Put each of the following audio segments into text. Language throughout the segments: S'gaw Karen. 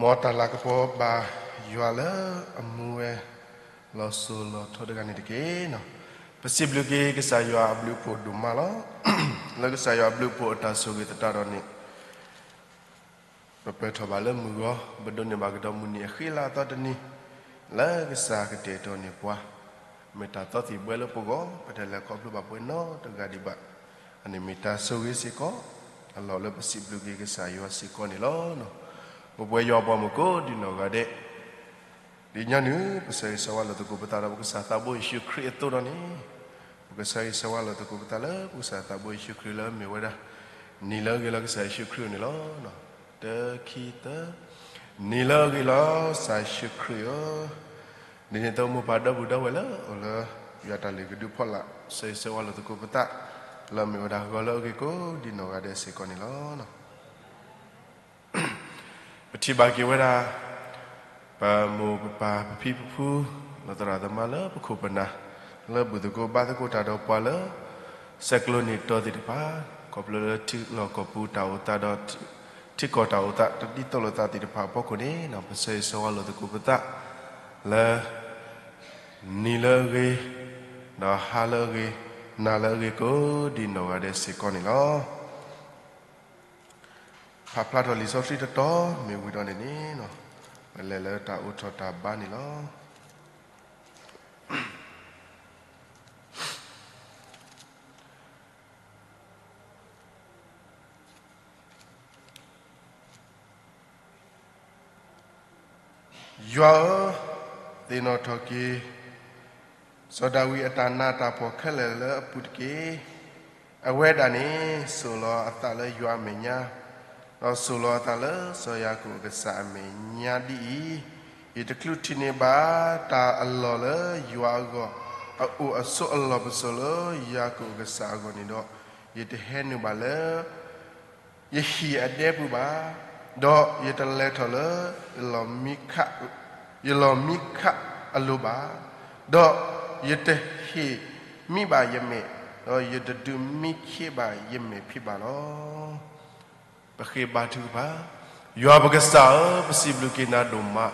မ်တၢ်လၤကပီၤဘၣ်ယွၤလၢအမူဝဲ လီၤစိၤလီၤထီတဂၤန့ၣ်တက့ၢ်. ပစံးဘျုးက့ၤကစၢ်ယွၤအဘျုးအဖှိၣ်ဒိၣ်မးလီၤ. လၢကစၢ်ယွၤအဘျုးအဖှိၣ်အတၢ်ဆိၣ်ဂ့ၤသတးဒီးန့ၣ် ပပၢၢ်ထီၣ်ဘၣ်လၢမုၢ်ဂီၤ ပဒိးန့ၢ်ဘၣ်ကဒီးမုၢ်နံၤအဃံလၤအသီတနံၤ လၢကစၢ်ကတဲာ်ကတီၤန့ၢ်ပှၤ မ့ၢ်တၢ်သီသံၣ်ဘှဲလၢပဂီၢ် ပတလဲၤခီဖျိဘၣ်ပှဲၤနီတဂၤဒံးဘၣ်. အန့ၣ်မ့ၢ်တၢ်ဆိၣ်ဂ့ၤစ့ၢ်ကီး အလီၢ်လၢပစံးဘျုးက့ၤကစၢ်ယွၤစ့ၢ်ကီးန့ၣ်လီၤ. ပပှဲၤယွၤပှၤမုၣ်ကိးဒံနီၢ်ဂၤဒဲး ဒ်ညီနုၢ် ပဆၢဂ့ၤဆၢဝါလိာ်သကိးပသးဒီးပကစၢ်သးဘိယ့ၣ်ၡူးခရံာ်အသိးဒီးန့ၣ် ပကဆၢဂ့ၤဆၢဝါလိာ်သကိးပသးလၢပကစၢ်သးဘိယ့ၣ်ၡူးခရံာ်လၢအမ့ၢ်ဝဲဒၣ် နံၤလၢအဂ့ၤလီၤကစၢ်ယ့ၣ်ၡူးခရံာ်အအိၣ်န့ၣ်လီၤ. တခံသၢ နံၤလၢအဂ့ၤလီၤ ကစၢ်ယ့ၣ်ၡူးခရံာ်ဧၢ, ဒ်န့ၣ်အသိးမိၢ်ပၢ်ဒီပုၢ်ဒီဝဲၢ်လၢအိၣ်လၢယွၤတၢ်လုၢ်ကဒုအဖီလာ် ဆၢဂ့ၤဆၢဝါလိာ်သကိးပသး လၢအမ့ၢ်ဝဲဒၣ်ဂီၤလၢအဂ့ၤကိးဒံနီၢ်ဂၤဒဲးစ့ၢ်ကီးန့ၣ်လီၤ. ပထံၣ်ဘၣ်က့ၤဝဲဒၣ် ပမိၢ်ပပၢ်ပဖံပဖု လၢသရၣ်သမါလၢပခိၣ်ပနၢ် လၢဘူၣ်သကိးဘါသကိးတၢ်ဒီးပှၤလၢ ဆဲးကျိးန့ၢ်တီၤသ့ၣ်တဖၣ် ခီဖျိလၢထံလီၢ်ကီၢ်ပူၤတၢ်အိၣ်သးဒီး ထံကီၢ်တၢ်အိၣ်သးတဒ်သိးလိာ်သးသ့ၣ်တဖၣ်အဖီခိၣ်န့ၣ် ပဆၢဂ့ၤဆၢဝါလိာ်သကိးပသး လၢ နံၤလၢအဂ့ၤ, ဒီးဟါလၢအဂ့ၤ, နၤလၢအဂ့ၤကိးဒံနီၢ်ဂၤဒဲးစ့ၢ်ကီးန့ၣ်လီၤ. ဖးဖျါထီၣ်လံာ်စီဆှံတတီၤ မ့ၢ်ဝံၤဒီးန့ၣ်န့ၣ် ပလဲၤလၢတၢ်အိးထီၣ်တၢ်ဘါန့ၣ်လီၤ. ယွၤဧၢ, သ့ၣ်နီၣ်ထီၣ်က့ၤ စီၤဒၤဝံးအတၢ်နးတၢ်ဖှီၣ်ခဲလၢာ်လၢအပူၤတက့ၢ်. အဝဲဒၣ်န့ၣ် စိာ်လီၤအသးလၢယွၤအမဲာ်ညါ, ဒီးစိာ်လီၤအသးလၢစီၤယၤကိာ်အကစၢ်အမဲာ်ညါဒ်အံၤ, ယတချုးထံၣ်န့ၢ်ဘၣ်တၢ်အလီၢ်လၢယွၤအဂီၢ် အအိၣ်အဆိးအလီၢ်ပစိာ်လၢယၤကိာ်အကစၢ်အဂီၢ်န့ၣ်ဒီး, ယတဟဲနုာ်ဘၣ်လၢ ယဟံၣ်အဒဲပူၤဘၣ်, ဒီးယတလဲၤထီၣ်လၢ ယလီၢ်မံခးအလိၤဘၣ်, ဒီးယတဟ့ၣ်မံဘၣ်ယမဲာ်, ဒီးယတဒုးမံခ့ဘၣ်ယမဲာ်ဖံးဘၣ်လီၤ. ပဃ့ဘါထုကဖၣ်, ယွၤပကစၢ်ဧၢ, ပစံးဘျုးက့ၤနၤဒိၣ်မး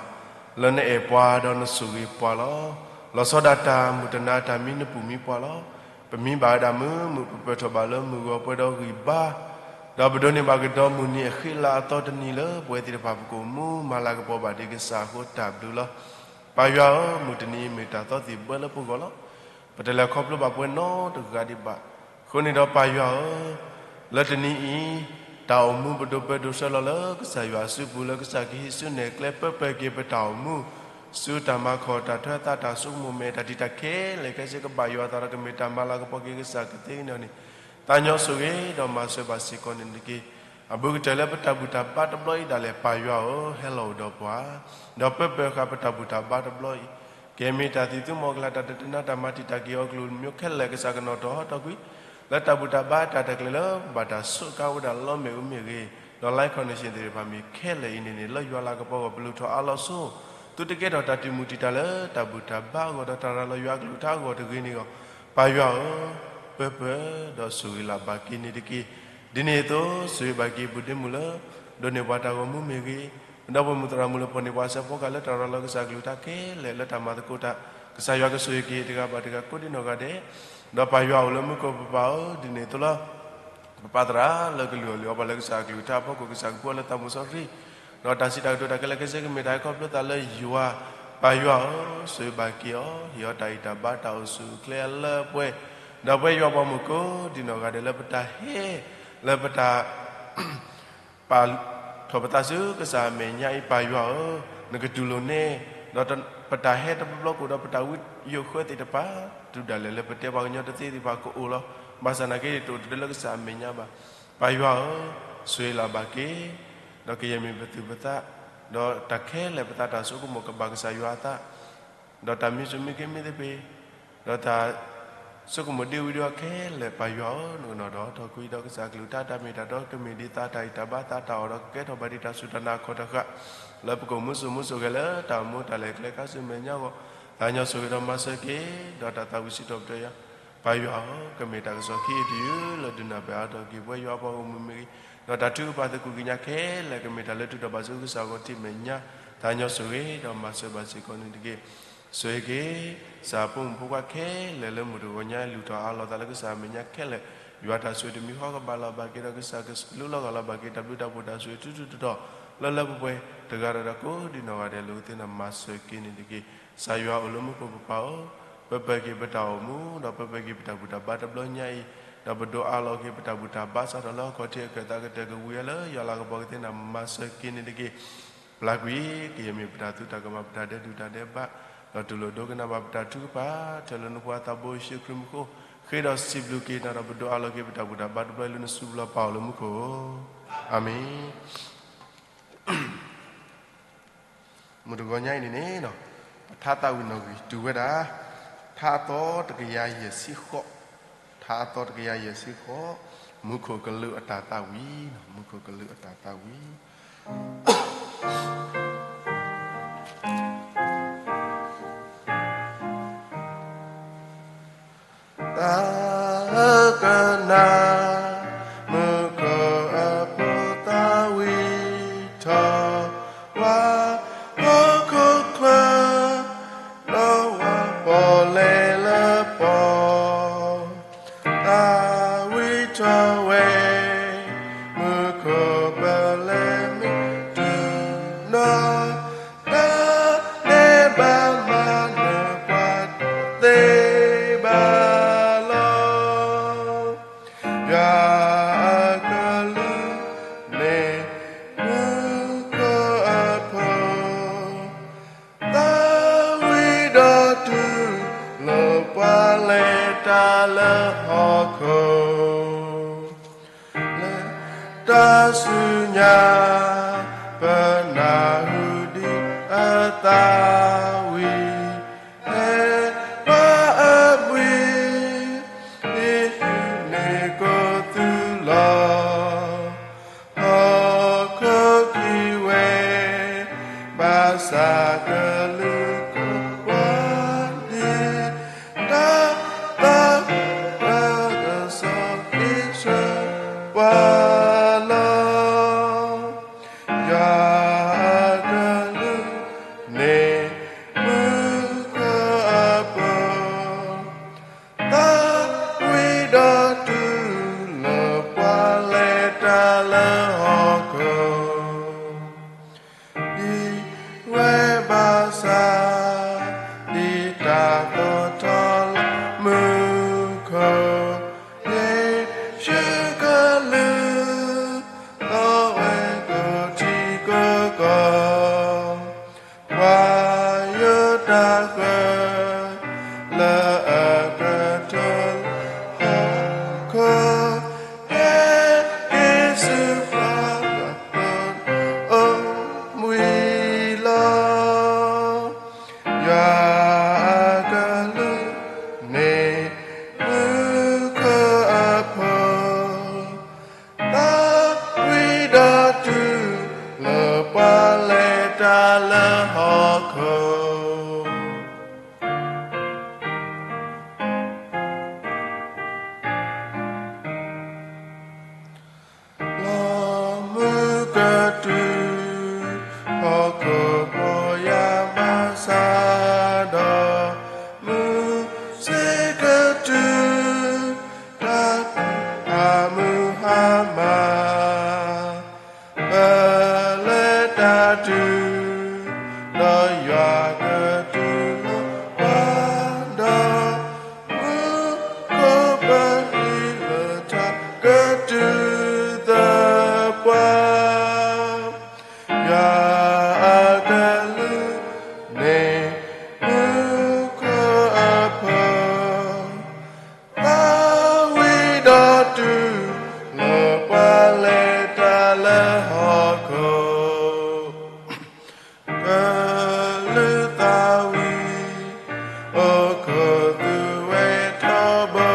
လၢနအဲၣ်ပှၤဒီးနဆိၣ်ဂ့ၤပှၤလီၤ. လီၤဆီဒၣ်တၢ်မုၢ်တနၤတၢ်မံနပူၤမံပှၤလီၤ. ပမံဘၣ်ဝဲဒၣ်မုာ်မုာ် ပပၢၢ်ထီၣ်ဘၣ်လၢမုၢ်ဂီၤပှဲၤဒီးဂံၢ်ဘါ, ဒီးပဒိးန့ၢ်ဘၣ်ကဒီးမုၢ်နံၤအဃံလၤအသီတနံၤလၢ ပဝဲသ့ၣ်တဖၣ်ပကအိၣ်မူမၤလၤကပီၤဘၣ်ဒံးကစၢ်အဃိတၢ်ဘျုးလီၤ. ပၢ်ယွၤဧၢ, မုၢ်တနံၤအံၤမ့ၢ်တၢ်သီသံၣ်ဘှဲလၢပဂီၢ်လီၤ. ပတလဲၤခီဖျိဘၣ်ပှဲၤနီတဂၤဒံးဘၣ်. အဃိန့ၣ်ဒီးပၢ်ယွၤဧၢ, လၢတနံၤအံၤ တၢ်အိၣ်မူပဒိးပၢဒိးဆှၢလီၤလၢကစၢ်ယွၤအစုပူၤ လၢကစၢ်ကဟံးစုနဲၣ်ကျဲပၢပၢက့ၤပတၢ်အိၣ်မူ, ဆူတၢ်မၤခီၣ်တၢ်ထွဲသးတၢ်ဆိကမိၣ်မဲာ်တၢ်တံာ်တာ်ခဲလၢာ်ခဲဆ့ကဘၣ်ယွၤအသးဒီးကမ့ၢ်တၢ်မၤလၤကပီၤက့ၤကစၢ်ကသ့န့ၣ်န့ၣ်, သးညီဆိၣ်ဂ့ၤဒီးမၤစၢၤဘၣ်စ့ၢ်ကီးန့ၣ်တက့ၢ်. အဘူးကတၢၢ်လၢပတၢ်ဘူၣ်တၢ်ဘါတဘျီအံၤဒၣ်လဲာ် ပၢ်ယွၤဧၢ, ဟဲလီၤအိၣ်ဒီးပှၤ, ဒီးပၢပၢဃာ်ပတၢ်ဘူၣ်တၢ်ဘါတဘျီအံၤ, ကမ့ၢ်တၢ်သံၣ်သူမီၤကလၤ တၢ်ဒိးတနါ တၢ်မၤတံာ်တာ်က့ၤအီၤကလုာ်ကလုာ်မ့ၢ်ခဲလၢာ် ကစၢ်ကနီၣ်ထီၣ်ဟီထီၣ်ကွံာ် လၢတၢ်ဘူၣ်တၢ်ဘါတၢ်တကျဲၤလၢ ဘၣ်တၢ်စူးကါဝဲဒၣ်လီမ့ၣ်အူမ့ၢ်ဂ့ၤ, ဒီး live connection သ့ၣ်တဖၣ်မ့ၢ်ခဲလၢာ်အံၤန့ၣ်န့ၣ် လၢယွၤလၤကပီၤအဂီၢ် ပလူၤထီၣ်အါလီၤဆိ, သုတကဲထီၣ်တၢ်တံာ်မူးတံာ်တာ်လၢတၢ်ဘူၣ်တၢ်ဘါအဂီၢ် ဒီးတၢ်ရၤလီၤယွၤအကလုၢ်ကထါအဂီၢ်တဂ့ၤန့ၣ်အဂီၢ်, ပၢ်ယွၤဧၢ, ပၢပၢဒီးဆိၣ်ဂ့ၤလၢ်ဘၣ်က့ၤန့ၣ်တက့ၢ်. ဒ်န့ၣ်အသိး ဆိၣ်ဂ့ၤဘၣ်က့ၤ ပုၢ်ဒ့မုၣ်လၢ ဒိးန့ၢ်ပှၤတၢ်ဂီၤမူမ့ၢ်ဂ့ၤ, ဒီပုၢ်မုၣ်သရၣ်မုၣ်လၢ ဖီၣ်န့ၢ်ပှၤစဲးဖီကဟၣ်လၢတၢ်ရၤလီၤကစၢ်ကလုၢ်ကထါခဲလၢာ် လၢတၢ်မၤသကိးတၢ်, ကစၢ်ယွၤကဆိၣ်ဂ့ၤက့ၤတဂၤဘၣ်တဂၤ ကိးဒံနီၢ်ဂၤဒဲး, ဒီးပၢ်ယွၤအိၣ်လၢမူခိၣ်ပပၢ်ဧၢ, ဒ်န့ၣ်အသိးလီၤ. ပပၢ်သရၣ်လၢကလုၢ်အီၣ်လုၢ်အီပှၤလၢကစၢ်အကလုၢ်ကထါအဖီခိၣ် ကစၢ်ကပူၤအီၤလၢသးမူစီဆှံ, ဒီးတၢ်စံးတၢ်ကတိၤတၢ်ခဲလၢာ်ခဲဆ့ကမ့ၢ်တၢ်ဟဲခီဖျိသးလၢယွၤ, ပၢ်ယွၤဧၢ, ဆိၣ်ဂ့ၤဘၣ်က့ၤအီၤ, ဟ့ၣ်အီၤတၢ်အံၣ်တၢ်ဘါတၢ်အိၣ်ဆူၣ်အိၣ်ချ့အလၢအပှဲၤ, ဒီးပဝဲယွၤပှၤမုၣ်ကိးဒံနီၢ်ဂၤဒဲးလၢပတၢ်ဟဲ လၢပတၢ် ပာ်ထီၣ်ပသးဆူကစၢ်အမဲာ်ညါအံၤ ပၢ်ယွၤဧၢ, နကတူၢ်လိာ်န့ၢ်, ဒီးပတၢ်ဟဲတဘျီဘျီကအိၣ်ဒီးပတၢ်ဝံယိာ်ဃၢသ့ၣ်တဖၣ်, တုၤဒၣ်လဲာ်လၢပတဲပှၤကညီတသ့သ့ၣ်တဖၣ်ကအိၣ်လီၤ. ဘၣ်ဆၣ်နာ်က့ တအိၣ်တဒၢလၢကစၢ်အမဲာ်ညါဘၣ်. ပၢ်ယွၤဧၢ, ဆိၣ်ဂ့ၤလၢ်ဘၣ်က့ၤ, ဒီးကယဲၢ်မ့ၢ်ပသူၣ်ပသး, ဒီးတၢ်ခဲလၢာ်ပသးတၢ်ဆိကမိၣ်ကဘၣ်ကစၢ်ယွၤအသး ဒီးတၢ်မံစူၣ်မံက့ၤမ့ၢ်သ့ၣ်ဖ့ၣ်, ဒီးတၢ်ဆိကမိၣ်ဒ့ဝံၤဒံးအီၤခဲလၢာ် ပၢ်ယွၤဧၢ, နကနီၣ်ထီၣ်ဟီထီၣ်ကွံာ်ဒီးကစၢ်အကလုၢ်ကထါ တၢ်မ့ၢ်တၢ်တီကမ့ၢ်ဒ်သးတၢ်အံၣ်တၢ်ဘါသးတၢ်အီၣ်ဒီးကကဲထီၣ်ဘၣ်ဒံးတၢ်စူၢ်တၢ်နာ်ခီၣ်တဃာ်, လၢပကအိၣ်မူစိၤမူစိၤဂဲၤလၢတၢ်အိၣ်မူတၢ်လဲၤကျဲခါဆူမဲာ်ညါအဂီၢ်, သးညီဆိၣ်ဂ့ၤဒီးမၤစၢၤက့ၤ, ဒီးတၢ်သးဝံၣ်စံးထီၣ်ပတြၢၤယၤ ပၢ်ယွၤဧၢ, ကမ့ၢ်တၢ်ကစီၣ်ခံအံၤတယုၢ်လၢဒုးနၢ်ပၢၢ်အါထီၣ်က့ၤပဝဲယွၤအပှၤဂီၢ်မုၢ်မ့ၢ်ဂ့ၤ, ဒီးတၢ်ထုကဖၣ်သကိးကညးခဲလၢာ် ကမ့ၢ်တၢ်လၢထူးထီၣ်ဘၣ်ဆူကစၢ်အဂီၢ်ထံးမဲာ်ညါ, သးညီဆိၣ်ဂ့ၤဒီးမၤစၢၤဘၣ်စ့ၢ်ကီးန့ၣ်တက့ၢ်. ဆိၣ်ဂ့ၤက့ၤ ကစၢ်အဖိမုၣ်ဖိခွါခဲလၢာ်လၢမုၢ်တဂီၤညါ လူၤထီၣ်အးလီၤသးလၢကစၢ်အမဲာ်ညါခဲလၢာ်, ယွၤတၢ်ဆိၣ်ဂ့ၤတမံၤဃီကဘၣ်လီၤဘၣ်က့ၤဒီး ကစၢ်ကလူလီၤဂာ်လီၤဘၣ်က့ၤ တၢ်ဘျုးတၢ်ဖှိၣ်တၢ်ဆိၣ်ဂ့ၤထူထူတီတီ လၢလၢပှဲၤပှဲၤ တဂၤဒီးတဂၤကိးဒံးနီၢ်ဂၤဒဲး လိာ်ကသ့န့ၣ်မၤစၢၤက့ၤန့ၣ်တက့ၢ်. ကစၢ်ယွၤအိၣ်လၢမူခိၣ်ပပၢ်ဧၢ, ပပၢၢ်က့ၤပတၢ်အိၣ်မူ, ဒီးပပၢၢ်က့ၤပတၢ်ဘူၣ်တၢ်ဘါတဘျီညါအံၤ, ဒီးပဒိးအးလီၤက့ၤပတၢ်ဘူၣ်တၢ်ဘါစးထီၣ်လၢဟီၣ်ခိၣ်ထံးအကတၢၢ် ကတၢၢ်ကဝံၤအလၢယွၤလၤကပီၤကသ့န့ၣ် မၤစၢၤက့ၤန့ၣ်တက့ၢ်. ပျၢ်ကွံာ်ကယဲၢ်မ့ၢ်ပတၢ်သူ တၢ်ကမၣ် ပတၢ်ဒဲးဒူၣ်တၢ်ဒဲးဘး, ဒီးတူၢ်လိာ်ဒိကနၣ်ဘၣ်ပတၢ်ထုကဖၣ် ထဲလၢနဖိသးဘိယ့ၣ်ၡူးခရံာ်မူခိၣ်, ဃ့ဒီးစံးဘျုးက့ၤနၤဒီး ပဒိးအးလီၤက့ၤပတၢ်ဘူၣ်တၢ်ဘါတဘျီအံၤလၢနစုပူၤလီၤ ပၢ်အိၣ်လၢမူခိၣ်ဧၢ, အၤမ့ၣ်. မုၢ်တဂီၤညါအံၤန့ၣ်န့ၣ်, ပထါသးဝံၣ်နီၣ်ဂံၢ်တုၤဝဲဒၣ် ထါအသီတကယၤယဲၢ်ဆံဃိး, ထါအသီတကယၤယဲၢ်ဆံဃိး, မူခိၣ်ကလူးအတၢ်သးဝံၣ်, မူခိၣ်ကလူးအတၢ်သးဝံၣ်. တၢ်ကနၣ် မူခိၣ်အဖိသးဝံၣ်ထီၣ်ဝဲ ဟီၣ်ခိၣ်ချၢ, ဒီးဝဲပီၣ်လဲၣ်လၢပီၣ်, သးဝံၣ်ထီၣ်ဝဲ မူခိၣ်ပီၣ်လဲၣ်မ့ၢ်တုၤနီၢ် တၢ်န့ၣ်ဘၣ်မၤနၢၤပှၤတသ့ဘၣ်လီၤ. ယွၤအကလူးန့ၣ် မူခိၣ်အဖိ သးဝံၣ်ဒီးတူၢ်လိာ်ပှၤလဲၤတၢ်လၢဟီၣ်ခိၣ် လၢတၢ်ဆူညါ ပနၢ်ဟူဒံးအသးဝံၣ် ဟဲပှၤအဘှံး ဒ်ဟံးန့ၢ်ကိးသုလီၤ. ဟီၣ်ခိၣ်ကံၤဝဲ ဘၣ်ဆၣ်ကလုာ်ကပှၤဒ် တၢ်သးဝံၣ်ကစီၣ်က့ၤဆှၢပှၤလီၤ. ယွၤအကလူးန့ၣ် မူခိၣ်အဖိ သးဝံၣ်ဒီးတူၢ်လိာ်ပှၤလဲၤတၢ်လၢဟီၣ်ခိၣ် ဒ်ဝဲဘၣ်ဆၣ် ဒ်တၢ်သီၣ်ထီၣ်လၢမူခိၣ် ယ့ၣ်ၡူးကလူး သီၣ်ဝဲကိးထံကိးကီၢ် ပှၤယိၤတၢ်ဃၢၤ လၢအကထၢလၢဟီၣ်ခိၣ် ဟဲက့ၤဆူပှၤ အိၣ်ဘှံးလီၤ. ယွၤအကလူးန့ၣ် မူခိၣ်အဖိ သးဝံၣ်ဒီးတူၢ်လိာ်ပှၤလဲၤတၢ်လၢဟီၣ်ခိၣ် လီၤမုၢ်ကတုၤ ဟီၣ်ခိၣ်ပီၢ်ယၢ်ဘၣ်ဆၣ်ဒီး မုၢ်ဆ့ၣ်ကတုၤ တၢ်ဖံးအမုၢ်ဟါမၢ် ပလဲၤတၢ်တုၤ ဒီးယွၤကတုၤလၢပှၤဒီး မူခိၣ်ပဟံးလၢတၢ်ကတုၤသပှၢ် ယွၤအကလူးန့ၣ် မူခိၣ်အဖိ သးဝံၣ်ဒီးတူၢ်လိာ်ပှၤလဲၤတၢ်လၢဟီၣ်ခိၣ် ကလုာ်သးဝံၣ် အိၣ်ခိးသုဝဲထီဘိ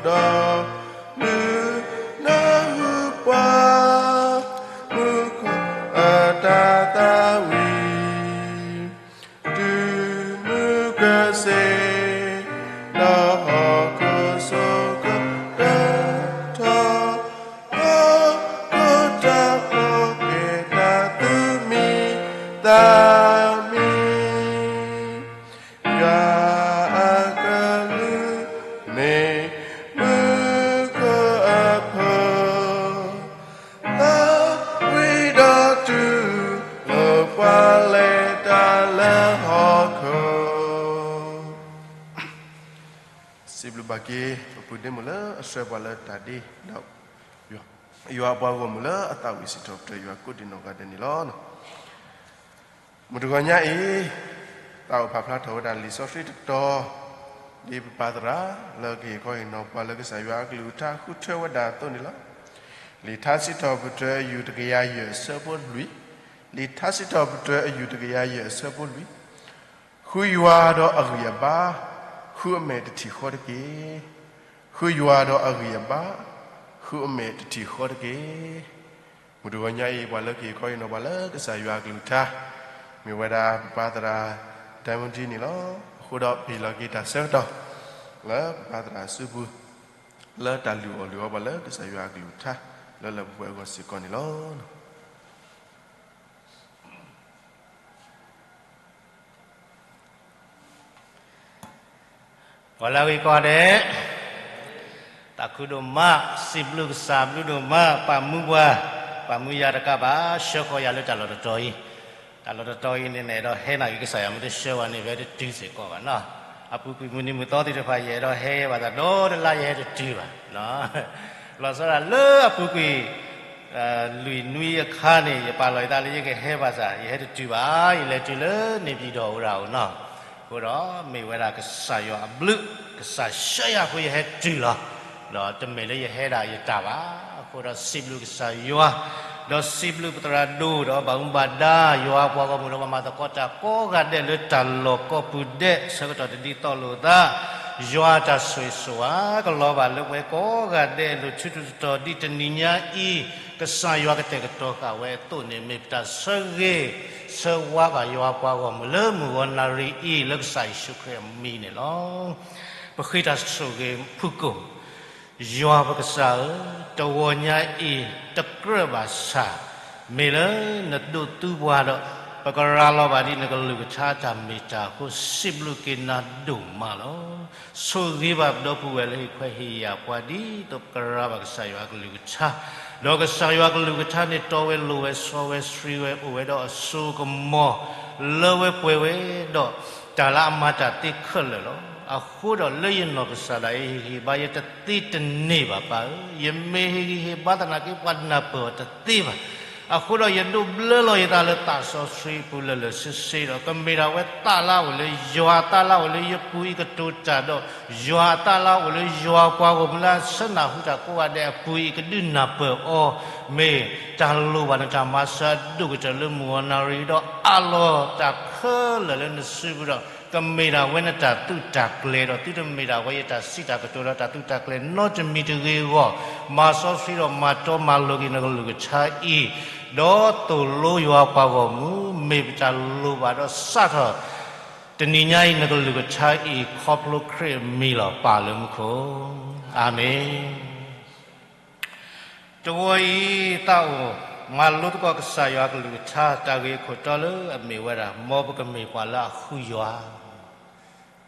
ဒီး ဒုးနၢ်ဟူပှၤ မူခိၣ်အတၢ်သးဝံၣ် တုၤမုၢ်ကစ့ၢ် ဒီးဟီၣ်ခိၣ် စံးဘျုးဘၣ်က့ၤ ပပုၢ်ဒ့မုၣ်လၢအဆှၢပှၤလၢတၢ်ဒ့ဒီး ယွၤအပှၤဂီၢ်မုၢ်လၢအသးဝံၣ်စံးထီၣ်ပတြၢၤယွၤကိးဒံးနီၢ်ဂၤဒဲးန့ၣ်လီၤ. မုၢ်တဂီၤညါအံၤ သးအိၣ်ဖးဖျါထီၣ်ဝဲဒၣ်လံာ်စီဆှံတတီၤ ဒ်ပပၢ်သရၣ်လၢကဟ့ၣ်ခီဟ့ၣ်နီၤပှၤလၢကစၢ်ယွၤအကလုၢ်ကထါဃုထၢဝဲဒၣ်အသိးန့ၣ်လီၤ. လံာ်ထါစံးထီၣ်ပတြၢၤအယူၢ်တကယၤယဲၢ်အဆၢဖိလွံၢ်, လံာ်ထါစံးထီၣ်ပတြၢၤအယူၢ်တကယၤယဲၢ်အဆၢဖိလွံၢ် ဃုယွၤဒီးအဂံၢ်အဘါ, ဃုအမဲာ်တထံၣ်ဃီတက့ၢ်. ဃုယွၤဒီးအဂံၢ်အဘါ, ဃုအမဲာ်တထံၣ်ဃီတက့ၢ်. မုၢ်တဂီၤညါအံၤ ပှၤလၢကဟ့ၣ်ခီဟ့ၣ်နီၤပှၤလၢကစၢ်ယွၤအကလုၢ်ကထါ မ့ၢ်ဝဲဒၣ်ပပၢ်သရၣ် ဒဲမူဒံန့ၣ်လီၤ. အဃိဒီးပဟ့ၣ်လီၤက့ၤတၢ်ဆၢကတီၢ် လၢပပၢ်သရၣ်အစုပူၤ လၢတၢ်လုၢ်အီၣ်လုၢ်အီပှၤလၢကစၢ်ယွၤအကလုၢ်ကထါ လၢလၢပှဲၤပှဲၤအဂီၢ်စ့ၢ်ကီးန့ၣ်လီၤ. ပှၤလၢအဂ့ၤကိးဂၤဒဲး, သးခုဒိၣ်မး, စံးဘျုးကစၢ်ဘျုးဒိၣ်မး, ပာ်မူပှၤ, ပာ်မူယၤတကးဘၣ်, ဆှၢဃီၤယၤလၢတၢ်လီၢ်တတီၤအံၤ, တၢ်လီၢ်တတီၤအံၤန့ၣ် နအဲၣ်ဒိးဟဲနၤဂ့ၤ ကစၢ်ယွၤမ့ၢ်တဆှၢဝဲန့ၣ် ပဟဲတတုၤစ့ၢ်ကီးဘၣ်နီၤ. အပူၤကွံာ်မုၢ်နံၤမုၢ်သီသ့ၣ်တဖၣ် ယအဲၣ်ဒိးဟဲဘၣ်သးဒီတလါ ယဟဲတတုၤဘၣ် လီၤဆီဒၣ်လၢအပူၤကွံာ် လွံၢ်နွံအခါန့ၣ် ယပာ်လီၤယသးလၢယကဟဲဘၣ်ဆၣ် ယဟဲတတုၤဘၣ်, ယလဲၤတုၤလၢန့ၣ်ပၠံၤဒီးအိၣ်ဒၣ်အိၣ်နီၤ. အဃိဒီးမ့ၢ်ဝဲဒၣ်ကစၢ်ယွၤအဘျုး, ကစၢ်ဆှၢယၤအဃိယဟဲတုၤလီၤ. ဒီးတမ့ၢ်လၢယဟဲဒၣ်ယတၢ်ဘၣ်. အဃိဒီးစံးဘျုးကစၢ်ယွၤ, ဒီးစံးဘျုးပသရၣ်ဒိၣ်ဒီးဘၣ်မူဘၣ်ဒါ ယွၤအပှၤဂီၢ်မုၢ်ဒီးပှၤမၤသကိးတၢ်ကိးဂၤဒဲးလၢတၢ်လီၢ်ကိးပူၤဒဲး ဆၢကတီၢ်တဒ်သိးလိာ်သး ယွၤအတၢ်ဆိၣ်ဂ့ၤဆိၣ်ဝါ ကလီၤဘၣ်လၢပှဲၤကိးဂၤဒဲးအလိၤဆူတတီၤဒ်တနံၤညါအံၤ ကစၢ်ယွၤကတဲာ်ကတီၤဃာ်ဝဲအသိးန့ၣ် မ့ၢ်ပတၢ်ဆၢဂ့ၤဆၢဝါဘၣ်ယွၤအပှၤဂီၢ်မုၢ်လၢမုၢ်ဂီၤနၣ်ရံၣ်အံၤ လၢကစၢ်ယ့ၣ်ၡူးခရံာ်အမံၤန့ၣ်လီၤ. ပဃ့တၢ်ဆိၣ်ဂ့ၤဖုၣ်ကိာ် ယွၤပကစၢ်ဧၢ, တဂီၤညါအံၤ တကြၢးဘၣ်ဆၣ်, မ့ၢ်လၢနဒိးသူပှၤဒီး ပကရၤလီၤဘၣ်ဒ်နကလုၢ်ကထါတၢ်မ့ၢ်တၢ်အဃိ စံးဘျုးက့ၤနၤဒိၣ်မးလီၤ. ဆိၣ်ဂ့ၤဘၣ်ပဒီပုၢ်ဝဲၢ်လၢဟ့ၣ်ခွဲးဟ့ၣ်ယာ်ပှၤဒ်သိးပကရၤဘၣ်ကစၢ်ယွၤအကလုၢ်ကထါ, ဒီးကစၢ်ယွၤအကလုၢ်ကထါန့ၣ် တီဝဲလိၤဝဲစီဝဲဆှံဝဲ အိၣ်ဝဲဒီးအစိကမီၤ လၢဝဲပှဲၤဝဲဒီး တၢ်လၢအမၤတၢ်သ့ခဲလၢာ်လီၤ. အဃိဒီးလၢယနီၢ်ကစၢ်ဒၣ်အံၤ ဟ့ၣ်ဂံၢ်ဟ့ၣ်ဘါယတသ့တန့ၢ်ဘၣ် ပၢ်ဧၢ, ယမ့ၢ်ဟ့ၣ်ဂံၢ်ဟ့ၣ်ဘါသနာ်က့ ပှၤနၢ်ပၢၢ်အီၤတသ့ဘၣ်. အဃိဒီးယဒိးဘျၢလီၤယသးလၢသးစီဆှံအပူၤလၢာ်လၢာ်ဆ့ဆ့ဒီး ကမ့ၢ်ဒၣ်ဝဲသးလၢအအိၣ်လၢယွၤ, သးလၢအအိၣ်လၢယပူၤအံၤကတိၤတၢ်ဒီး ယွၤအသးလၢအအိၣ်လၢယွၤအပှၤဂီၢ်မုၢ်လၢအဆၢနၢ်ဟူတၢ်ကိးဂၤဒဲးအပူၤအံၤ ကဒုးနၢ်ပၢၢ်အီၤ, မ့ၢ်တၢ်လိၣ်ဘၣ်နတၢ်မၤစၢၤအဒိၣ်ကတၢၢ်လၢမုၢ်ဂီၤနၣ်ရံၣ်ဒီး အးလီၤတၢ်ခဲလၢာ်လၢနစုပူၤဒီး ကမ့ၢ်ဒၣ်ဝဲနတၢ်သုးတၢ်ကျဲၤဒီး သုတမ့ၢ်ဒၣ်ဝဲယတၢ်စံးတၢ်ကတိၤဒီးတၢ်သုးတၢ်ကျဲၤနီတမံၤတဂ့ၤအဂီၢ်, မၤစီဆှံဒီးမၤတီမၤလိၤက့ၤနကလုၢ်ကထါအံၤ, ဒီးသိၣ်လိယွၤအပှၤဂီၢ်မုၢ် မ့ၢ်ပတၢ်လိၣ်ဘၣ်ဒီးစးထီၣ် တနံၤညါအံၤ နကလုၢ်ကထါအံၤ ခီဖျိခရံာ်အမံၤလီၤ ပၢ်လၢမူခိၣ်, အၤမ့ၣ်. တဂီၤအံၤ သးအိၣ်မၤလိသကိးကစၢ်ယွၤကလုၢ်ကထါ တၢ်ဂ့ၢ်အခိၣ်တီလၢအမ့ၢ်ဝဲဒၣ် မ်ပကမ့ၢ်ပှၤလၢအဃုယွၤ,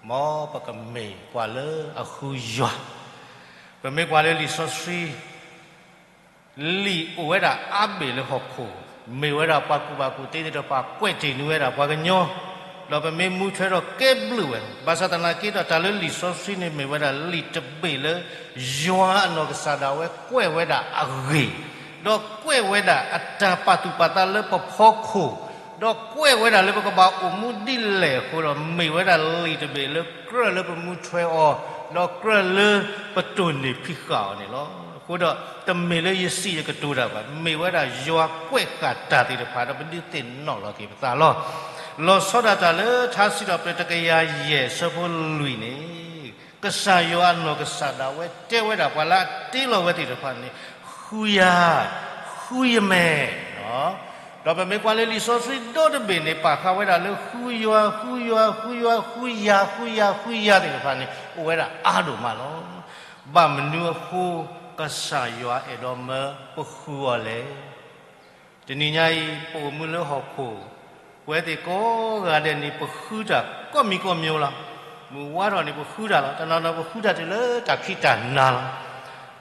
မ်ပကမ့ၢ်ပှၤလၢအဃုယွၤ, ပမ့ၢ်ကွၢ်လၢလံာ်စီဆှံ လံာ်အိၣ်ဝဲဒၣ်အါဘ့ၣ်လၢဟီၣ်ခိၣ်, မ့ၢ်ဝဲဒၣ်ပှၤကူၣ်ဘၣ်ကူၣ်သ့သ့ၣ်တဖၣ်ကွဲးတ့ၢ်န့ၢ်ဝဲဒၣ်ပှၤကညီ, ဒီးပမ့ၢ်မူထွဲဒီးကဲဘျုးဝဲ, ဘၣ်ဆၣ်သနာ်က့ဒီး တၢ်လၢလံာ်စီဆှံန့ၣ်မ့ၢ်ဝဲဒၣ်လံာ်တဘ့ၣ်လၢ ယွၤအနီၢ်ကစၢ်ဒၣ်ဝဲကွဲးဝဲဒၣ်အဂ့ၢ်, ဒီးကွဲးဝဲဒၣ်အတၢ်ပာ်သူၣ်ပာ်သးလၢပဖီခိၣ်, ဒီးကွဲးဝဲဒၣ်လၢပကဘၣ်အိၣ်မူဒ်လဲၣ်အဃိဒီး မ့ၢ်ဝဲဒၣ်လံာ်တဘ့ၣ်လၢကြၢးလၢပမူထွဲအီၤ, ဒီးကြၢးလၢပတိၢ်န့ၢ်ဖံးဃာ်အီၤန့ၣ်လီၤ. အဃိဒီး တမ့ၢ်လၢယစံးယကတိၤတၢ်ဘၣ်, မ့ၢ်ဝဲဒၣ်ယွၤကွဲးဃာ်တၢ်သ့ၣ်တဖၣ်ဒီး ပဒုးသ့ၣ်နီၣ်လီၤက့ၤပသးလီၤ. လီၤဆီဒၣ်တၢ်လၢထါစံးထီၣ်ပတြၢၤတကယၤယဲၢ်အဆၢဖိလွံၢ်န့ၣ်, ကစၢ်ယွၤအနီၢ်ကစၢ်ဒၣ်ဝဲတဲဝဲဒၣ်ပှၤလၢအတ့လီၤဝဲသ့ၣ်တဖၣ်န့ၣ်, ဃုယၤ, ဃုယမဲာ် ဒီးပမ့ၢ်ကွၢ်လၢလံာ်စီဆှံဒီတဘ့ၣ်န့ၣ် ပာ်ဃာ်ဝဲဒၣ်လၢဃုယွၤ, ဃုယွၤ, ဃုယွၤ, ဃုယၤ, ဃုယၤ, ဃုယၤသ့ၣ်တဖၣ်န့ၣ် အိၣ်ဝဲဒၣ်အါဒိၣ်မးလီၤ. ဘၣ်မနုၤအဃိ ကစၢ်ယွၤအဲၣ်ဒိးမၢပဃုအီၤလဲၣ်. တနံၤညါအံၤ ပအိၣ်မူလၢဟီၣ်ခိၣ်, ပဝဲသ့ၣ်ကိးဂၤဒဲးန့ၣ် ပဃုတၢ်ကိးမံၤကိးမံၤလီၤ. မုၢ်ဝါထီၣ်န့ၣ် ပဃုတၢ်လီၤ. တနီၤနီၤပဃုတၢ်တုၤလၢတၢ်ခံးတၢ်နၤလီၤ.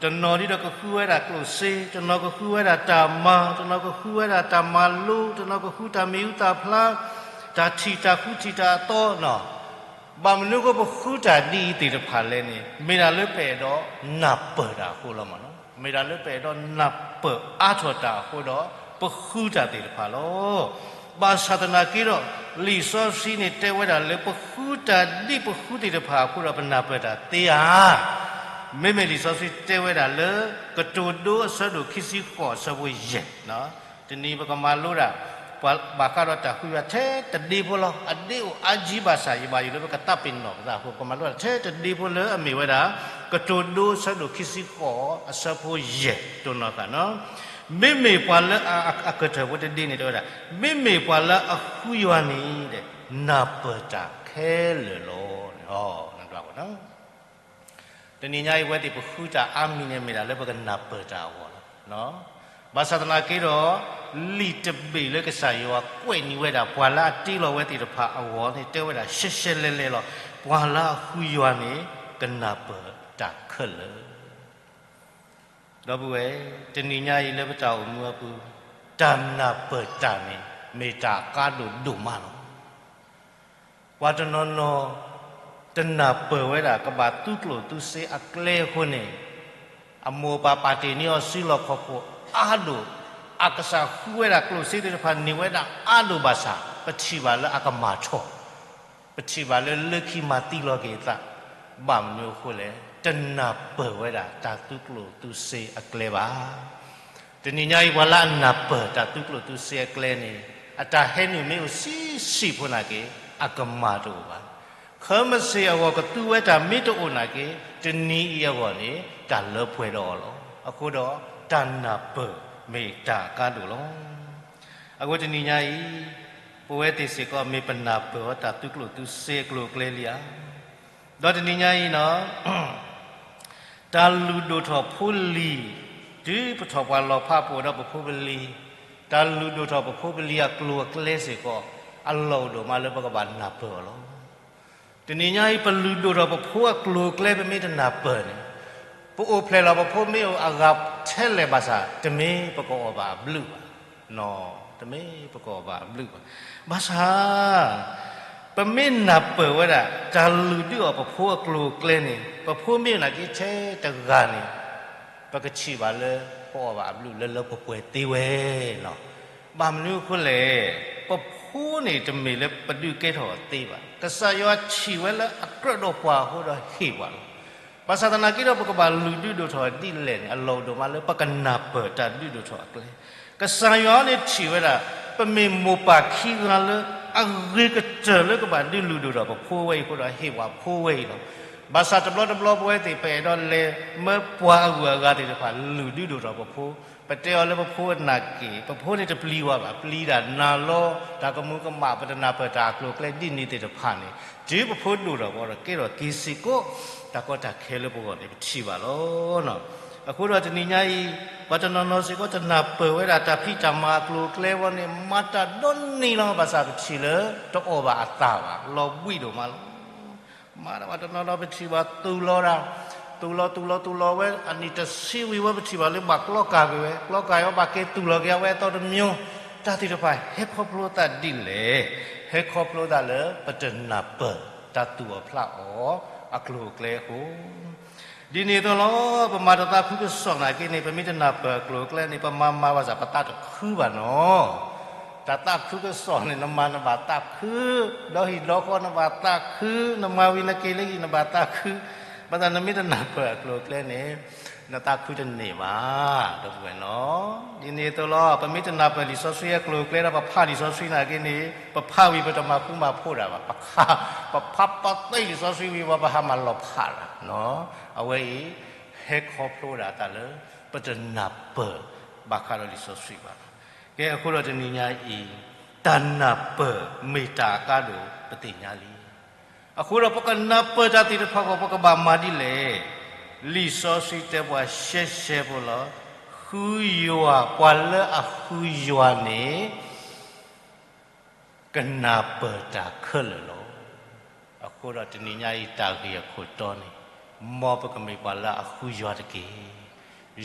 တနီၤဒ်ဒီးကဃုဝဲဒၣ်ကျိၣ်စ့, တနီၤကဃုဝဲဒၣ်တၢ်မၤ, တနီၤကဃုဝဲဒၣ်တၢ်မၤလိ, တနီၤကဃုတၢ်မ့ၢ်အူသၣ်ဖျါ, တၢ်ထံၣ်တၢ်ဃုထံၣ်တၢ်အသီနီၤ. ဘၣ်မနုၤအဃိပဃုတၢ်ဒ်အံၤသ့ၣ်တဖၣ်လဲၣ်န့ၣ် မ့ၢ်ဒၣ်လၢပအဲၣ်ဒိးနၢ်ပၢၢ်တၢ်အဃိလီၤမးနီၤ. မ့ၢ်ဒၣ်လၢပအဲၣ်ဒိးနၢ်ပၢၢ်အါထီၣ်တၢ်အဃိဒီး ပဃုတၢ်သ့ၣ်တဖၣ်လီၤ. ဘၣ်ဆၣ်သနာ်က့ဒီး လံာ်စီဆှံန့ၣ်တဲဝဲဒၣ်လၢပဃုတၢ်ဒ်ပဃုသ့ၣ်တဖၣ်အဃိဒီးပနၢ်ပၢၢ်တၢ်သ့ဧါ. မ့မ့ၢ်လံာ်စီဆှံတဲဝဲဒၣ်လၢ ကတိၤဒိအဆၢဒိၣ်ခံဆံဃိးအဆၢဖိယဲၢ် တနံၤပကမၤလိဒၣ် ပှၤဘၣ်ဃးဒီးတၢ်ဃုယွၤထဲတဒ့ဖိလီၤ. အဒ့အိၣ်အါကံဘၣ်ဆၣ် ယဘၣ်ယိၣ်လၢပကသးပ့ၤနီၣ်ပသးအဃိ ပကမၤလိဒၣ်ထဲတဒ့ဖိလၢအမ့ၢ်ဝဲဒၣ် ကတိၤဒိအဆၢဒိၣ်ခံဆံဃိးအဆၢဖိယဲၢ် တိၢ်နီၣ်ဃာ်နီၤ. မ့မ့ၢ်ပှၤလၢအကတၢၢ်ဖိတဒ့န့ၣ်တဲဝဲဒၣ် မ့မ့ၢ်ပှၤလၢအဃုယွၤန့ၣ် နၢ်ပၢၢ်တၢ်ခဲလၢာ်လီၤ. တနံၤညါအံၤ ပဝဲသ့ၣ်ပဃုတၢ်အါမံၤန့ၣ် မ့ၢ်ဒၣ်လၢပကနၢ်ပၢၢ်တၢ်အဂီၢ်လီၤ. ဘၣ်ဆၣ်သနာ်က့ဒီး လံာ်တဘ့ၣ်လၢကစၢ်ယွၤကွဲးန့ၢ်ဝဲဒၣ် ပှၤလၢအတ့လီၤဝဲသ့ၣ်တဖၣ်အဂီၢ်န့ၣ် တဲဝဲဒၣ်ရှဲရှဲလဲလဲလီၤ. ပှၤလၢအဃုယွၤန့ၣ် ကနၢ်ပၢၢ်တၢ်ခဲလၢာ် ဒီပုၢ်ဝဲၢ်, တနံၤညါအံၤလၢပတၢ်အိၣ်မူအပူၤ တၢ်နၢ်ပၢၢ်တၢ်န့ၣ် မ့ၢ်တၢ်အကါဒိၣ်ဒိၣ်မးလီၤ. ပှၤတနီၤနီၤ တနၢ်ပၢၢ်ဝဲဒၣ် ကဘၣ်သုးကျိၣ်သုးစ့အကျဲအဃိန့ၣ် အမိၢ်အပၢ်ပာ်တ့ၢ်န့ၢ်အီၤစုလီၢ်ခီၣ်ခိၣ်အါဒိၣ်, အကစၢ်ဃုဝဲဒၣ်ကျိၣ်စ့သ့ၣ်တဖၣ်န့ၢ်ဝဲဒၣ်အါဒိၣ်ဘၣ်ဆၣ် ပထံၣ်ဘၣ်လၢအကမၤထီၣ် ပထံၣ်ဘၣ်လၢလၢခံမၤသံလီၤက့ၤအသး, ဘၣ်မနုၤအဃိလဲၣ်, တနၢ်ပၢၢ်ဝဲဒၣ်တၢ်သုးကျိၣ်သုးစ့အကျဲဘၣ်. တနံၤညါအံၤ ပှၤလၢအနၢ်ပၢၢ်တၢ်သုးကျိၣ်သုးစ့အကျဲန့ၣ် အတၢ်ဟဲနုာ်မ့ၢ်အိၣ်ဆံးဆံးဖိနာ်က့ အကမၤတအိၣ်ဘၣ်. ခၢမစ့ၢ်အဂီၢ်ကသူဝဲတၢ်မ့ၢ်တအိၣ်နာ်က့ တနံၤအံၤအဂီၢ်န့ၣ် တၢ်လၢပှဲၤဒီးအီၤလီၤ. အဃိဒီး တၢ်နၢ်ပၢၢ်မ့ၢ်တၢ်အကါဒိၣ်လီၤ. အဃိတနံၤညါအံၤ ပဝဲသ့ၣ်စ့ၢ်ကီးမ့ၢ်ပနၢ်ပၢၢ်အီၤတၢ်သုးကျိၣ်သုးစ့အကျိၤအကျဲလံဧါ. ဒီးတနံၤညါအံၤနီၤ တၢ်လုၢ်ဒိၣ်ထီၣ်ဖိလံၤ တုၤပထီၣ်ပှၤလီၤဖးပအိၣ်ဒီးပဖိပလံၤ, တၢ်လုၢ်ဒိၣ်ထီၣ်ပဖိပလံၤအကျိၤအကျဲစ့ၢ်ကီး အလီၢ်အိၣ်ဒိၣ်မးလၢပကဘၣ်နၢ်ပၢၢ်အီၤလီၤ. တနံၤညါအံၤ ပလုၢ်ဒိၣ်ထီၣ်ပဖိအကျိၤအကျဲ ပမ့ၢ်တနၢ်ပၢၢ်န့ၣ်, ပအိၣ်ဖျဲၣ်လီၤပဖိမ့ၢ်အိၣ်အဂၤထဲလဲၣ်ဘၣ်ဆၣ် တမ့ၢ်ပကအီၣ်ဘၣ်အဘျုးဘၣ်. တမ့ၢ်ပကအီၣ်ဘၣ်အဘျုးဘၣ်. ဘၣ်ဆၣ် ပမ့ၢ်နၢ်ပၢၢ်ဝဲဒၣ် တၢ်လုၢ်ဒုးအီၣ်ပဖိအကျိၤအကျဲန့ၣ် ပဖိမ့ၢ်အိၣ်နာ်က့ထဲတဂၤန့ၣ် ပကထံၣ်ဘၣ်လၢ ပအီၣ်ဘၣ်အဘျုးလၢလၢပှဲၤပှဲၤသ့ဝဲလီၤ. ဘၣ်မနုၤအဃိလဲၣ်, ပဖိန့ၣ်တမ့ၢ်လၢပဒုးကဲထီၣ်အီၤသ့ဘၣ်. ကစၢ်ယွၤထံၣ်ဝဲလၢအကြၢးဒီးပှၤအဃိဒီးဟ့ၣ်ပှၤလီၤ. ဘၣ်ဆၣ်သနာ်က့ဒီး ပကဘၣ်လုၢ်ဒုးဒိၣ်ထီၣ်ဒ်လဲၣ်န့ၣ် အလီၢ်အိၣ်ဒိၣ်မးလၢပကနၢ်ပၢၢ်တၢ်ဒုးဒိၣ်ထီၣ်အကျဲ. ကစၢ်ယွၤန့ၣ်ထံၣ်ဝဲဒၣ် ပမ့ၢ်မိၢ်ပၢ်ခံဂၤလၢ အဂ့ၤကတၢၢ်လၢကဘၣ်ဒုးလုၢ်ဒိၣ်ထီၣ်ပဖိဝဲအံၤအဃိဒီးဟ့ၣ်ပှၤဖိဝဲအံၤလီၤ. ဘၣ်ဆၣ်တဘျီတဘျီပဝဲသ့ၣ် ပအဲၣ်ဒိးလဲၤမၢပှၤအဂုၤအဂၤသ့ၣ်တဖၣ်လုၢ်ဒုးဒိၣ်ထီၣ်ပဖိ, ပတဲအီၤလၢပဖိနာ်က့ ပဖိန့ၣ်တပျံၤဝဲဘၣ်, ပျံၤတၢ်နၤလီၤ, တၢ်ကမူၤကမၣ် ပတနၢ်ပၢၢ်တၢ်အကျိၤအကျဲဒ်န့ၣ်သ့ၣ်တဖၣ်န့ၣ် တုၤပဖိဒိၣ်ထီၣ်ပှၤဒီးကဲထီၣ်က့ၤစ့ၢ်ကီး တၢ်ကီတၢ်ခဲလၢပဂီၢ်န့ၣ် ပထံၣ်ဘၣ်လီၤ. အဃိဒီးတနံၤညါအံၤ ပှၤတနီၤနီၤစ့ၢ်ကီးတနၢ်ပၢၢ်ဝဲဒၣ်တၢ်ဖံးတၢ်မၤအကျိၤအကျဲဝဲန့ၣ် မၤတၢ်ဒိၣ်န့ၢ်လီၤ. ဘၣ်ဆၣ်ပထံၣ်လၢတအီၣ်ဘၣ်အသးဘၣ်, လီၤဘှံးဒိၣ်မးလီၤ. မၤတၢ်ဘၣ်တနီၤနီၤ ပထံၣ်ဘၣ်သူၣ်လီၤဒၣ်, သူၣ်လီၤသူၣ်လီၤသူၣ်လီၤဝဲ အနံၣ်တဆံဝံၤဝဲ ပထံၣ်ဘၣ်လၢဘၣ်ကျီကၤက့ၤဝဲ, ကျီကၤအီၤဘၣ်က့ၤသူၣ်လီၤက့ၤအဝဲအသီတမျိုး, တၢ်သ့ၣ်တဖၣ်ဟဲခီဖျိသးဒ်လဲၣ်, ဟဲခီဖျိသးလၢပတနၢ်ပၢၢ်တၢ်သူၣ်အီၣ်ဖျးအီၣ်အကျိၤအကျဲအဃိ ဒ်န့ၣ်အသိးလီၤ. ပမၤတၢ်သးခုကစီၣ်နာ်က့န့ၣ် ပမ့ၢ်တနၢ်ပၢၢ်အကျိၤအကျဲန့ၣ် ပမၤမၤဘၣ်ဆၣ် ပသးတခုဘၣ်နီၤ. တၢ်သးခုကစီၣ်န့ၣ် နမၤနဘၣ်သးခု, ဒီဟံၣ်ဒီဃီနဘၣ်သးခု, နမၤဝံၤနက့ၤလၢဟံၣ်နဘၣ်သးခု, ဘၣ်ဆၣ်နမ့ၢ်တနၢ်ပၢၢ်အကျိၤအကျဲန့ၣ် နသးခုတန့ၢ်ဘၣ်, ဒီပုၢ်ဝဲၢ်နီၤ. ဒ်န့ၣ်အသိးလီၤ. ပမ့ၢ်တနၢ်ပၢၢ်လံာ်စီဆှံအကျိၤအကျဲဒီး ပဖးလံာ်စီဆှံနာ်က့န့ၣ် ပဖးဝံၤပတမၤဃူမၤဖိးဒၣ်ဘၣ်, ပဖးပသ့လံာ်စီဆှံဝံၤ ပှၤပဟးမၤလီၤဖးလၢ်နီၤ. အဝဲအံၤ ဟဲခီဖျိဒၣ်တၢ်လၢ ပတနၢ်ပၢၢ်ဘၣ်ဃးဒီးလံာ်စီဆှံဘၣ်. ကဲ အဃိဒီးတနံၤညါအံၤ တၢ်နၢ်ပၢၢ်မ့ၢ်တၢ်အကါဒိၣ်ပသ့ၣ်ညါလံ. အဃိဒီးပကနၢ်ပၢၢ်တၢ်သ့ၣ်တဖၣ်အဂီၢ် ပကဘၣ်မၤဒ်လဲၣ်. လံာ်စီဆှံတဲပှၤရှဲရှဲဖိလီၤ. ဃုယွၤ, ပှၤလၢအဃုယွၤန့ၣ် ကနၢ်ပၢၢ်တၢ်ခဲလၢာ်လီၤ. အဃိဒီးတနံၤညါအံၤတၢ်ဂ့ၢ်အခိၣ်တီန့ၣ် မ်ပကမ့ၢ်ပှၤလၢအဃုယွၤတက့ၢ်.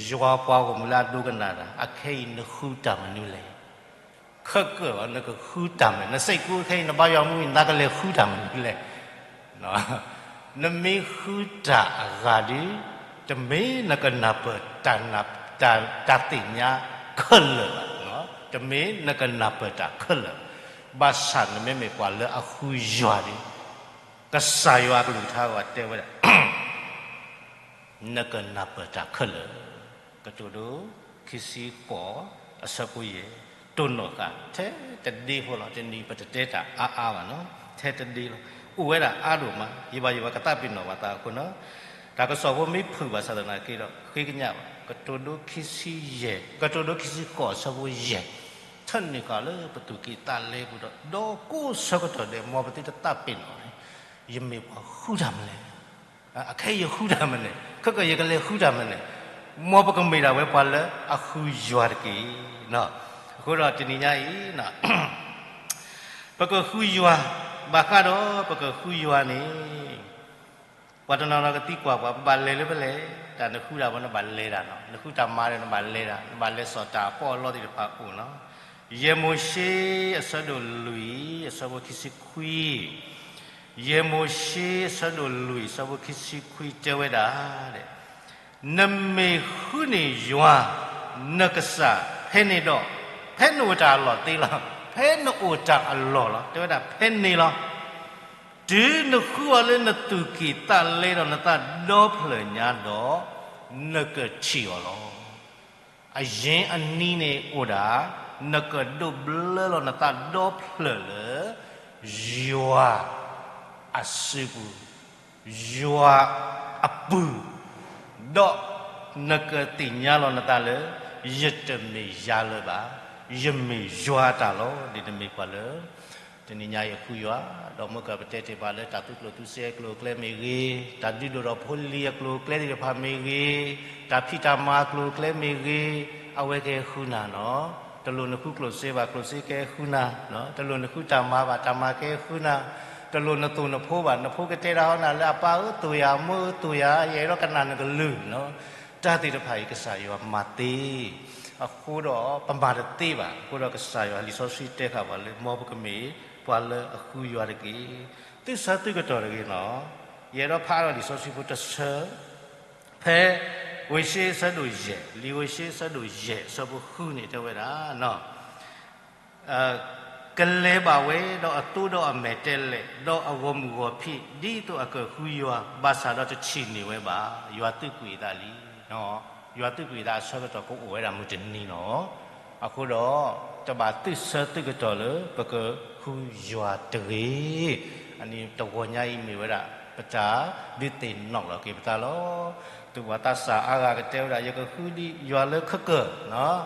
ယွၤပှၤဂီၢ်မုၢ်လၢအဒိကနၣ်တၢ်, အခဲအံၤနဃုတၢ်မနုၤလဲၣ်. ခဲကၢၣ်လီၤ နကဃုတၢ်မနုၤ, နစဲးကိးခဲအံၤ နဘါယွၤမူအံၤ နသးကလဲၤဃုတၢ်မနုၤလဲၣ်. နမ့ၢ်ဃုတၢ်အဂၤဒီး, တမ့ၢ်နကနၢ်ပၢၢ်တၢ်, တၢ်သ့ၣ်ညါခဲလၢာ်ဘၣ်, တမ့ၢ်နကနၢ်ပၢၢ်တၢ်ခဲလၢာ်, ဘၣ်ဆၣ်နမ့မ့ၢ်ပှၤလၢအဃုယွၤဒီး, ကစၢ်ယွၤအကလုၢ်ကထါအဂီၢ်တဲဝဲဒၣ် နကနၢ်ပၢၢ်တၢ်ခဲလၢာ်, ကတိၤဒိ ခံဆံဃိး အဆၢဖိယဲၢ်, တိၢ်နီၣ်ဃာ် ထဲတဒ့ဖိလီၤ, တနံၤပတတဲတၢ်အါအါဘၣ်နီၤ, ထဲတဒ့လီၤ, အိၣ်ဝဲဒၣ်အါဒိၣ်မး, ယဘၣ်ယဘၣ်ကသးပ့ၤနီၣ်ဘၣ်သးအဃိနီၤ, တၢ်ကစီၣ်ဖိမ့ၢ်ဖုၣ်ဘၣ်ဆၣ်သနာ်က့ဒီး ဃ့ကညးဘၣ်, ကတိၤဒိ ခံဆံယဲၢ်, ကတိၤဒိ ခံဆံဃိး အဆၢဖိယဲၢ်, ထၢနုာ်ဃာ်လၢပသူၣ်ကံၢ်သးလဲပူၤဒီး ဒီကိးဆၢကတီၢ်ဒဲး မ်ပသုတသးပ့ၤနီၣ်န့ၣ်, ယမ့ၢ်ပှၤဃုတၢ်မနုၤလဲၣ် အခဲအံၤယဃုတၢ်မနုၤလဲၣ်, ခဲကယကလဲၤဃုတၢ်မနုၤလဲၣ်, မ်ပကမ့ၢ်ဒၣ်ဝဲပှၤလၢအဃုယွၤတက့ၢ်. အဃိဒီးတနံၤညါအံၤ, ပကဃုယွၤ, ဘၣ်ဃးဒီးပကဃုယွၤန့ၣ်, ပှၤတနီၤနီၤကသံကွၢ်ပှၤ ပဘၣ်လဲၤလၢဖဲလဲၣ်, တၢ်နဃုတၢ်မၤဒီးနဘၣ်လဲၤတၢ်နီၤ, နဃုတၢ်မၤဒီးနဘၣ်လဲၤတၢ်, နဘၣ်လဲၤစိာ်တၢ်အပီအလီသ့ၣ်တဖၣ်အိၣ်နီၤ ယဲၢ်မိၤၡ့ အဆၢဒိၣ်လွံၢ် အဆၢဖိခံဆံခွံ, ယဲၢ်မိၤၡ့ အဆၢဒိၣ်လွံၢ် အဆၢဖိခံဆံခွံ တဲဝဲဒၣ်, နမ့ၢ်ဃုန့ၢ်ယွၤ နကစၢ်ဖဲန့ၣ်ဒီး, ဖဲနအိၣ်တၢ်အလီၢ်သ့လီၤ, ဖဲနအိၣ်တၢ်အလီၢ်လီၤ, တဲဝဲဒၣ်ဖဲန့ၣ်လီၤ. တုၤနဃုအီၤလၢနသူၣ်ကံၢ်သးလဲဒီးနသးဒီဖျၢၣ်ညါဒီး, နကထံၣ်အီၤလီၤ. အရ့အနံၤန့ၣ်အိၣ်ဒၣ်, နကဒိးဘျၢလီၤနသးဒီဖျၢၣ်လၢ ယွၤအစုပူၤ, ယွၤအပူၤ, ဒီးနကသ့ၣ်ညါလီၤနသးလၢ ယတမ့ၢ်ယၤလၢၤဘၣ်, ယမ့ၢ်ယွၤတၢ်လီၤ. ဒ်နမ့ၢ်ပှၤလၢ တနံၤညါအံၤအဃုယွၤ, ဒီးမ့ၢ်ကပတဲတ့ၢ်ပှၤလၢတၢ်သူကျိၣ်သူစ့အကျိၤအကျဲမ့ၢ်ဂ့ၤ, တၢ်ဒုးဒိၣ်ထီၣ်ဖိလံၤအကျိၤအကျဲသ့ၣ်တဖၣ်မ့ၢ်ဂ့ၤ, တၢ်ဖံးတၢ်မၤအကျိၤအကျဲမ့ၢ်ဂ့ၤ, အဝဲကဟဲဃုနၤနီၤ. တလိၣ်နဃုကျိၣ်စ့ဘၣ်, ကျိၣ်စ့ကဟဲဃုနၤ, တလိၣ်နဃုတၢ်မၤဘၣ်, တၢ်မၤကဟဲဃုနၤ, တလိၣ်နသိၣ်နဖိဘၣ်, နဖိကတဲတၢ်ဟီနၤလၢအပၢ်ဧၢသိၣ်ယၤ, အမိၢ်ဧၢသိၣ်ယၤ, ယအဲၣ်ဒိးကနၣ်နကလုၢ်နီၤ. တၢ်သ့ၣ်တဖၣ်အံၤကစၢ်ယွၤမၤသ့ အဃိဒီးပမၤတသ့ဘၣ်. အဃိဒီးကစၢ်ယွၤလံာ်စီဆှံတဲဃာ်ပှၤလၢ မ်ပကမ့ၢ်ပှၤလၢအဃုယွၤတက့ၢ်. သုဆၢသုကတီၢ်တဂ့ၤနီၤ. ယအဲၣ်ဒိးဖးဒီးလံာ်စီဆှံဖိတဆၢ, ဖဲဝ့ၡ့အဆၢဒိၣ်ယဲၢ်, လံာ်ဝ့ၡ့အဆၢဒိၣ်ယဲၢ် အဆၢဖိဃုန့ၣ်တဲဝဲဒၣ် ကလဲၤဘၣ်ဝဲဒီးအသိဒီးအမဲာ်တဲလဲး, ဒီးအဂီၢ်မုၢ်ဂီၢ်ဖံး, ဒ်သိးအကဃုယွၤ, ဘၣ်ဆၣ်ဒီးတထံၣ်န့ၢ်ဝဲဘၣ်. ယွၤသူၣ်ကွံာ်အသးလံ. ယွၤသူၣ်ကွံာ်အသးအဆၢကတီၢ်ကအိၣ်ဝဲဒၣ်မုၢ်တနံၤလီၤ. အဃိဒီး တဘၣ်သုဆၢသုကတီၢ်လၢပကဃုယွၤတဂ့ၤ. အန့ၣ်တဂီၤညါအံၤမ့ၢ်ဝဲဒၣ် ပတၢ်ဒုးသ့ၣ်နီၣ်လီၤက့ၤပသးလီၤ. သုးပှၤသးစၢ်အါဂၤကတဲဝဲဒၣ် ယကဃုဒံးယွၤလၢခဲကၢၢ်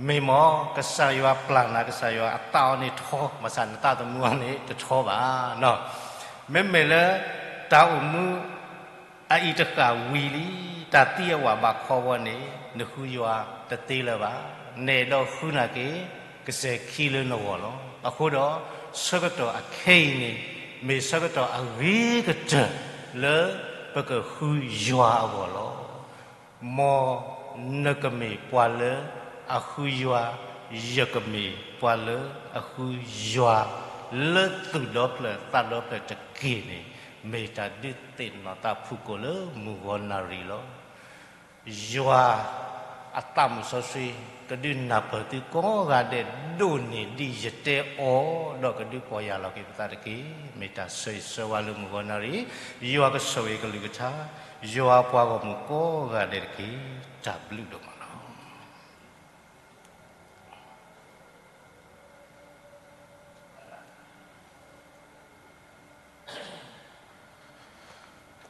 မ့ၢ်မ့ၢ် ကစၢ်ယွၤပျၢ်နၤ, ကစၢ်ယွၤအသးအီၤန့ၣ်ထီ, ဘၣ်ဆၣ်နသးသမူအီၤန့ၣ်တထီဘၣ်. မ့မ့ၢ်လၢ တၢ်အိၣ်မူအအံၤတဃၣ်ဝံၤလံ, တၢ်သံအဝၤဘၣ်ခီဝီန့ၣ် နဃုယွၤတသ့လၢၤဘၣ်. နအဲၣ်ဒိးဃုနာ်က့ၤ ကစဲၤခံလၢနဂီၢ်လီၤ. အဃိဒီး ဆၢကတီၢ်အခဲအံၤန့ၣ် မ့ၢ်ဆၢကတီၢ်အဂ့ၤကတၢၢ်လၢပကဃုယွၤအဂီၢ်လီၤ. မ်နကမ့ၢ်ပှၤလၢအဃုယွၤ, ယကမ့ၢ်ပှၤလၢအဃုယွၤ လၢသူၣ်ဒီဖျၢၣ်သးဒီဖျၢၣ်တက့ၢ်န့ၣ် မ့ၢ်တၢ်ဒုးသ့ၣ်နီၣ်သးဖုၣ်ကိာ်လၢမုၢ်ဂီၤနၣ်ရံၣ်လီၤ. ယွၤအသးမုၣ်စီဆှံ ကဒုးနၢ်ပၢၢ်သုကိးဂၤဒဲးဒိၣ်န့ၢ်ဒ်ယတဲအီၤ, ဒီးကဒုးပီၢ်ယၢ်လီၤက့ၤပသးတက့ၢ်. မ့ၢ်တၢ်ဆၢဂ့ၤဆၢဝါလၢမုၢ်ဂီၤနၣ်ရံၣ်, ယွၤကဆိၣ်ဂ့ၤကလုၢ်ကထါ, ယွၤပှၤဂီၢ်မုၢ်ကိးဂၤဒဲးတက့ၢ်. တၢ်ဘျုးဒိၣ်မးလီၤ.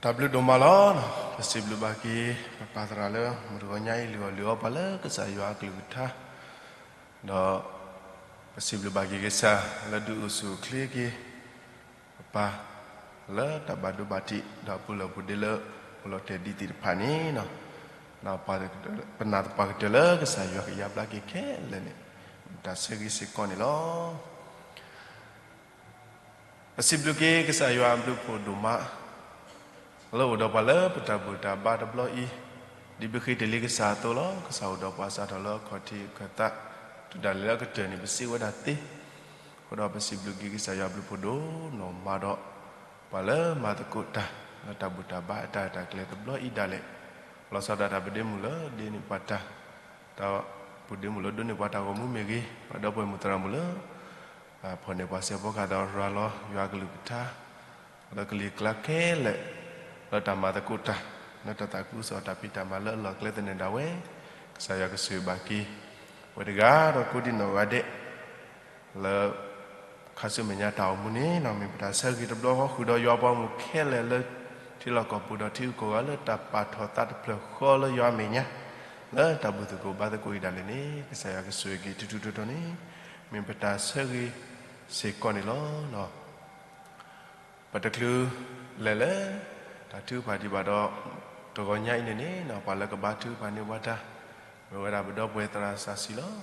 တၢ်ဘျုးဒိၣ်မးလီၤ. ပစံးဘျုးဘၣ်က့ၤ ပပၢ်သရၣ်လၢ မုၢ်တဂီၤညါအံၤ လုၢ်အီၣ်လုၢ်အီပှၤလၢကစၢ်ယွၤအကလုၢ်ကထါ, ဒီးပစံးဘျုးဘၣ်က့ၤကစၢ်လၢဒုးအိၣ်ဆူၣ်အိၣ်ချ့က့ၤ ပပၢ် လၢတၢ်ဘၣ်ဒိဘၣ်ထံး ဒီးအပူၤလီၢ်ပူၤဒ့လၢ အိၣ်လီၤတဲာ်ဒံးသ့ၣ်တဖၣ်န့ၣ်, ပနာ်သပှၢ်ကတၢၢ်လၢကစၢ်ယွၤကယါဘျါက့ၤခဲလၢာ်န့ၣ် တၢ်ဆၢဂ့ၤစ့ၢ်ကီးန့ၣ်လီၤ. ပစံးဘျုးက့ၤကစၢ်ယွၤအဘျုးဖှိၣ်ဒိၣ်မး လၢအိၣ်ဒီးပှၤလၢပတၢ်ဘူၣ်တၢ်ဘါတဘျီအံၤ, ဒ်ပဃ့တလ့ကစၢ်အသိးလီၤ. ကစၢ်အိၣ်ဒီးပှၤစးထီၣ်လၢအခီၣ်ထံးအခၢၣ်သး တုၤဒၣ်လဲာ်လၢအကတၢၢ်န့ၣ် ပစံးဝဲဒၣ်သ့. အဃိဒီးပစံးဘျုးက့ၤကစၢ်ယွၤအဘျုးဖှိၣ်ဒိၣ်နီၢ်မးဒီး ပှၤလၢမၤသကိးတၢ် လၢတၢ်ဘူၣ်တၢ်ဘါအတၢ်ရဲၣ်တၢ်ကျဲၤတဘျီအံၤဒၣ်လဲာ်, လီၤဆီဒၣ်တၢ်ပဒ့မုၣ်လၢဒ့န့ၢ်ပှၤတၢ်, တၢ်ပဒ့မုၣ်လၢဒိးန့ၢ်ပှၤတၢ်ဂီၤမူမ့ၢ်ဂ့ၤ, ပှၤဒီပုၢ်ဝဲၢ်မုၣ်သရၣ်မုၣ်လၢ ဖီၣ်န့ၢ်ပှၤစဲးဖီကဟၣ်ဒီးရၤလီၤယွၤအကလုၢ်ကထါ လၢကလံၤကျါခဲလၢာ်, လၢတၢ်မၤသကိးတၢ်, လၢတၢ်သးခုကစီၣ်တၢ်ဖံးတၢ်မၤလၢအလီၢ်အကျဲသနၢၣ်ဒၣ်ဝဲ, ကစၢ်ယွၤကဆိၣ်ဂ့ၤဘၣ်က့ၤ ပဝဲတဂၤဒီးကိးဒံနီၢ်ဂၤဒဲး လၢ ခါဆူမဲာ်ညါတၢ်အိၣ်မူန့ၣ်နီၤ မ့ၢ်ပတၢ်ဆၢဂ့ၤတဘျီဃီဃုာ်ဒီးယွၤပှၤမုၣ်ခဲလၢာ်လၢ ထံလီၢ်ကီၢ်ပူၤဒီးထံဂုၤကီၢ်ဂၤလၢတၢ်ပာ်ထီၣ်သးတဖျၢၣ်ဃီလၢယွၤအမဲာ်ညါ, လၢတၢ်ဘူၣ်သကိးဘါသကိးအံၤဒၣ်လဲာ်န့ၣ် ကစၢ်ယွၤကဆိၣ်ဂ့ၤက့ၤထူထူတီတီန့ၣ် မ့ၢ်ပတၢ်ဆၢဂ့ၤစ့ၢ်ကီးန့ၣ်လီၤ. ပတချုးလဲၤလၢ တၢ်ထုကဖၣ်ဒံးဘၣ်ဒီး တဂီၤညါအံၤန့ၣ်န့ၣ် ပှၤလၢကဘါထုကဖၣ်န့ၢ်ပှၤတၢ် မ့ၢ်ဝဲဒၣ်ပဒီပုၢ်ဝဲၢ်သရၣ်စီဆှံလီၤ.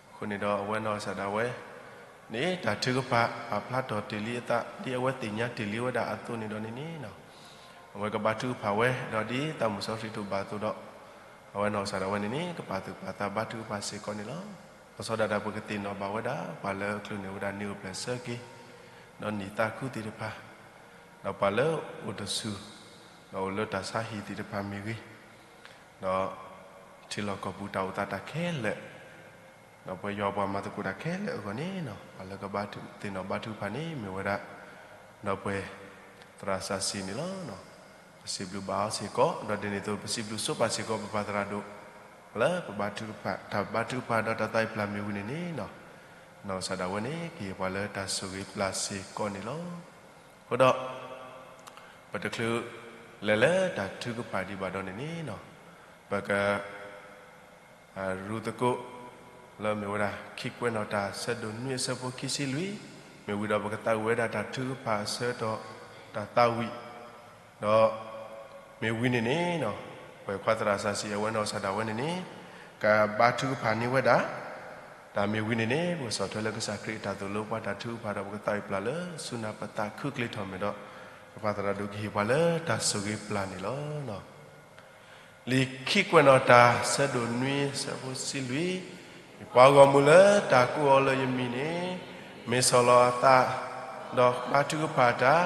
အဃိန့ၣ်ဒီးအဝဲနီၢ်ကစၢ်ဒၣ်ဝဲ န့ၣ်တၢ်ထုကဖၣ် ပာ်ဖျါထီၣ်တ့ၢ်လံအသး ဒ်အဝဲသ့ၣ်ညါတ့ၢ်လံဝဲဒၣ်အသိးန့ၣ်ဒီးန့ၣ်န့ၣ် အဝဲကဘါထုကဖၣ်ဝဲ ဒီးဒ်သးမုၣ်စီဆှံတၢ်ဘၣ်အသိးဒီး အဝဲနီၢ်ကစၢ်ဒၣ်ဝဲန့ၣ်န့ၣ် ကပာ်သူၣ်ပာ်သးဘါထုကဖၣ်စ့ၢ်ကီးန့ၣ်လီၤ. လီၤဆီဒၣ်တၢ်ပကသ့ၣ်နီၣ်ဘၣ်ဝဲဒၣ် ပှၤလၢအချုးန့ၢ်ဝဲဒၣ်န့ၢ်အိၣ်ဖျဲၣ်ဆၢက့ၤ ဒီးနံၣ်သးခုသ့ၣ်တဖၣ် ဒီးပှၤလၢအိၣ်တဆူၣ် ဒီးအိၣ်လၢတၢ်ဆါဟံၣ်သ့ၣ်တဖၣ်မ့ၢ်ဂ့ၤ, ဒီးထံလီၢ်ကီၢ်ပူၤတၢ်အိၣ်သးတၢ်ခဲလၢာ်, ဒီးပဝဲယွၤပှၤမၤသကိးတၢ်ခဲလၢာ်အဂီၢ်န့ၣ်နီၤ ပှၤလၢကဘါထုကဖၣ်သ့ၣ်နီၣ်ဘါထုကဖၣ်န့ၣ် မ့ၢ်ဝဲဒၣ် ဒီပုၢ်ဝဲၢ်သရၣ်စီဆှံန့ၣ်လီၤ. ပစံးဘျုးဘၣ်အီၤစ့ၢ်ကီး ဒီးဒ်န့ၣ်အသိး ပစံးဘျုးဆိပာ်စ့ၢ်ကီးပပၢ်သရၣ်ဒိၣ် လၢပဘါထုကဖၣ် တၢ်ဘါထုကဖၣ်ဒီးတၢ်သးအံၤပျၢ်မ့ၢ်ဝံၤန့ၣ်န့ၣ်နီၤ နီၢ်ကစၢ်ဒၣ်ဝဲန့ၣ် ကဟ့ၣ်ပှၤလၢတၢ်ဆိၣ်ဂ့ၤပျၢ်စ့ၢ်ကီးန့ၣ်လီၤ. အဃိဒီး ပတချုးလဲၤလၢတၢ်ထုကဖၣ်ဒံးဘၣ်ဒီးန့ၣ်န့ၣ်နီၤ ပက ရူသကိး လၢမ့ၢ်ဝဲဒၣ် ခံကွဲးနီၣ်တၢ်ဆၢဒိၣ်နွံအဆၢဖိခံဆံလွံၢ်, မ့ၢ်ဝံၤဒီးပကသးဝံၣ်ဝဲဒၣ်တၢ်ထုကဖၣ်အဆၢကတီၢ်တၢ်သးဝံၣ်, ဒီး မ့ၢ်ဝံၤန့ၣ်န့ၣ် ပဝဲခွါသရၣ်စီဆှံအဝဲနီၢ်ကစၢ်ဒၣ်ဝဲန့ၣ်န့ၣ် ကဘါထုကဖၣ်န့ၢ်ဝဲဒၣ်, တၢ်မ့ၢ်ဝံၤန့ၣ်န့ၣ် ပကဆီၣ်ထွဲလၢကစၢ်ခရံာ်အတၢ်သိၣ်လိပှၤတၢ်ထုကဖၣ်ဒီးပကသးဝံၣ်ပျၢ်လၢဆူနၢ်ပသးခုကလ့ၤထီၣ်မဲာ်ဒီး ပပၢ်သရၣ်ဒိၣ်ကဟ့ၣ်ပှၤလၢတၢ်ဆိၣ်ဂ့ၤပျၢ်န့ၣ်လီၤ. လံာ်ခံကွဲးနီၣ်တၢ်ဆၢဒိၣ်နွံဆၢဖိဆံလွံၢ်, ပှၤဂီၢ်မုၢ်လၢတၢ်ကိးအီၤလၢယမံၤန့ၣ် မ့ၢ်ဆီၣ်လီၤအသး, ဒီးဘါထုကဖၣ်တၢ်,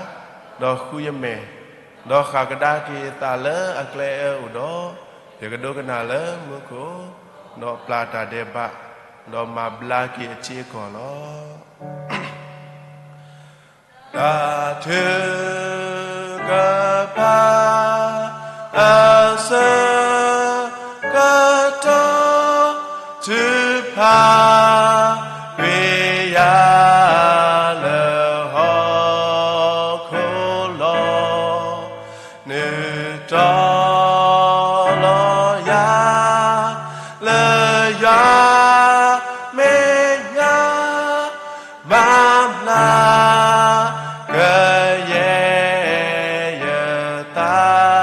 ဒီးဃုယမဲာ်, ဒီးဃၣ်ကဒါက့ၤအသးလၢအကျဲအၢအိၣ်ဒီး, ယကဒိကနၣ်လၢမူခိၣ်, ဒီးပျၢ်တၢ်ဒဲးဘး, ဒီးမၤဘျါက့ၤအထံအကီၢ်လီၤ. တၢ်ထုကဖၣ် အဆၢကတီၢ် ထုကဖၣ်ကွံာ်ယၤ လၢဟီၣ်ခိၣ်လီၤ. နုာ်တီလီၤယၤ လၢယွၤမဲာ်ညါ, မၤဘျါကယဲၢ်ယသး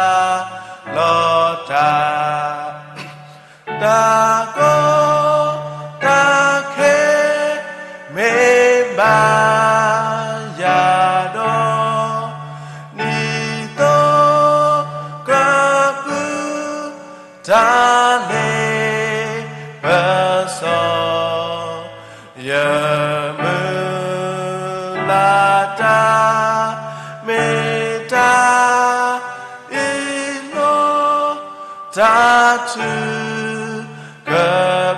လီၤတၢ် တၢ်ကီတၢ်ခဲ မ့ၢ်ဘၣ်ယၤဒီး, ဒ်သိးကပုၢ်တၢ်လ့ပစီ ယမုၢ်လၢ်တၢ် မ့ၢ်တၢ်အံၤလီၤ. တၢ်ထုက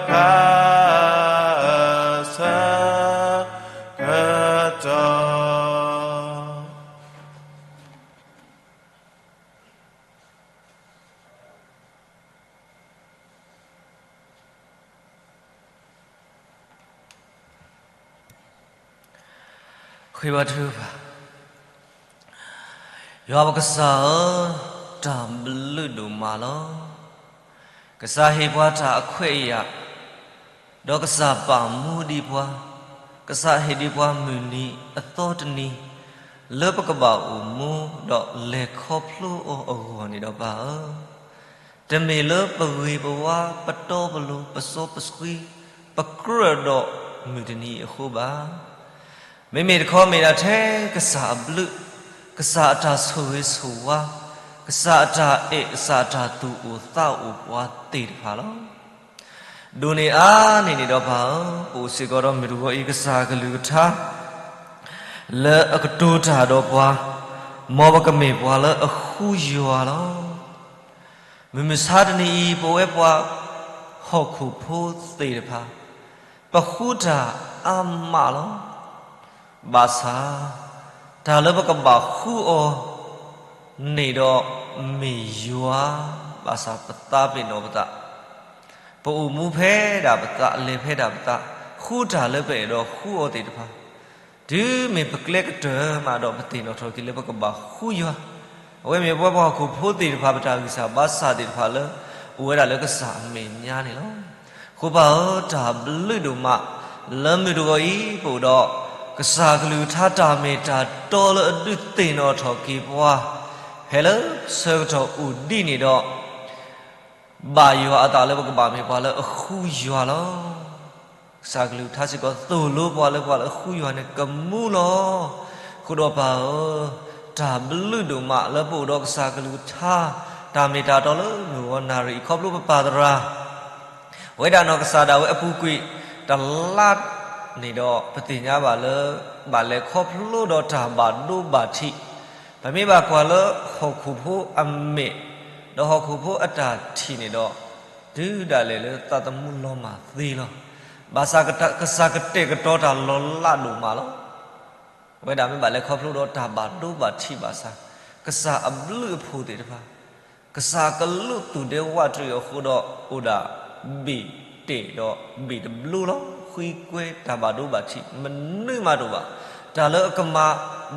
ဖၣ် အဆၢကတီၢ် ဃ့ဘါထုကဖၣ်. ယွၤပကစၢ်ဧၢ, တၢ်ဘျုးဒိၣ်မးလီၤ. ကစၢ်ဟ့ၣ်ပှၤတၢ်အခွဲးအယာ်, ဒီးကစၢ်ပာ်မူဒံးပှၤ, ကစၢ်ဟ့ၣ်ဒံးပှၤမုၢ်နံၤအသီတနံၤ, လၢပကဘၣ်အိၣ်မူဒီးလဲၤခီဖျိအီၤအဂီၢ်န့ၣ်ဒီးပၢ်ဧၢ, တမ့ၢ်လၢပဂ့ၤပဝါ ပတီပလိၤ ပစီပဆှံ ပကြၢးဒီးမုၢ်တနံၤအံၤအဃိဘၣ်. မ့မ့ၢ်တခီမ့ၢ်ဒၣ်ထဲကစၢ်အဘျုး, ကစၢ်အတၢ်ဆိၣ်ဂ့ၤဆိၣ်ဝါ, ကစၢ်အတၢ်အဲၣ်, ကစၢ်အတၢ်သူၣ်အိၣ်သးအိၣ်ပှၤသ့ၣ်တဖၣ်လီၤ. ဒိၣ်န့ၢ်အါန့ၢ်န့ၣ်ဒီးပၢ်ဧၢ, ပအိၣ်စ့ၢ်ကီးဒီးမုၢ်တဂီၤအံၤ ကစၢ်အကလုၢ်ကထါ လၢအကတိၤတၢ်ဒီးပှၤ မ်ပကမ့ၢ်ပှၤလၢအဃုယွၤလီၤ. မုၢ်မဆါတနံၤအံၤ ပဝဲပှၤဟီၣ်ခိၣ်ဖိသ့ၣ်တဖၣ် ပဃုတၢ်အါမးလီၤ. ဘၣ်ဆၣ် တၢ်လၢပကဘၣ်ဃုအီၤန့ၣ်ဒီးမ့ၢ်ယွၤ, ဘၣ်ဆၣ်ပသးပ့ၤနီၣ်ပသး, ပအိၣ်မူဖဲဒၣ်ပသး လဲၤဖဲဒၣ်ပသး, ဃုတၢ်လၢပအဲၣ်ဒိးဃုအီၤသ့ၣ်တဖၣ် တုၤမ့ၢ်ပကျဲကတၢၢ်မးဒီး ပသ့ၣ်နီၣ်ထီၣ်က့ၤလၢပကဘၣ်ဃုယွၤ, အဝဲမ့ၢ်ပဝဲပှၤဟီၣ်ခိၣ်ဖိသ့ၣ်တဖၣ် ပတၢ်ဂံၢ်စၢ်ဘါစၢ်သ့ၣ်တဖၣ်လၢ အိၣ်ဝဲဒၣ်လၢကစၢ်အမဲာ်ညါန့ၣ်လီၤ. အဃိပၢ်ဧၢ, တၢ်ဘျုးဒိၣ်မး လၢမုၢ်တဂီၤအံၤ ပအိၣ်ဒီး ကစၢ်ကလုၢ်ကထါတၢ်မ့ၢ်တၢ်တီလၢအဒုးသ့ၣ်နီၣ်ထီၣ်က့ၤပှၤ ဖဲလၢဆၢကတီၢ်အိၣ်ဒံးန့ၣ်ဒီး ဘၣ်ယွၤအသးလၢပကဘၣ်မ့ၢ်ပှၤလၢအဃုယွၤလီၤ. ကစၢ်ကလုၢ်ကထါစ့ၢ်ကီးသိၣ်လိပှၤလၢပှၤလၢအဃုယွၤန့ၣ်ကမူလီၤ. အဃိဒီးပၢ်ဧၢ, တၢ်ဘျုးဒိၣ်မးလၢပအိၣ်ဒီးကစၢ်ကလုၢ်ကထါ တၢ်မ့ၢ်တၢ်တီလၢမုၢ်ဂီၤနၣ်ရံၣ်အံၤ ခီဖျိပပၢ်သရၣ် ဝဲဒၣ်နီၢ်ကစၢ်ဒၣ်ဝဲအပူၤကွံာ်တလါန့ၣ်ဒီး ပသ့ၣ်ညါဘၣ်လၢ ဘၣ်လဲၤခီဖျိဒီးတၢ်ဘၣ်ဒိဘၣ်ထံး, ပမ့ၢ်ဘၣ်ကွၢ်လၢဟီၣ်ခိၣ်ဖိအမဲာ် ဒီးဟီၣ်ခိၣ်ဖိအတၢ်ထံၣ်န့ၣ်ဒီး တုၤဒၣ်လဲာ်လၢသးသမူလီၤမၢ်သ့လီၤ. ဘၣ်ဆၣ်ကစၢ်ကတဲာ်ကတီၤတၢ်လီၤလးဒိၣ်မးလီၤ. ဝဲဒၣ်မ့ၢ်ဘၣ်လဲၤခီဖျိဒီးတၢ်ဘၣ်ဒိဘၣ်ထံးဘၣ်ဆၣ်, ကစၢ်အဘျုးအဖှိၣ်သ့ၣ်တဖၣ် ကစၢ်ကလူးသူၣ်ဒဲဝးတရံးအဃိဒီး အိၣ်ဒၣ်ဘ့ၣ်တဲာ်ဒီးဘ့ၣ်တဘျိလီၤ. ဃုကွဲတၢ်ဘၣ်ဒိဘၣ်ထံး မနုၤမးတအိၣ်ဘၣ်. တၢ်လၢအကမၤ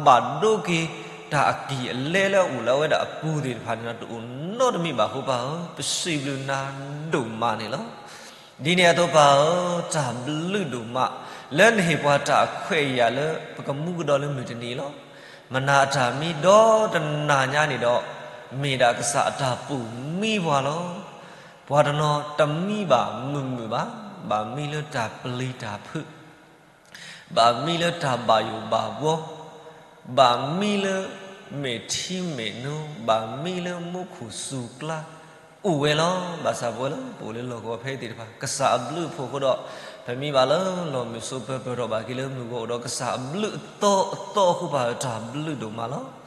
ဘၣ်ဒိက့ၤ တၢ်အကံၢ်အလဲလၢအအိၣ်လၢအဝဲဒၣ်အပူၤသ့ၣ်တဖၣ်န့ၣ်ဒီး တအိၣ်နီတမံၤဘၣ်အဃိပၢ်ဧၢ, ပစံးဘျုးနၤဒိၣ်မးန့ၣ်လီၤ. ဒ်န့ၣ်အသိးပၢ်ဧၢ, တၢ်ဘျုးဒိၣ်မး လၢနဟ့ၣ်ပှၤတၢ်အခွဲးအယာ်လၢပကမူကဒီးလၢမုၢ်တနံၤအံၤလီၤ. မနၤအတၢ်မံဒီတနၤညါန့ၣ်ဒီး မ့ၢ်ဒၣ်ကစၢ်အတၢ်ပိာ်မံပှၤလီၤ. ပှၤတနီၤတမံဘၣ်မုာ်မုာ်ဘၣ်, ဘၣ်မံလၢတၢ်ပျံၤတၢ်ဖုး ဘၣ်မံလၢတၢ်ဘၣ်ယိၣ်ဘၣ်ဘှီ, ဘၣ်မံလၢမဲာ်ထံမဲာ်နိ, ဘၣ်မံလၢမူခိၣ်စူၤကျါ အိၣ်ဝဲလီၤ. ဘၣ်ဆၣ်ပဝဲလၢပအိၣ်လၢလီၢ်ကဝီၤဖဲအံၤသ့ၣ်တဖၣ် ကစၢ်အဘျုးအဖှိၣ်အဃိဒီး ပမံဘၣ်လၢလီၢ်မုၢ်စိပၢၤပၢၤထီၣ်ဘၣ်က့ၤလၢမုၢ်ဂီၤအိၣ်ဒီးကစၢ်အဘျုးအသီအသီအဃိပၢ်ဧၢ, တၢ်ဘျုးဒိၣ်မးလီၤ.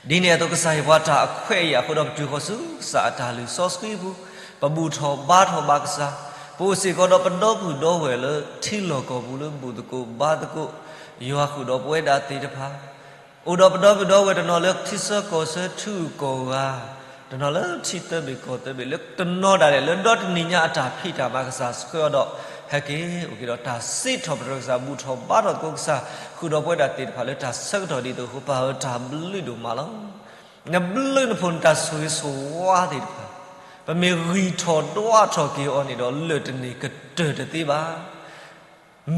ဒ်န့ၣ်အသိးကစၢ်ဟ့ၣ်ပှၤတၢ်အခွဲးအယာ်အဃိဒီး ပတုၤဃီၤဆူကစၢ်အတၢ်လုၢ်စီဆှံအပူၤ, ပဘူၣ်ထီၣ်ဘါထီၣ်ဘၣ်ကစၢ်, ပအိၣ်စ့ၢ်ကီးဒီးပဒီပုၢ်ဒီဝဲၢ်လၢထံလီၢ်ကီၢ်ပူၤလၢဘူၣ်သကိးဘါသကိး ယွၤဃုာ်ဒီးပဝဲဒၣ်သ့ၣ်တဖၣ်, အိၣ်ဒီးပဒီပုၢ်ဒီဝဲၢ်တနီၤလၢထံဆၢကီၢ်ဆၢထံဂုၤကီၢ်ဂၤ, တနီၤလၢထံသၢဘ့ၣ်ကီၢ်သၢဘ့ၣ် လၢတနီၤဒၣ်လဲာ်လၢဒီတနံၤညါအတၢ်ဖံးတၢ်မၤကစၢ်ဆှၢအီၤဒီး ဟဲက့ၤအိၣ်က့ၤဒီးတၢ်စံးထီၣ်ပတြၢၤကစၢ် ဘူၣ်ထီၣ်ဘါထီၣ်သကိးကစၢ် ဃုာ်ဒီးပဝဲဒၣ်သ့ၣ်တဖၣ်လၢတၢ်ဆၢကတီၢ်ဒ်သိးအဃိပၢ်ဧၢ တၢ်ဘျုးဒိၣ်မးလီၤ. နဘျုးနဖှိၣ်နတၢ်ဆိၣ်ဂ့ၤဆိၣ်ဝါသ့ၣ်တဖၣ် ပမ့ၢ်ဂံၢ်ထီၣ်ဒွးထီၣ်က့ၤအီၤန့ၣ်ဒီး လၢၢ်တန့ၢ်ကတၢၢ်တသ့ဘၣ်.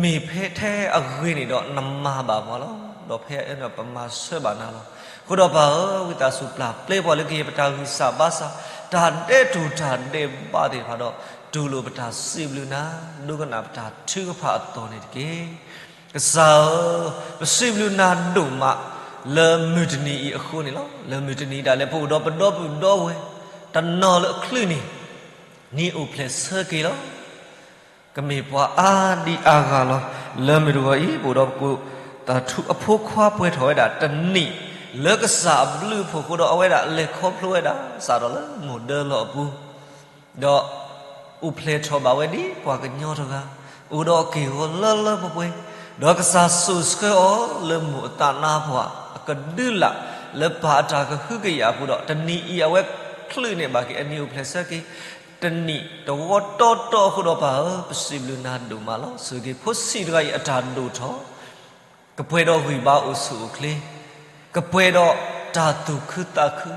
မ့ၢ်ဖဲထဲအဂ့ၤန့ၣ်ဒီး နမၤဘၣ်ပှၤလီၤ. ဒီးဖဲအံၤန့ၣ် ပမၤဆၢဘၣ်နၤလီၤ. အဃိဒီးပၢ်ဧၢ, ဝံသးစူၤပျၢ်ပျဲပှၤလၢကယဲၢ်ပတၢ်ဂံၢ်စၢ်ဘါစၢ်, တၢ်ဒဲးတူၢ်တၢ်ဒဲးဘးသ့ၣ်တဖၣ်ဒီး တူၢ်လိာ်ပတၢ်စံးဘျုးနၤ, ဒိကနၣ်ပတၢ်ထုကဖၣ်အသီၣ်န့ၣ်တက့ၢ်. ကစၢ်ဧၢ, ပစံးဘျုးနၤဒိၣ်မး လၢမုၢ်တနံၤအံၤအဃိန့ၣ်လီၤ. လၢမုၢ်တနံၤဒၣ်လဲာ် ပအိၣ်ဒီးပဒီပုၢ်ဒီဝဲၢ် တနီၤလၢအချုးန့ၣ် နံၤအိၣ်ဖျဲၣ်ဆၢက့ၤလီၤ. ကမ့ၢ်ပှၤအါဒံအါဂၤလီၤ. လၢမုၢ်တဂီၤအံၤ ပအိၣ်ဒီးပကိးသးထူအဖိခွါပှဲၤထီၣ်ဝဲဒၣ်တနံၣ် လၢကစၢ်အဘျုးအဖှိၣ်အဃိဒီး အဝဲဒၣ်လဲၤခီဖျိဝဲဒၣ် စးထီၣ်လၢမိၢ်ဒၢလီၢ်အပူၤ ဒီးအိၣ်ဖျဲၣ်ထီၣ်ဘၣ်ဝဲဒ်ပှၤကညီတဂၤ, အိၣ်ဒီးအက့ၢ်အဂီၤလၢလၢပှဲၤပှဲၤ, ဒီးကစၢ်စိာ်ဆှၢအီၤလၢမိၢ်အသးနါပှၢ်အကဒုလာ် လၢပၢ်အတၢ်ကဟုကယာ်အပူၤဒီး တနံၤအံၤအဝဲချုးန့ၢ်ဘၣ်က့ၤအနံၤအိၣ်ဖျဲၣ်ဆၢက့ၤ တနံၣ်တဝီတီတီအဃိဒီးပၢ်ဧၢ, ပစံးဘျုးနၤဒိၣ်မးလီၤ. ဆိၣ်ဂ့ၤဖိဆံးတဂၤအံၤအတၢ်ဒိၣ်ထီၣ် ကပှဲၤဒီးဂံၢ်ဘါအိၣ်ဆူၣ်အိၣ်ချ့, ကပှဲၤဒီးတၢ်သူၣ်ခုသးခု,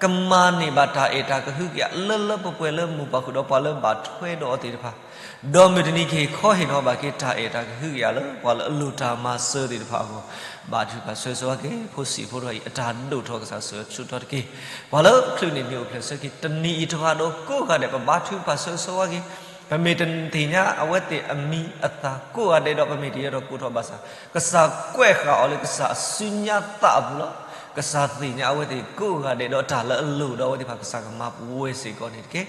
ကမၤန့ၢ်ဘၣ်တၢ်အဲၣ်တၢ်ကဟုကယာ်လၢလၢပှဲၤပှဲၤလၢမိၢ်ပၢ်ဃုာ်ဒီးပှၤလၢဘၣ်ထွဲဒီးအီၤသ့ၣ်တဖၣ်, ဒီးမုၢ်တနံၤကဟ့ၣ်ခီဟ့ၣ်နီၤဘၣ်က့ၤတၢ်အဲၣ်တၢ်ကဟုကယာ်လၢပှၤလၢအလိၣ်တၢ်မၤစၢၤသ့ၣ်တဖၣ်အဂီၢ်, ဘါထုကဖၣ်ဆၢဂ့ၤဆၢဝါက့ၤ ဖိဆံးဖိတဂၤအံၤ အတၢ်ဒိၣ်ထီၣ်ကစၢ်ဆၢဂ့ၤဆၢဝါက့ၤ, ပှၤလၢချုးန့ၣ်နံၤအိၣ်ဖျဲၣ်ဆၢက့ၤ တနံၤအံၤတဂၤဒီးကိးဂၤဒဲး ပဘါထုကဖၣ်ဆၢဂ့ၤဆၢဝါက့ၤ, ပမ့ၢ်တသ့ၣ်ညါအဝဲသ့ၣ်အမံၤအသၣ်ကိးဂၤဒဲးဒီး ပမ့ၢ်တယဲဒီးကိးထီၣ်ဘၣ်ဆၣ်, ကစၢ်ကွဲးဃာ်အီၤလၢကစၢ်အစုညါသးအပူၤလီၤ. ကစၢ်သ့ၣ်ညါအဝဲသ့ၣ်ကိးဂၤဒဲးဒီးတၢ်လၢအလိၣ်ဒီးအဝဲသ့ၣ်တဖၣ် ကစၢ်ကမၤပဝဲစ့ၢ်ကီးန့ၣ်တက့ၢ်.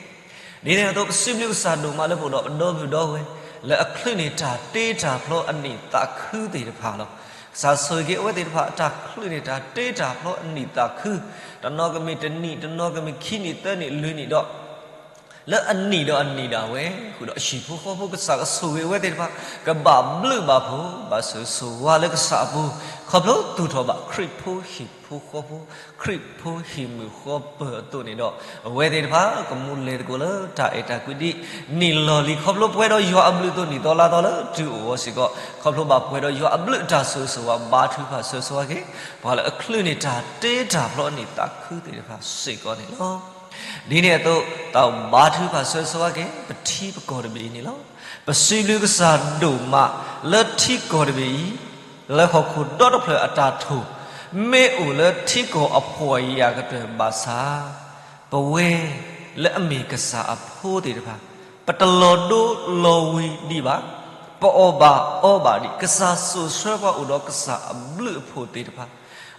ဒ်န့ၣ်အသိး ပစံးဘျုးကစၢ်ဒိၣ်မးလၢပအိၣ်ဒီးပဒီပုၢ်ဒီဝဲၢ် လၢအချုးန့ၢ်တၢ်တ့တၢ်ဖျီအနံၣ်သးခုသ့ၣ်တဖၣ်လီၤ. ကစၢ်ဆိၣ်ဂ့ၤက့ၤအဝဲသ့ၣ်တဖၣ်အတၢ်ချုးန့ၢ်တၢ်တ့တၢ်ဖျီအနံၣ်သးခု, တနီၤကမ့ၢ်တနံၣ်, တနီၤကမ့ၢ်ခံနံၣ်သၢနံၣ်လွံၢ်နံၣ်ဒီး လၢအနံၣ်ဒီးအနံၣ်ဒၣ်ဝဲ, ဃုာ်ဒီးအဟံၣ်ဖိဃီဖိကစၢ်ကဆိၣ်ဂ့ၤအဝဲသ့ၣ်တဖၣ် ကဘၣ်ဘျုးဘၣ်ဖှိၣ် ဘၣ်ဆိၣ်ဂ့ၤဆိၣ်ဝါလၢကစၢ်အပူၤ, ခီဖျိသူၣ်ထီၣ်ဘၣ်ခရံာ်ဖိဟံၣ်ဖိဃီဖိ, ခရံာ်ဖိဟံၣ်မုၣ်ဃီပၢၢ်အသိးန့ၣ်ဒီး အဝဲသ့ၣ်တဖၣ်ကမူလဲၤသကိးလၢတၢ်အဲၣ်တၢ်ကွံဒ်နံၣ်လီၢ်လံၤ ခီဖျိပှဲၤဒီးယွၤအဘျုးအသိးနံၣ်သီလါသီလၢတုၤအိၣ်အီၤစ့ၢ်ကီး, ခီဖျိဘၣ်ပှဲၤဒီးယွၤအဘျုးအတၢ်ဆိၣ်ဂ့ၤဆိၣ်ဝါ ဘါထုကဖၣ်ဆိၣ်ဂ့ၤဆိၣ်ဝါက့ၤ ပှၤလၢအချုးန့ၢ်တၢ်တ့တၢ်ဖျီအနံၣ်သးခုသ့ၣ်တဖၣ်စ့ၢ်ကီးန့ၣ်လီၤ. ဒ်န့ၣ်အသိး တၢ်ဘါထုကဖၣ်ဆိၣ်ဂ့ၤဆိၣ်ဝါက့ၤ ပထံပကီၢ်တဘ့ၣ်အံၤန့ၣ်လီၤ. ပစံးဘျုးကစၢ်ဒိၣ်မးလၢထံကီၢ်တဘ့ၣ်အံၤ လၢဟီၣ်ခိၣ်ဒီတဖျၢၣ်အတၢ်ထိၣ် မ့ၢ်အိၣ်လၢထံကီၢ်အဖှီၣ်အယာ်ကတၢၢ်ဘၣ်ဆၣ် ပဝဲလၢအမ့ၢ်ကစၢ်အဖိသ့ၣ်တဖၣ် ပတလီၤဒိလီၤဝံၤဒံးဘၣ်, ပအီၣ်ဘၣ်အီဘၣ်ဒံး, ကစၢ်စိာ်ဆှၢပှၤအိၣ်ဒီးကစၢ်အဘျုးအဖှိၣ်သ့ၣ်တဖၣ်,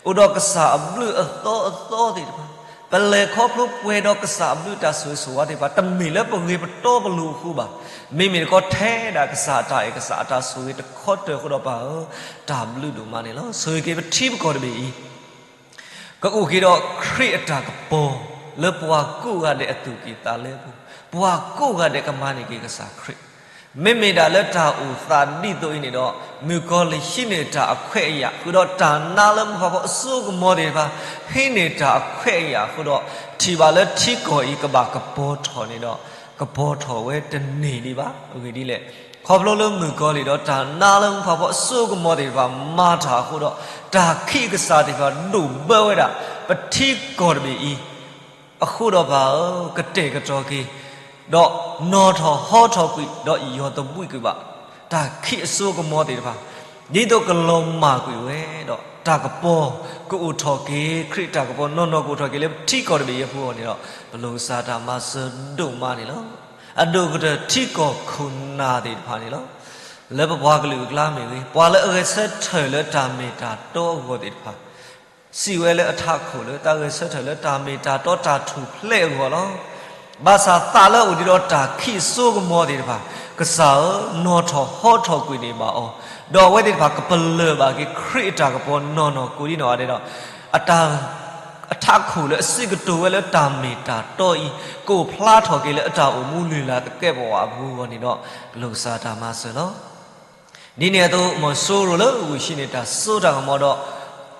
အိၣ်ဒီးကစၢ်အဘျုးအသီအသီသ့ၣ်တဖၣ်, ပလဲၤခီဖျိပှဲၤဒီးကစၢ်အဘျုးတၢ်ဆိၣ်ဂ့ၤဆိၣ်ဝါသ့ၣ်တဖၣ် တမ့ၢ်လၢပဂ့ၤပတီပလိၤအဃိဘၣ်. မ့မ့ၢ်တခီထဲဒၣ်ကစၢ်အတၢ်အဲၣ် ကစၢ်အတၢ်ဆိၣ်ဂ့ၤတခီတၢၢ်အဃိဒီးပၢ်ဧၢ, တၢ်ဘျုးဒိၣ်မးန့ၣ်လီၤ. ဆိၣ်ဂ့ၤက့ၤပထံပကီၢ်တဘ့ၣ်အံၤ ကအိၣ်က့ၤဒီးခရံာ်အတၢ်ကပီၤ လၢပှၤကိးဂၤဒဲးအသူၣ်ကံၢ်သးလဲပူၤ, ပှၤကိးဂၤဒဲးကမၤန့ၢ်က့ၤကစၢ်ခရံာ်. မ့မ့ၢ်ဒၣ်လၢတၢ်အိၣ်သးဒ်သိးအံၤန့ၣ်ဒီး မုၣ်ကီၤလံၢ်ဟံးန့ၢ်တၢ်အခွဲးအယာ် ဃုာ်ဒီးတၢ်နါလၢမုၣ်ဖးဖီအစိကမီၤသ့ၣ်တဖၣ် ဟံးန့ၢ်တၢ်အခွဲးအယာ်အဃိဒီး ထံၣ်ဘၣ်လၢထံကီၢ်အံၤကဘၣ်ကပီၤထီၣ်န့ၣ်ဒီး ကပီၤထီၣ်ဝဲတန့ၢ်ဒံးဘၣ်. အဂ့ၢ်ဒ်လဲၣ်, ခီဖျိလၢမုၣ်ကီၤလံၢ်ဒီးတၢ်နါလၢမုၣ်ဖးဖီအစိကမီၤသ့ၣ်တဖၣ်မၤတၢ်အဃိဒီး တၢ်ခံးအကစၢ်သ့ၣ်တဖၣ်ဒိၣ်ဘၢဝဲဒၣ် ပထံကီၢ်တဘ့ၣ်အံၤ အဃိဒီးပၢ်ဧၢ, ကတဲာ်ကတီၤက့ၤ ဒီးနီၣ်ထီၣ်ဟီထီၣ်ကွံာ် ဒီးယီၢ်သဘှံးကွံာ်ဘၣ် တၢ်ခံးအစိကမီၤသ့ၣ်တဖၣ် ဒ်သိးကလီၤမၢ်ကွံာ်ဝဲဒီး တၢ်ကပီၤကအိၣ်ထီၣ်က့ၤ ခရံာ်တၢ်ကပီၤနီၢ်နီၢ်ကအိၣ်ထီၣ်က့ၤလၢပထံကီၢ်တဘ့ၣ်အံၤအပူၤအဂီၢ်န့ၣ်ဒီး ပလိၣ်ကစၢ်တၢ်မၤစၢၤဒိၣ်မးန့ၣ်လီၤ. အဒိၣ်ကတၢၢ်ထံကီၢ်ခိၣ်နၢ်သ့ၣ်တဖၣ်န့ၣ်လီၤ. လၢပပှၤကလုာ်အကျါမ့ၢ်ဂ့ၤ, ပှၤလၢအဂဲၤဆၢထၢၣ်လၢတၢ်မ့ၢ်တၢ်တီအဂီၢ်သ့ၣ်တဖၣ် စံးဝဲလၢအထးခိၣ်လၢတၢ်ဂဲၤဆၢထၢၣ်လၢတၢ်မ့ၢ်တၢ်တီတၢ်ထူၣ်ဖျဲးအဂီၢ်လီၤ. ဘၣ်ဆၣ်သးလၢအအိၣ်ဒံးဒီးတၢ်ခံးအစိကမီၤသ့ၣ်တဖၣ်, ကစၢ်ဧၢ, နီၣ်ထီၣ်ဟီထီၣ်ကွံာ်န့ၢ်ဘၣ်အီၤ, ဒီးအဝဲသ့ၣ်တဖၣ်ကပလၢၢ်ဘၣ်က့ၤခရံာ်အတၢ်ကပီၤနီၢ်နီၢ်ကိးဒံနီၢ်ဂၤဒဲးဒီး အတၢ် အထးခိၣ်လၢအစံးကတိၤဝဲလၢတၢ်မ့ၢ်တၢ်တီအံၤ ကအိၣ်ဖျါထီၣ်က့ၤလၢအတၢ်အိၣ်မူလုၢ်လၢ်သကဲးပဝးအပူၤအဂီၢ်န့ၣ်ဒီး ပလိၣ်ကစၢ်တၢ်မၤစၢၤလီၤ. ဒ်န့ၣ်အသိး မ်ဆိရိၤလၢဝံၢ်ဆံးန့ၣ် တၢ်စိတၢ်ကမီၤဒီး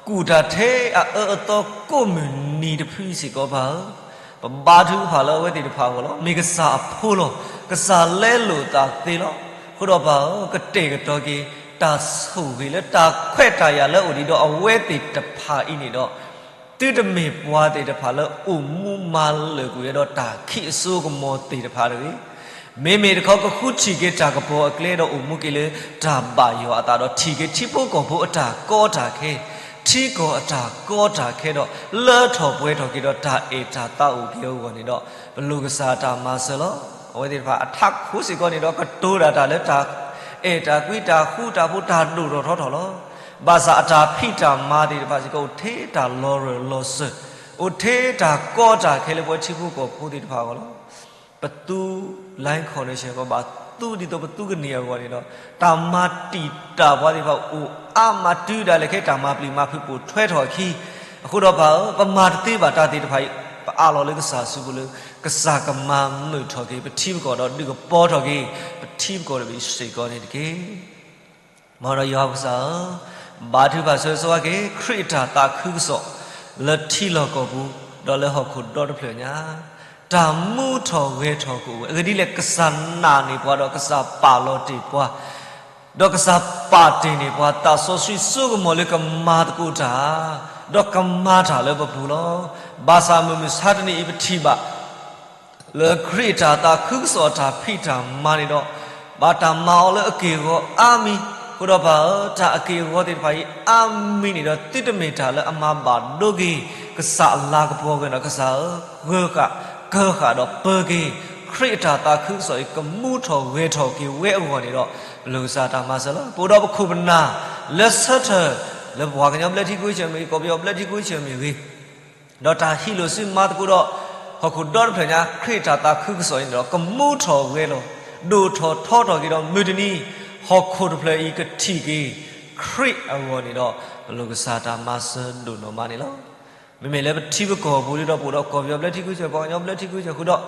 ကူၣ်တၢ်ထဲအအၢအသီကိးမုၢ်နံၤတဖုစ့ၢ်ကီးပၢ်ဧၢ, ပဘါထုကဖၣ်လၢအဝဲသ့ၣ်တဖၣ်အဂီၢ်လီၤ. မ့ၢ်ကစၢ်အဖိလီၤ. ကစၢ်လဲလိာ်သးသ့လီၤ. အဃိဒီးပၢ်ဧၢ, ကတဲာ်ကတီၤက့ၤ တၢ်ဆိၣ်ဂ့ၤလၢတၢ်ခွဲးတၢ်ယာ်လၢအအိၣ်ဒံးဒီးအဝဲသ့ၣ်တဖၣ်အံၤန့ၣ်ဒီး သုတမ့ၢ်ပှၤသ့ၣ်တဖၣ်လၢအိၣ်မူမၤလၢာ်ကွံာ်ဝဲဒီးတၢ်ခံးအစိကမီၤသ့ၣ်တဖၣ်တဂ့ၤ. မ့မ့ၢ်တခီကဃုထံၣ်က့ၤတၢ်ကပီၤအကျဲဒီးအိၣ်မူက့ၤလၢတၢ်ဘၣ်ယွၤအသးဒီးထံၣ်က့ၤထံဖိကီၢ်ဖိအတၢ်ကီတၢ်ခဲ, ထံကီၢ်အတၢ်ကီတၢ်ခဲဒီး လၢထီၣ်ပှဲၤထီၣ်က့ၤဒီးတၢ်အဲၣ်တၢ်သးအိၣ်က့ၤအဂီၢ်န့ၣ်ဒီး ပလိၣ်ကစၢ်တၢ်မၤစၢၤလီၤ. အဝဲသ့ၣ်တဖၣ်အထးခိၣ်စ့ၢ်ကီးန့ၣ်ဒီး ကတိၤဒၣ်တၢ်လၢတၢ်အဲၣ်တၢ်ကွံတၢ်ဃူတၢ်ဖိးတၢ်ဒိၣ်ထီၣ်ထီထီၣ်လီၤ. ဘၣ်ဆၣ်အတၢ်ဖံးတၢ်မၤသ့ၣ်တဖၣ်စ့ၢ်ကီး အိၣ်ထဲတၢ်လီၤရၢၢ်လီၤစၢၤ, အိၣ်ထဲတၢ်ကီတၢ်ခဲလၢပဝဲထံဖိကီၢ်ဖိသ့ၣ်တဖၣ်အဂီၢ်လီၤ. ပသူ line connection ကီးဘၣ်သူဒ်သိးပသူကန့ၢ်အဂီၢ်န့ၣ်ဒီး တၢ်မၤတံာ်တာ်ပှၤသ့ၣ်တဖၣ်အိၣ်အါမးတုၤဒၣ်လဲာ်ခဲ တၢ်မၤပျံၤမၤဖုးပိာ်ထွဲထီၣ်အခံ, အဃိဒီးပၢ်ဧၢ, ပမၤတသ့ဘၣ်တၢ်သ့ၣ်တဖၣ်အံၤ ပအးလီၤလၢကစၢ်စုပူၤလၢ ကစၢ်ကမၤမုာ်ထီၣ်က့ၤပထံပကီၢ်ဒီးဒုးကပီၤထီၣ်က့ၤ ပထံပကီၢ်တဘ့ၣ်စ့ၢ်ကီးန့ၣ်တက့ၢ်. မ်ဒီးယွၤပကစၢ်ဧၢ, ဘါထုကဖၣ်ဆိၣ်ဂ့ၤဆိၣ်ဝါက့ၤ ခရံာ်အတၢ်သးခုကစီၣ် လၢထံလီၢ်ကီၢ်ပူၤ ဒီးလၢဟီၣ်ခိၣ်ဒီတဖျၢၣ်ညါ, တၢ်မူထီၣ်ဂဲၤထီၣ်ကအိၣ်ဝဲ အဂ့ၢ်ဒ်လဲၣ် ကစၢ်နာ်န့ၢ်ပှၤဒီးကစၢ်ပာ်လီၤတ့ၢ်ပှၤ ဒီးကစၢ်ပာ်တ့ၢ်န့ၢ်ပှၤသးစီဆှံစိကမီၤလၢကမၤသကိးတၢ်, ဒီးကမၤတၢ်လၢပပူၤလီၤ. ဘၣ်ဆၣ်မုၢ်မဆါတနံၤအံၤပထံၣ်ဘၣ် လၢခရံာ်အတၢ်သးခုကစီၣ်အတၢ်ဖံးတၢ်မၤန့ၣ်ဒီး ဘၣ်တၢ်မၤအီၤလၢအက့ၢ်အဂီၤအါမံၤ, အဃိဒီးပၢ်ဧၢ, တၢ်အက့ၢ်အဂီၤသ့ၣ်တဖၣ်အံၤအါမံၤန့ၣ်ဒီး သုတမ့ၢ်တၢ်လၢအမၤဘၣ်ဒိက့ၤ ကစၢ်အလၤကပီၤဝဲဒီး ကစၢ်ဧၢ, ဂၢၤဃာ်ကၢဃာ်ဒီးပၢက့ၤ ခရံာ်အတၢ်သးခုကစီၣ်အံၤ ကမူထီၣ်ဂဲၤထီၣ်က့ၤဝဲအဂီၢ်န့ၣ်ဒီး ပလိၣ်ကစၢ်တၢ်မၤစၢၤလီၤ. ပအိၣ်ဒီးပခိၣ်ပနၢ်လၢဆၢထၢၣ် လၢပှၤကညီဘျၢထံခဝ့ၡၢၣ်မ့ၢ်ဂ့ၤ, ကီၢ်ပယီၤဘျၢထံခဝ့ၡၢၣ်မ့ၢ်ဂ့ၤ ဒီးတၢ်ဟံးလိာ်စုမၤသကိးဒီး ဟီၣ်ခိၣ်ဒီတဖျၢၣ်ညါ ခရံာ်တၢ်သးခုကစီၣ်အံၤန့ၣ်ဒီး ကမူထီၣ်ဂဲၤလီၤ ဒိၣ်ထီၣ်ထီထီၣ်က့ၤဒီး မုၢ်တနံၤ ဟီၣ်ခိၣ်တဖျၢၣ်အံၤကထံၣ်က့ၤ ခရံာ်အဂီၢ်န့ၣ်ဒီး ပလိၣ်ကစၢ်တၢ်မၤစၢၤဒိၣ်နီၢ်မးန့ၣ်လီၤ. မ့မ့ၢ်လၢပထံပကီၢ်ပူၤဒီး ပအိၣ်ဒီးကီၢ်ပယီၤဘျၢထံခူစၢၣ် ပှၤကညီဘျၢထံခူစၢၣ်ဃုာ်ဒီး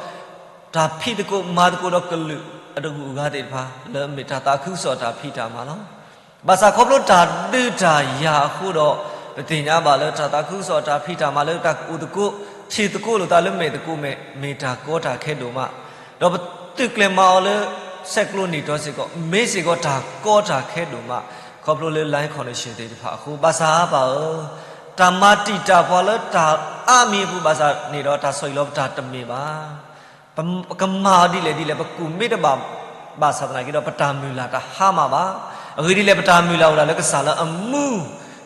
တၢ်ဖံးသကိးမၤသကိးဒီးကလုာ်အတဂုၤအဂၤသ့ၣ်တဖၣ် လၢမ့ၢ်တၢ်သးခုကစီၣ်အတၢ်ဖံးတၢ်မၤလီၤ. ဘၣ်ဆၣ်ခီဖျိတၢ်ဒုးတၢ်ယၤအဃိဒီး ပသ့ၣ်ညါဘၣ်လၢတၢ်သးခုကစီၣ်အတၢ်ဖံးတၢ်မၤလၢတၢ်ကအိၣ်သကိး ထံၣ်သကိးလိာ်သးလၢမဲာ်သကိးမဲာ် မ့ၢ်တၢ်ကီတၢ်ခဲဒိၣ်မး ဒီးပသုးကျဲၤမၤအီၤလၢ ဆဲးကျိးနံၣ်တီစ့ၢ်ကီး မ့ၢ်စ့ၢ်ကီးတၢ်ကီတၢ်ခဲဒိၣ်မး ခီဖျိလၢ land condition သ့ၣ်တဖၣ်အဃိ ဘၣ်ဆၣ်ပၢ်ဧၢ, တၢ်မၤတံာ်တာ်ပှၤလၢတၢ်အါမံၤအပူၤဘၣ်ဆၣ်န့ၣ်ဒီး တၢ်ဆီၣ်အံၣ်လီၤပတၢ်တမ့ၢ်ဘၣ်. ပကမၤအီၤဒ်လဲၣ်ဒ်လဲၣ် ပကူၣ်မ့ၢ်တဘၣ်ဘၣ်ဆၣ်သနာ်က့ဒီး ပတၢ်မုၢ်လၢ်တဟါမၢ်ဘၣ်. အဂ့ၢ်ဒ်လဲၣ် ပတၢ်မုၢ်လၢ်အိၣ်ဒၣ်လၢကစၢ်လၢအမူ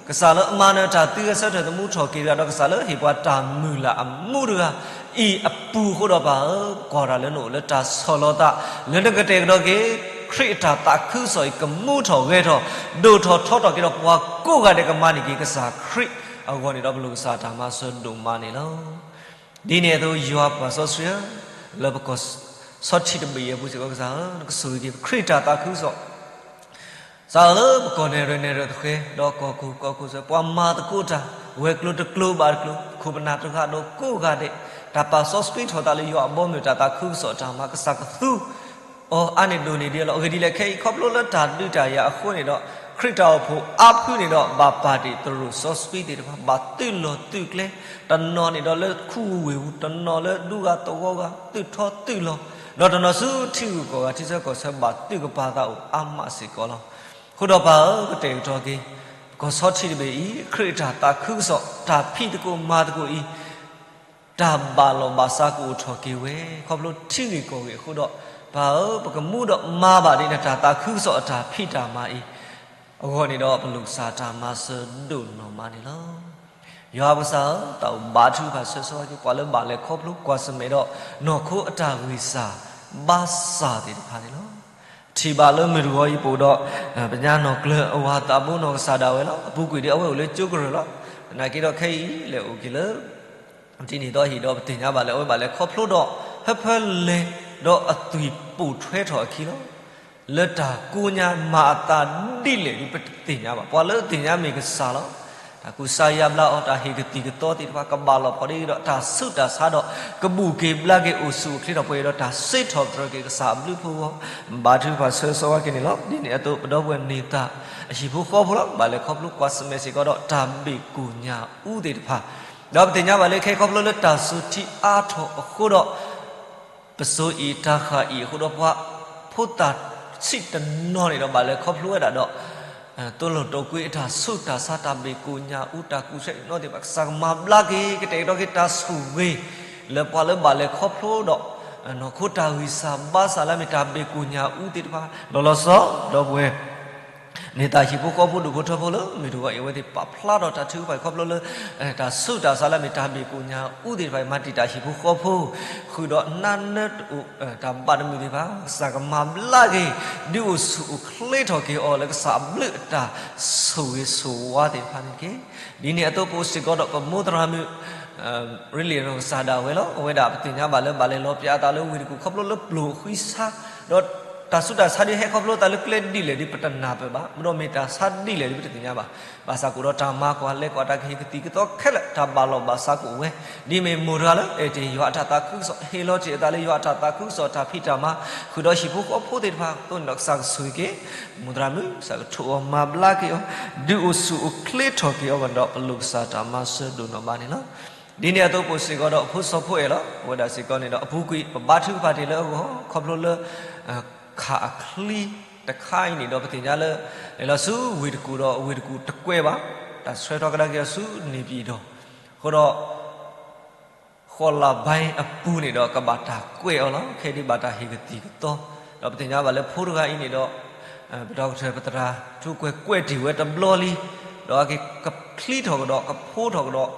ကစၢ်လၢအမၤနၢၤတၢ် သုဂဲၤဆၢထၢၣ်သမူထီၣ်က့ၤတဂၤဒီး ကစၢ်လၢဟ့ၣ်ပှၤတၢ်မုၢ်လၢ်အမူတဂၤအံၤအပူၤအဃိဒီး ပၢ်ဧၢ, ကွၢ်တၢ်လၢနအိၣ်လၢတၢ်ဆီၣ်လီၤသး လၢနကတဲာ်ကတီၤက့ၤ ခရံာ်အတၢ်သးခုကစီၣ်အံၤ ကမူထီၣ်ဂဲၤထီၣ် ဒိၣ်ထီၣ်ထီထီၣ်က့ၤဒီး ပှၤကိးဂၤဒဲးကမၤန့ၢ်က့ၤကစၢ်ခရံာ်အဂီၢ်န့ၣ်ဒီး ပလိၣ်ကစၢ်တၢ်မၤစၢၤဒိၣ်မးန့ၣ်လီၤ. ဒ်န့ၣ်အသိး ယွၤပၢ်စီဆှံဧၢ, လၢပကီၢ်ဆီထံးတဘ့ၣ်အံၤအပူၤစ့ၢ်ကီး ကစၢ်ဧၢ, နကဆိၣ်ဂ့ၤက့ၤပခရံာ်တၢ်သးခုကစီၣ် ကစၢ်ဧၢ, လၢပကီၢ်နဲၣ်ရွဲၣ်နဲၣ်ရွဲၣ်သဃဲၤ ဒီးကီၢ်ခိၣ်ကီၢ်ခိၣ်စ့ၢ် ပှၤမၤသကိးတၢ် ဝဲၤကျိၤတကျိၤဘၣ်တကျိၤ ပခိၣ်ပနၢ်တဂၤဒီးကိးဂၤဒဲး တၢ်ပာ်စီဆှံထီၣ်သးလၢယွၤအဘီအမုၢ်တၢ်သးခုကစီၣ်အတၢ်မၤ ကစၢ်ကသူအီၤအါန့ၢ်ဒိၣ်န့ၢ်ဒံးအလီၢ်. အဂ့ၢ်ဒ်လဲၣ် ခဲအံၤခီဖျိလၢတၢ်ဒုးတၢ်ယၤအဃိန့ၣ်ဒီး ခရံာ်တၢ်အိၣ်ဖှိၣ်အါဖုန့ၣ်ဒီး ဘၣ်ပာ်တ့ၢ်သရိာ်စီဆှံသ့ၣ်တဖၣ် ဘၣ်သုးလီၢ်သုးကျဲ တနီၤန့ၣ်ဒီးလၢခူဝ့ၢ်ပူၤ တနီၤလၢဒူဂၤသဝီဂၤ သုးထီသုးလီၤ ဒီးတနီၤဆူထံဂုၤကီၢ်ဂၤ ထံဆၢကီၢ်ဆၢ ဘၣ်သုးကပၤသးအိၣ်အါမးစ့ၢ်ကီးလီၤ. အဃိဒီးပၢ်ဧၢ, ကတဲာ်ကတီၤက့ၤ ပကီၢ်ဆီထံးတဘ့ၣ်အံၤ ခရံာ်အတၢ်သးခုကစီၣ် တၢ်ဖံးသကိးမၤသကိးအံၤ တၢ်ဘၣ်လီၢ်ဘၣ်စးကအိၣ်ထီၣ်က့ၤဝဲ ခီဖျိထံဂ့ၢ်ကီၢ်ဂ့ၢ်အဃိဒီး ပၢ်ဧၢ, ပကမူဒီးမၤဘၣ်ဒ်နတၢ်သးခုကစီၣ်အတၢ်ဖံးတၢ်မၤအံၤ အဂီၢ်န့ၣ်ဒီး ပလိၣ်ကစၢ်တၢ်မၤစၢၤဒိၣ်နီၢ်မးန့ၣ်လီၤ. ယွၤပကစၢ်ဧၢ, တၢ်အိၣ်ဘါထုကဖၣ်ဆၢဂ့ၤဆၢဝါက့ၤ ပှၤလၢဘၣ်လဲၤခီဖျိကွၢ်ဆၢၣ်မဲာ်ဒီး နီၢ်ခိအတၢ်ဂံၢ်စၢ် ဘါစၢ်သ့ၣ်တဖၣ်န့ၣ်လီၤ. ထံၣ်ဘၣ်လၢမုၢ်တဂီၤအံၤပအိၣ်ဒီး ပညါနီၢ်ကျၢၤအဝၤသးဘိနီၢ်ကစၢ်ဒၣ်ဝဲလီၤ. အပူၤကွံာ်ဒီးအဝဲအိၣ်လၢကၠိကရၢၢ်လီၤ. သနာ်က့ဒီးခဲအံၤလဲၤအိၣ်က့ၤလၢ ဒ်န့ၣ်အသိးဟ့ၣ်ဒီးပသ့ၣ်ညါဘၣ်လၢ အဝဲဘၣ်လဲၤခီဖျိဒီး ဖဲဖဲလဲၣ်ဒီးအသွံၣ်ပိာ်ထွဲထီၣ်အခံလီၤ. လၢတၢ်ကူၣ်ညါမၤအသးဒ်လဲၣ်ဒ်ပတသ့ၣ်ညါဘၣ်. ပှၤလၢသ့ၣ်ညါမ့ၢ်ကစၢ်လီၤ. တၢ်ကူစါယါဘျါအီၤ တၢ်ဟ့ၣ်ကသံၣ်ကသီသ့ၣ်တဖၣ် ကဘၣ်လီၤဖီၣ်ဒ်ဒီးတၢ်ဆူးတၢ်ဆါဒီး ကဘူၣ်က့ၤဘျါက့ၤအိၣ်ဆူၣ်အိၣ်ချ့ထီၣ်ပှဲၤဒီး တၢ်စ့ထီၣ်ပတြၢၤက့ၤကစၢ်အဘျုးဖှိၣ်အဂီၢ် ဘါထုကဖၣ်ဆၢဂ့ၤဆၢဝါက့ၤန့ၣ်လီၤ. ဒ်န့ၣ်အသိး ပဒီပုၢ်ဝဲၢ်န့ၢ်သါ အဟံၣ်ဖိဃီဖိလီၤ. ဘၣ်လဲၤခီဖျိကွၢ်ဆၢၣ်မဲာ်စ့ၢ်ကီးဒီးတၢ်ဘ့ၣ်ကိၣ်ညါအူသ့ၣ်တဖၣ် ဒီးပသ့ၣ်ညါဘၣ်လၢခဲအံၤခီဖျိလၢတၢ်စူၤထံအါထီၣ်အဃိဒီး ပစိၤအံၤတၢ်ဃၢ်အံၤအဃိဒီး ပှၤဖိသၣ်ဆံးတနီၤန့ၣ်ဒီး ဘၣ်လဲၤခီဖျိဝဲဒၣ်ဒီး သိလီၢ်တိာ်ကွံာ်အတၢ်ဆူးတၢ်ဆါ တၢ်ဘ့ၣ်ကိၣ်ညါအူ တၢ်ကူၣ်ဆဲးနီသ့ၣ်တဖၣ် ကစၢ်ကမၤဘျါက့ၤ ကတဲာ်ကတီၤက့ၤတၢ်ဆိၣ်ဂ့ၤ လၢပှၤလၢဘၣ်လဲၤခီဖျိဒီး နီၢ်ခိတၢ်ဂံၢ်စၢ်ဘါစၢ်လၢအမ့ၢ်တၢ်ဘ့ၣ်ကိၣ်ညါအူသ့ၣ်တဖၣ် လီၤလီၤဆီဆီ ဒီပုၢ်ဝဲၢ် န့ၢ်သါဟံၣ်ဖိဃီဖိဒူၣ်ဖိထၢဖိလၢမုၢ်တဂီၤအံၤ အဝဲသ့ၣ်ပာ်ဖျါထီၣ်တၢ်ထုကဖၣ်ခီဖျိလၢ တၢ်ဆူးတၢ်ဆါလၢအမ့ၢ်တၢ်ဘ့ၣ်ကိၣ်ညါအူသ့ၣ်တဖၣ် မၤတံာ်တာ်ဟံၣ်ဖိဃီဖိ ဃုာ်ဒီးနါနၢတအိၣ် တၢ်ဘၣ်တမုာ်သ့ၣ်တဖၣ် ကစၢ်ကမၤဘျါက့ၤ ဒုးအိၣ်ဆူၣ်အိၣ်ချ့ထီၣ်က့ၤအီၤလၢကစၢ်အဘျုးအတၢ်ဆိၣ်ဂ့ၤဆိၣ်ဝါသ့ၣ်တဖၣ်န့ၣ်တက့ၢ်. ဒ်န့ၣ်အသိးပအိၣ်စ့ၢ်ကီးဒီးပမိၢ်သရၣ်မုၣ် ရ့လံၣ်နီၢ်ကစၢ်ဒၣ်ဝဲလီၤ. အဝဲဒၣ်ပသ့ၣ်ညါဘၣ်လၢဘၣ်လဲၤလီၤပၠးအသးလၢဝ့ၢ်တကူၣ် ခီဖျိလၢပျိၢ်ဃံဆါ ဒီးတၢ်ဆူးတၢ်ဆါဒ်ဟဲခီဖျိသးလၢကျဲဒ်လဲၣ်ဒ်ပတနၢ်ပၢၢ်ဘၣ်, မ့ၢ်ဒီးမ့ၢ်တၢ်ဆါဒ်လဲၣ်ဒ်ပတသ့ၣ်ညါဘၣ်. ဘၣ်ဆၣ်ကအိၣ်ဒီးတၢ်မၤကွၢ်လဲၤကွၢ် တၢ်ကဟ့ၣ်ကသံၣ်ကသီခဲလၢာ် တၢ်ဘၣ်လီၢ်ဘၣ်စးကအိၣ်ဝဲ, ဒ်မ့ၢ်မိၢ်တဂၤလၢအဲၣ်တ့ၢ်ယွၤအတၢ်သးခုကစီၣ် ဟ့ၣ်လီၤတ့ၢ်အသးလၢယွၤအတၢ်သးခုကစီၣ် တၢ်ဖံးတၢ်မၤ ဃုာ်ဒီးဟံၣ်ဖိဃီဖိသ့ၣ်တဖၣ်အသိးန့ၣ်ဒီး ကစၢ်ကဆိၣ်ဂ့ၤက့ၤ မိၢ်သရၣ်မုၣ် ကစၢ်ကထိးအီၤမၤဘျါက့ၤအီၤ ဒုးအိၣ်ဆူၣ်အိၣ်ချ့ထီၣ်က့ၤအီၤဘၣ်ဒီး ပလိၣ်ကစၢ်တၢ်မၤစၢၤဒိၣ်နီၢ်မးန့ၣ်လီၤ. ဒ်န့ၣ်အသိးပအိၣ်စ့ၢ်ကီးဒီးအဖိစီၤဖိအဲၣ်လီၤ. အဝဲဒၣ်စ့ၢ်ကီးန့ၣ်ဒီး အပူၤကွံာ် ပဘါထုကဖၣ်တ့ၢ်လၢအဂီၢ် ခီဖျိလၢ ခးအချံတခါအံၤန့ၣ်ဒီး ပသ့ၣ်ညါလၢ လဲၤလီၤဆူဝ့ၢ်တကူၣ်ဒီး ဝ့ၢ်တကူၣ်တကွဲးဘၣ်, တၢ်ဆှၢထီၣ်ကဒါက့ၤအီၤဆူန့ၣ်ပၠံၣ်တီၣ်, အဃိဒီး ဃိးလါဘၣ်အပူၤန့ၣ်ဒီး ကဘၣ်တၢ်ကွဲးအီၤလီၤ. ခဲအံၤဒ်ဘၣ်တၢ်ဟ့ၣ်ကသံၣ်ကသီ, ဒီးပသ့ၣ်ညါဘၣ်လၢဖိတဂၤအံၤန့ၣ်ဒီး ပဒီကထၢၣ်ပသရၣ် ထူးကွဲးကွဲးတ့ၢ်ဝဲတဘျီလံ, ဒီးအက့ၤကချံထီၣ်ကဒီး ကဖိထီၣ်ကဒီး,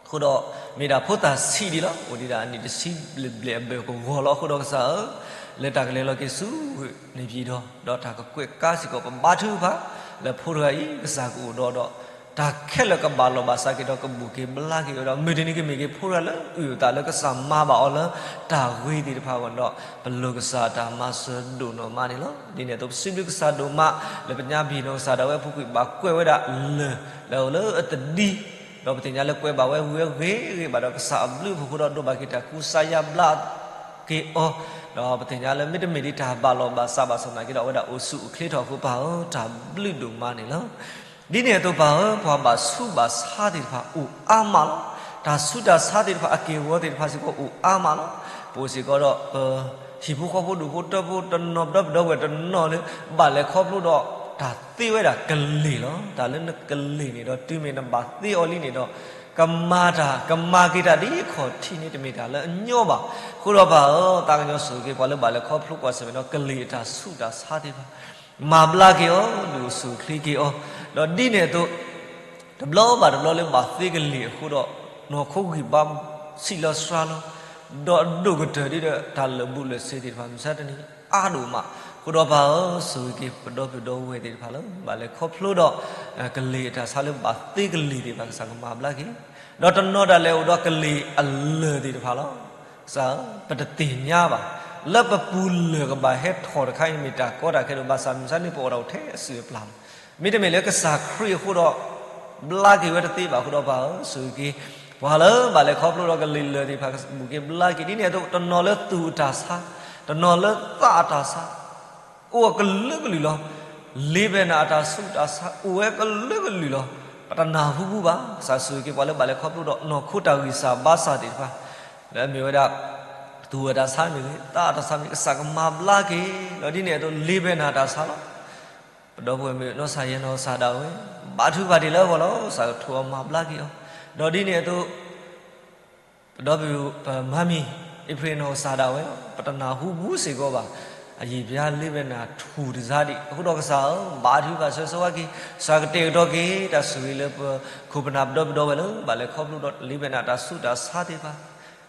အဃိဒီး မ့ၢ်ဒၣ်ဖိသၣ်ဆံးဒံးလီၤ. အိၣ်ဒံးဒၣ်အနံၣ်တဆံဘျဲၣ်ဘျဲၣ်အဘၢၣ်ကဝီၤလီၤ. အဃိဒီးကစၢ်ဧၢ, လၢတၢ်ကလဲၤလီၤက့ၤဆူန့ၣ်ပၠံၣ်တီၣ် ဒီးတၢ်ကကွဲးကါစ့ၢ်ကီး ပဘါထုကဖၣ် လၢဖိတဂၤအံၤ ကစၢ်ကအိၣ်ဒီးဒီး တၢ်ခဲလၢာ်ကဘၣ်လီၢ်ဘၣ်စးက့ၤဒီးကဘူၣ်က့ၤဘျါက့ၤအီၤဒီး မုၢ်တနံၤကမ့ၢ်က့ၤဖိတဂၤလၢအုၣ်အသးလၢကစၢ်မၤဘၣ်အီၤလၢတၢ်ဂ့ၤသ့ၣ်တဖၣ်အဂီၢ်န့ၣ်ဒီး ပလိၢ်ကစၢ်တၢ်မၤစၢၤဒိၣ်နီၢ်မးန့ၣ်လီၤ. ဒ်န့ၣ်အသိး ပစံးဘျုးကစၢ်ဒိၣ်မး လၢပညါဘံၣ်နီၢ်ကစၢ်ဒၣ်ဝဲအပူၤကွံာ် ဘၣ်ကွဲးဝဲဒၣ်လၢၢ်လၢအအိၣ်လၢအတဒံ ဒီးပသ့ၣ်ညါလၢကွဲးဘၣ်ဝဲဝံၤဝဲဂ့ၤဂ့ၤဘၣ်ဒီး ကစၢ်အဘျုးအဖှိၣ်အဃိဒီးဒိးဘၣ်က့ၤတၢ်ကူစါယါဘျါက့ၤအီၤ, ဒီးပသ့ၣ်ညါလၢမ့တမ့ၢ်ဒ်တၢ်ဘၣ်လီၢ်ဘၣ်စးဘၣ်ဆၣ်သနာ်က့ဒီး အဝဲဒၣ်အိၣ်ဆူၣ်အိၣ်ချ့ထီၣ်အဃိ ပၢ်ဧၢ တၢ်ဘျုးဒိၣ်မးန့ၣ်လီၤ. ဒ်န့ၣ်အသိးပၢ်ဧၢ ပှၤဘၣ်ဆူးဘၣ်ဆါသ့ၣ်တဖၣ်အိၣ်အါမးလီၤ. တၢ်ဆူးတၢ်ဆါသ့ၣ်တဖၣ်အက့ၢ်အဂီၤသ့ၣ်တဖၣ်စ့ၢ်ကီးအိၣ်အါမးလီၤ. ပအိၣ်စ့ၢ်ကီးဒီး ပဟံၣ်ဖိဃီဖိဒူၣ်ဖိတၢဖိတနီၤပဒီပုၢ်ဝဲၢ်တနီၤလၢ ဘၣ်လဲၤခီဖျိဒီးတၢ်သ့ဝဲဒၣ်ကလ့ၢ်လီၤ. တၢ်လၢနကလ့ၢ်န့ၣ်ဒီး တုၤမ့ၢ်နဘၣ်သ့အီၤလံန့ၣ်ဒီး ကမၤတၢ် ကမၤက့ၤတၢ်ဒ်ခီၣ်ထံးန့ၣ်တမ့ၢ်တၢ်လၢအညီဘၣ်. အဃိဒီးပၢ်ဧၢ သးကညီၤဆိၣ်ဂ့ၤက့ၤ ပှၤလၢဘၣ်လဲၤခီဖျိကွၢ်ဆၢၣ်မဲာ်ဒီးကလ့ၢ်အတၢ်ဆူးတၢ်ဆါသ့ၣ်တဖၣ် မၤဘျါက့ၤအီၤ ဒုးအိၣ်ဆူၣ်အိၣ်ချ့က့ၤအီၤ, ဒီးဒ်န့ၣ်အသိး တဘျီဘၣ်တဘျီလၢဘၣ်သ့ကလ့ၢ်အဃိဒီး နီၢ်ခိဂံၢ်ဘါဆံးလီၤစှၤလီၤ, ဒီးအဒိၣ်ကတၢၢ်ဒ်ဒီးတၢ်လၢာ်ဘူၣ်လၢာ်စ့ၤသ့ၣ်တဖၣ် မုၢ်ဆါတနံၤအါဒိၣ်မး, အဃိဒီးပၢ်ဧၢ ဆိၣ်ဂ့ၤက့ၤပဒီပုၢ်ဒီဝဲၢ်သ့ၣ်တဖၣ်လၢ ဘၣ်လဲၤခီဖျိဒီး ကလ့ၢ်အတၢ်ဆါလၢဘၣ်သ့ကလ့ၢ်သ့ၣ်တဖၣ် ကစၢ်ကမၤဘျါက့ၤ, ဒီးတနီၤဒၣ်လဲာ်အိၣ်ဒီးကလ့ၢ်အလၢၢ်သ့ၣ်တဖၣ်လီၤ. ကစၢ်ဧၢ ပတသ့ၣ်ညါဘၣ်, လၢပပူၤလၢၢ်ကဘၣ်ဟဲထီၣ်တခါအံၤ မ့ၢ်တၢ်ကီတၢ်ခဲဒိၣ် ဘၣ်ဆၣ်မုၢ်ဆါန့ၣ် ပအိၣ်ဒီးအိၣ်ထဲအစုအပျၢ်လီၤ. မ့တမ့ၢ်လၢကစၢ်ခရံာ်အဃိဒီး ဘျါက့ၤဝဲတသ့ဘၣ်အဃိဒီးပၢ်ဧၢ ဆိၣ်ဂ့ၤက့ၤ ပှၤလၢဘၣ်လဲၤခီဖျိဒီးကလ့ၢ်လၢၢ်သ့ၣ်တဖၣ် ကဘူၣ်က့ၤဘျါက့ၤ ဒ်န့ၣ်အသိး တနီၤလၢသူၣ်အတၢ်ဆါ, တနီၤလၢသးအတၢ်ဆါ အိၣ်အကလုာ်ကလုာ်လီၤ. လ့ဘဲနၤအတၢ်ဆူးတၢ်ဆါ အိၣ်ဝဲကလုာ်ကလုာ်လီၤ. ပတနၢ်ဟူဘူးဘၣ်. ကစၢ်ဆိၣ်ဂ့ၤက့ၤပှၤလၢဘၣ်လဲၤခီဖျိဒီးနီၢ်ခိတၢ်ဂံၢ်စၢ်ဘါစၢ်သ့ၣ်တဖၣ် လၢအမ့ၢ်ဝဲဒၣ် သူၣ်အတၢ်ဆါမ့ၢ်ဂ့ၤ သးအတၢ်ဆါမ့ၢ်ဂ့ၤ ကစၢ်ကမၤဘျါက့ၤ ဒီးဒ်န့ၣ်အသိး လ့ဘဲနၤတၢ်ဆါလီၤ. ပဒီပုၢ်ဝဲၢ်မ့ၢ်နီၢ်ဆၣ်ယဲၢ်နီၢ်ကစၢ်ဒၣ်ဝဲ ဘါထုကဖၣ်တ့ၢ်လၢအဂီၢ်လီၤ. ကစၢ်ကထိးအီၤမၤဘျါက့ၤအီၤ, ဒီးဒ်န့ၣ်အသိး ပဒီပုၢ်ပမါမံၤ အ့ဖြ့ၣ်နီၢ်ကစၢ်ဒၣ်ဝဲ ပတနၢ်ဟူဘူးစ့ၢ်ကီးဘၣ်. အယံာ်ပျါလ့ဘဲနၤထူၣ်တစါဒံး အဃိဒီးကစၢ်ဧၢ ဘါထုကဖၣ်ဆၢဂ့ၤဆၢဝါက့ၤ, ကစၢ်ကတဲာ်ကတီၤက့ၤ တၢ်ဆိၣ်ဂ့ၤလၢပခိၣ်ပနၢ်ပဒီပုၢ်ဒီဝဲၢ်လၢ ဘၣ်လဲၤခီဖျိဒီးလ့ဘဲနၤတၢ်ဆူးတၢ်ဆါသ့ၣ်တဖၣ်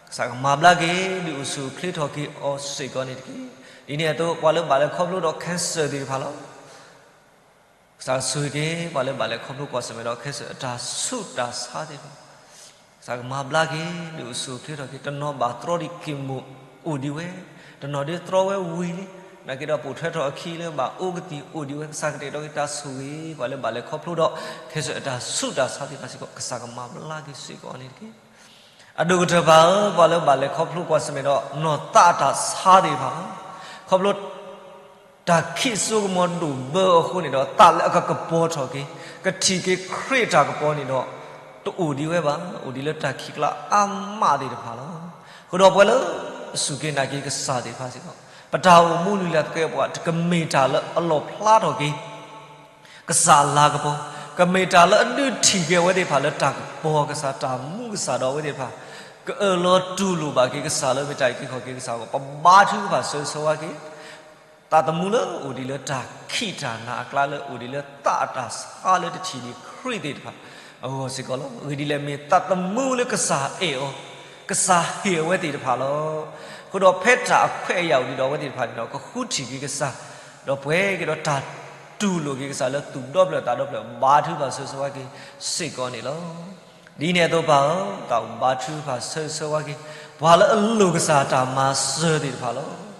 ကစၢ်ကမၤဘျါက့ၤ ဒုးအိၣ်ဆူၣ်အိၣ်ချ့ထီၣ်က့ၤအီၤစ့ၢ်ကီးန့ၣ်တက့ၢ်. ဒ်န့ၣ်အသိး ပှၤလၢဘၣ်လဲၤခီဖျိဒီး cancer သ့ၣ်တဖၣ်လီၤ. ကစၢ်ဆိၣ်ဂ့ၤက့ၤ ပှၤလၢဘၣ်လဲၤခီဖျိကွၢ်ဆၢၣ်မဲာ်ဒီး cancer အတၢ်ဆူးတၢ်ဆါသ့ၣ်တဖၣ် ကစၢ်ကမၤဘျါက့ၤ ဒုးအိၣ်ဆူၣ်အိၣ်ချ့ထီၣ်က့ၤ, တနီၤဘၣ်တြီဒံး chemo အိၣ်ဒံးဝဲ, တနီၤဒ်တြီဝဲဝံၤလံ, နာ်က့ဒီးပိာ်ထွဲထီၣ်အခံလၢဘၣ်အိၣ်ကသံၣ်အိၣ်ဒံးဝဲ, ကစၢ်ကတဲာ်ကတီၤက့ၤတၢ်ဆိၣ်ဂ့ၤ ပှၤလၢဘၣ်လဲၤခီဖျိဒီး cancer အတၢ်ဆူးတၢ်ဆါသ့ၣ်တဖၣ်စ့ၢ်ကီး ကစၢ်ကမၤဘျါက့ၤစ့ၢ်ကီးန့ၣ်တက့ၢ်. အဒိၣ်ကတၢၢ်ပၢ်ဧၢ ပှၤလၢဘၣ်လဲၤခီဖျိကွၢ်ဆၢၣ်မဲာ်ဒီး နီၢ်သးအတၢ်ဆါသ့ၣ်တဖၣ်လီၤ. ခီဖျိ တၢ်ခံးစိကမီၤဒိၣ်ဘၢအဃိန့ၣ်ဒီး သးလၢအကကပီၤထီၣ်က့ၤ ကထံၣ်က့ၤခရံာ်အတၢ်ကပီၤန့ၣ်ဒီး တအိၣ်ဒံးဝဲဘၣ်, အိၣ်ဒံးလၢတၢ်ခံးကျါအါမးသ့ၣ်တဖၣ်လီၤ. အဃိဒီးပှၤလၢ စူၢ်က့ၤနာ်က့ၤကစၢ်သ့ၣ်တဖၣ်စ့ၢ်ကီး ပတၢ်အိၣ်မူလုၢ်လၢ်သကဲးပဝး တကမ့ၢ်တၢ်လၢအလီၣ်ဖျါထီၣ်က့ၤ ကစၢ်အလၤကပီၤ, ကမ့ၢ်တၢ်လၢအဒုးထံၣ်က့ၤအဝဲသ့ၣ်တဖၣ်လၢတၢ်ကပီၤကစၢ် တၢ်မူကစၢ်ဒီးအဝဲသ့ၣ်တဖၣ် ကအၢၣ်လီၤတူၢ်လိာ်ဘၣ်က့ၤကစၢ်လၢမ့ၢ်တၢ်အုၣ်က့ၤခီၣ်က့ၤကစၢ်အဂီၢ် ပဘါထုကဖၣ်ဆၢဂ့ၤဆၢဝါက့ၤ သးသမူလၢအိၣ်ဒံးလၢတၢ်ခံးတၢ်နၤအကျါ လၢအိၣ်ဒံးလၢသးအတၢ်ဆါလၢတထံၣ်ဒံးခရံာ်သ့ၣ်တဖၣ်အဂီၢ်စ့ၢ်ကီးလီၤ. အဂ့ၢ်ဒ်လဲၣ် မ့ၢ်သးသမူလၢကစၢ်အဲၣ်အီၤ, ကစၢ်ဟ့ၣ်အဝဲသ့ၣ်တဖၣ်လီၤ. အဃိဒီးဖဲတၢ်အခွဲးအယာ်အိၣ်ဒံးဒီးအဝဲသ့ၣ်တဖၣ်န့ၣ်ဒီး ကဃုထံၣ်က့ၤကစၢ်, ဒီးပှဲၤက့ၤဒီးတၢ်တူၢ်လိာ်က့ၤကစၢ်လၢသူၣ်ဒီဖျၢၣ်သးဒီဖျၢၣ် ဘါထုကဖၣ်ဆၢဂ့ၤဆၢဝါက့ၤစ့ၢ်ကီးန့ၣ်လီၤ. ဒ်န့ၣ်အသိးပၢ်ဧၢ သးအိၣ်ဘါထုကဖၣ်ဆၢဂ့ၤဆၢဝါက့ၤ ပှၤလၢအလိၣ်ကစၢ်တၢ်မၤစၢၤသ့ၣ်တဖၣ်လီၤ.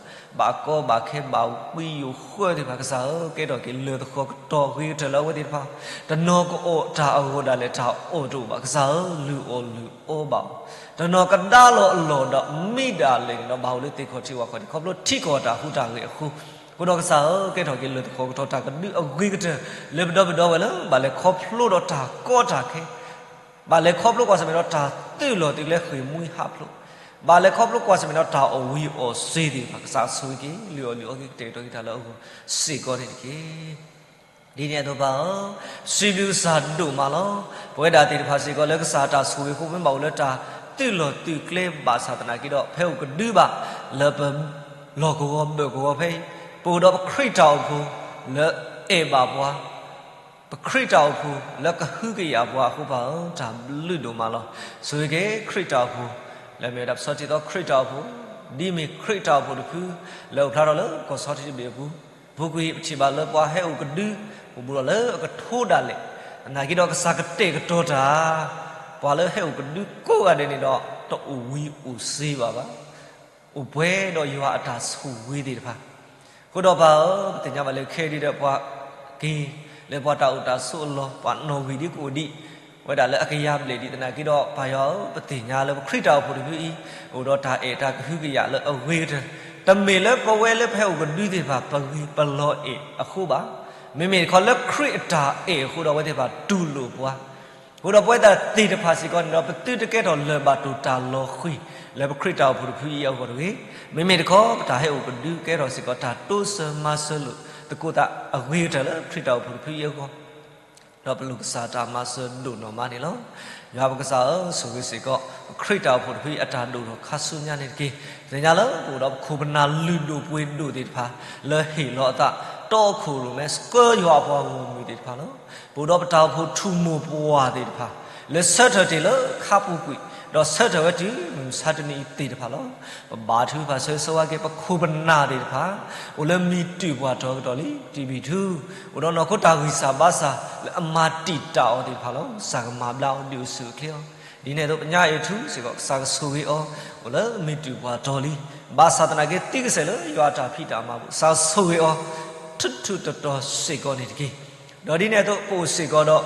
ဘၣ်ကီဘၣ်ခဲဘၣ်ဝံယိၤဃၢသ့ၣ်တဖၣ် ကစၢ်ဧၢ ကဲထီၣ်က့ၤလၢၢ်သဃီၤကတီၢ်ဂ့ၤကတၢၢ်လၢအဝဲသ့ၣ်တဖၣ်, တနီၤကအိၣ်တၢ်အဂီၢ်ဒၣ်လဲာ် တၢ်အီၣ်တအိၣ်ဘၣ် ကစၢ်ဧၢ လုၢ်အီၣ်လုၢ်အီဘၣ်အီၤ, တနီၤကဒါလီၤအလီၢ်ဒီးမ့ၢ်ဒၣ်လဲာ်န့ၣ်ဒီး ဘၣ်အိၣ်လၢသ့ၣ်ခီၣ်ထံးဝၣ်ခီၣ်ထံး ခီဖျိထံကီၢ်တၢ်ဟူးတၢ်ဂဲၤအဃိ, အဃိဒီးကစၢ်ဧၢ ကဲထီၣ်က့ၤလၢၢ်သဃီၤကတီၢ်တၢ်ကဒုအဂ့ၤကတၢၢ် လၢပဒီပုၢ်ဒီဝဲၢ်လၢ ဘၣ်လဲၤခီဖျိဒီးတၢ်ကီတၢ်ခဲ ဘၣ်လဲၤခီဖျိကွၢ်ဆၢၣ်မဲာ်ဒီးတၢ်သုးလီၢ်သုးကျဲဃ့ၢ်မှံဟးဖျိး, ဘၣ်လဲၤခီဖျိကွၢ်ဆၢၣ်မဲာ်ဒီးတၢ်အီၣ်ဝံၤအီၣ်စ့ၤသ့ၣ်တဖၣ် ကစၢ်ဆိၣ်ဂ့ၤက့ၤ လုၢ်အီၣ်လုၢ်အီက့ၤ ကတဲာ်ကတီၤက့ၤတၢ်လၢအဂီၢ်စ့ၢ်ကီးန့ၣ်တက့ၢ်. ဒ်န့ၣ်အသိးပၢ်ဧၢ, စံးဘျုးကစၢ်ဒိၣ်မးလီၤ. ပဝဲဒၣ်သ့ၣ်တဖၣ်စ့ၢ်ကီးလၢကစၢ်တၢ်ဆိၣ်ဂ့ၤအဃိ မ့ၢ်ဘၣ်အိၣ်လၢတၢ်သုးလီၢ်သုးကျဲဘၣ်ဆၣ်သနာ်က့ဒီး ဖဲအိၣ်ကဒုဘၣ်လၢပလီၢ်ကဝီၤဘၢၣ်ကဝီၤဖဲအံၤ, ပအိၣ်ဒီးပခရံာ်တၢ်အိၣ်ဖှိၣ်လၢအဲၣ်ဘၣ်ပှၤ ပခရံာ်တၢ်အိၣ်ဖှိၣ်လၢကဟုကယာ်ပှၤအဃိပၢ်ဧၢ တၢ်ဘျုးဒိၣ်မးလီၤ. ဆိၣ်ဂ့ၤက့ၤခရံာ်တၢ်အိၣ်ဖှိၣ် လၢအမ့ၢ်ဝဲဒၣ်ပစီထံသီခရံာ်တၢ်အိၣ်ဖှိၣ်, ဒ်မ့ၢ်ခရံာ်တၢ်အိၣ်ဖှိၣ်တဖု လၢအိၣ်ဖျါထီၣ်လၢကီၢ်ဆီထံတဘ့ၣ်အပူၤ, အပူၤကွံာ်ပထံၣ်ဘၣ်လၢပှၤဟဲအိၣ်ကဒု အိၣ်ဘူးဒီးလၢအကထိဒၣ်လဲာ် သနာ်က့ဒီးကစၢ်ကတဲာ်ကတီၤတၢ်, ပှၤလၢဟဲအိၣ်ကဒုကိးဂၤဒဲးန့ၣ်ဒီး တအိၣ်ဝံၤအိၣ်စ့ဘၣ်ဘၣ်. အိၣ်ပှဲၤဒီးယွၤအတၢ်ဆိၣ်ဂ့ၤသ့ၣ်တဖၣ်. အဃိဒီးပၢ်ဧၢ, ပသ့ၣ်ညါဘၣ်လၢခဲအံၤဒီးပှၤက့ၤလၢပှၤတၢ်အိၣ်တၢ်ဆိးအလီၢ်, ပှၤနီၣ်ဂံၢ်ဒ်ကအိၣ်ဒံးဝဲဒၣ်လၢအကယၤဘျဲၣ်ဒံး. သနာ်က့ဒီးပၢ်ယွၤဧၢ, ပသ့ၣ်ညါလၢပခရံာ်တၢ်အိၣ်ဖှိၣ်တဖုအံၤ အိၣ်ဒီးတၢ်အဲၣ်တၢ်ကဟုကယာ်လၢအဂ့ၤကတၢၢ်, တမ့ၢ်လၢပဝဲလၢပဟဲအိၣ်ကဒုသ့ၣ်တဖၣ် ပဂ့ၤပလီၢ်အဲၣ်အဃိဘၣ်. မ့မ့ၢ်တခီလၢခရံာ်အတၢ်အဲၣ်အဃိဒီးအဝဲသ့ၣ်တဖၣ်တူၢ်လိာ်ပှၤ. အဃိဒီးပဝဲဒၣ်သ့ၣ်တဖၣ်စ့ၢ်ကီးန့ၣ်ဒီး ပသုတကဲထီၣ်လၢၢ်ဘၣ်တိၢ်တၢ်လီၤဃံၤ လၢပခရံာ်တၢ်အိၣ်ဖှိၣ်တဖုအံၤအဂီၢ်တဂ့ၤ. မ့မ့ၢ်တခီ ပတၢ်ဟဲအိၣ်ကဒုကဲထီၣ်စ့ၢ်ကီးတၢ်တိစၢၤမၤစၢၤလိာ်သကိးသးအဂ့ၤကတၢၢ်လၢခရံာ်တၢ်အိၣ်ဖှိၣ်တဖုအံၤအဂီၢ်, ဒီးပလိၣ်ကစၢ်တၢ်မၤစၢၤဒိၣ်နီၢ်မးန့ၣ်လီၤ. ယွၤပကစၢ်ဧၢ, ဆိၣ်ဂ့ၤစ့ၢ်ကီး ပခရံာ်တၢ်အိၣ်ဖှိၣ်တဖုအံၤအတၢ်ဒိၣ်ထီၣ်ခါဆူညါန့ၣ်တက့ၢ်. ပသ့ၣ်ညါလၢပအိၣ်ဒီးပခိၣ်ပနၢ်လုၢ်ဒိၣ်ပှ့ၤဒိၣ်သ့ၣ်တဖၣ် လၢဟ့ၣ်လီၤအသးတီခိၣ်ရိၣ်မဲ ဆှၢယွၤအပှၤဂီၢ်မုၢ်သ့ၣ်တဖၣ်လီၤ. ပအိၣ်ဒီးပတၢ်အိၣ်ဖှိၣ်ထူၣ်မိၢ်ပှၢ်သ့ၣ်တဖၣ် လၢဆၢထၢၣ်တ့ၢ်လၢခါပူၤကွံာ် ဒီးဆၢထၢၣ်ဝဲတုၤမုၢ်မဆါတနံၤအံၤသ့ၣ်တဖၣ်လီၤ. ပဘါထုကဖၣ်ဆိၣ်ဂ့ၤဆိၣ်ဝါက့ၤ ပခိၣ်ပနၢ်သ့ၣ်တဖၣ် အိၣ်လၢမံၤတုၢ်ပှၢ်တီၤကတီၢ်လံ တံၤဘံၣ်ထူ, အိၣ်ဒီးနီၢ်ခိတၢ်ဂံၢ်စၢ်ဘါစၢ်လၢအမၤတံာ်တာ်အီၤသ့ၣ်တဖၣ်လီၤ. ကစၢ်ကမၤဘျါအီၤ ဒုးအိၣ်ဆူၣ်အိၣ်ချ့အီၤ. ဒ်န့ၣ်အသိး ပညါအံၤထူစ့ၢ်ကီး ကစၢ်ကဆိၣ်ဂ့ၤအီၤ အိၣ်လၢမံၤတုၢ်ပှၢ်တီၤလံ. ဘၣ်ဆၣ်သနာ်က့ သံကစဲာ်လၢယွၤအတၢ်ဖံးတၢ်မၤအပူၤ ကစၢ်ကဆိၣ်ဂ့ၤအီၤ ထူထူတီတီစ့ၢ်ကီးန့ၣ်တက့ၢ်. ဒီးဒ်န့ၣ်အသိး ပအိၣ်စ့ၢ်ကီးဒီး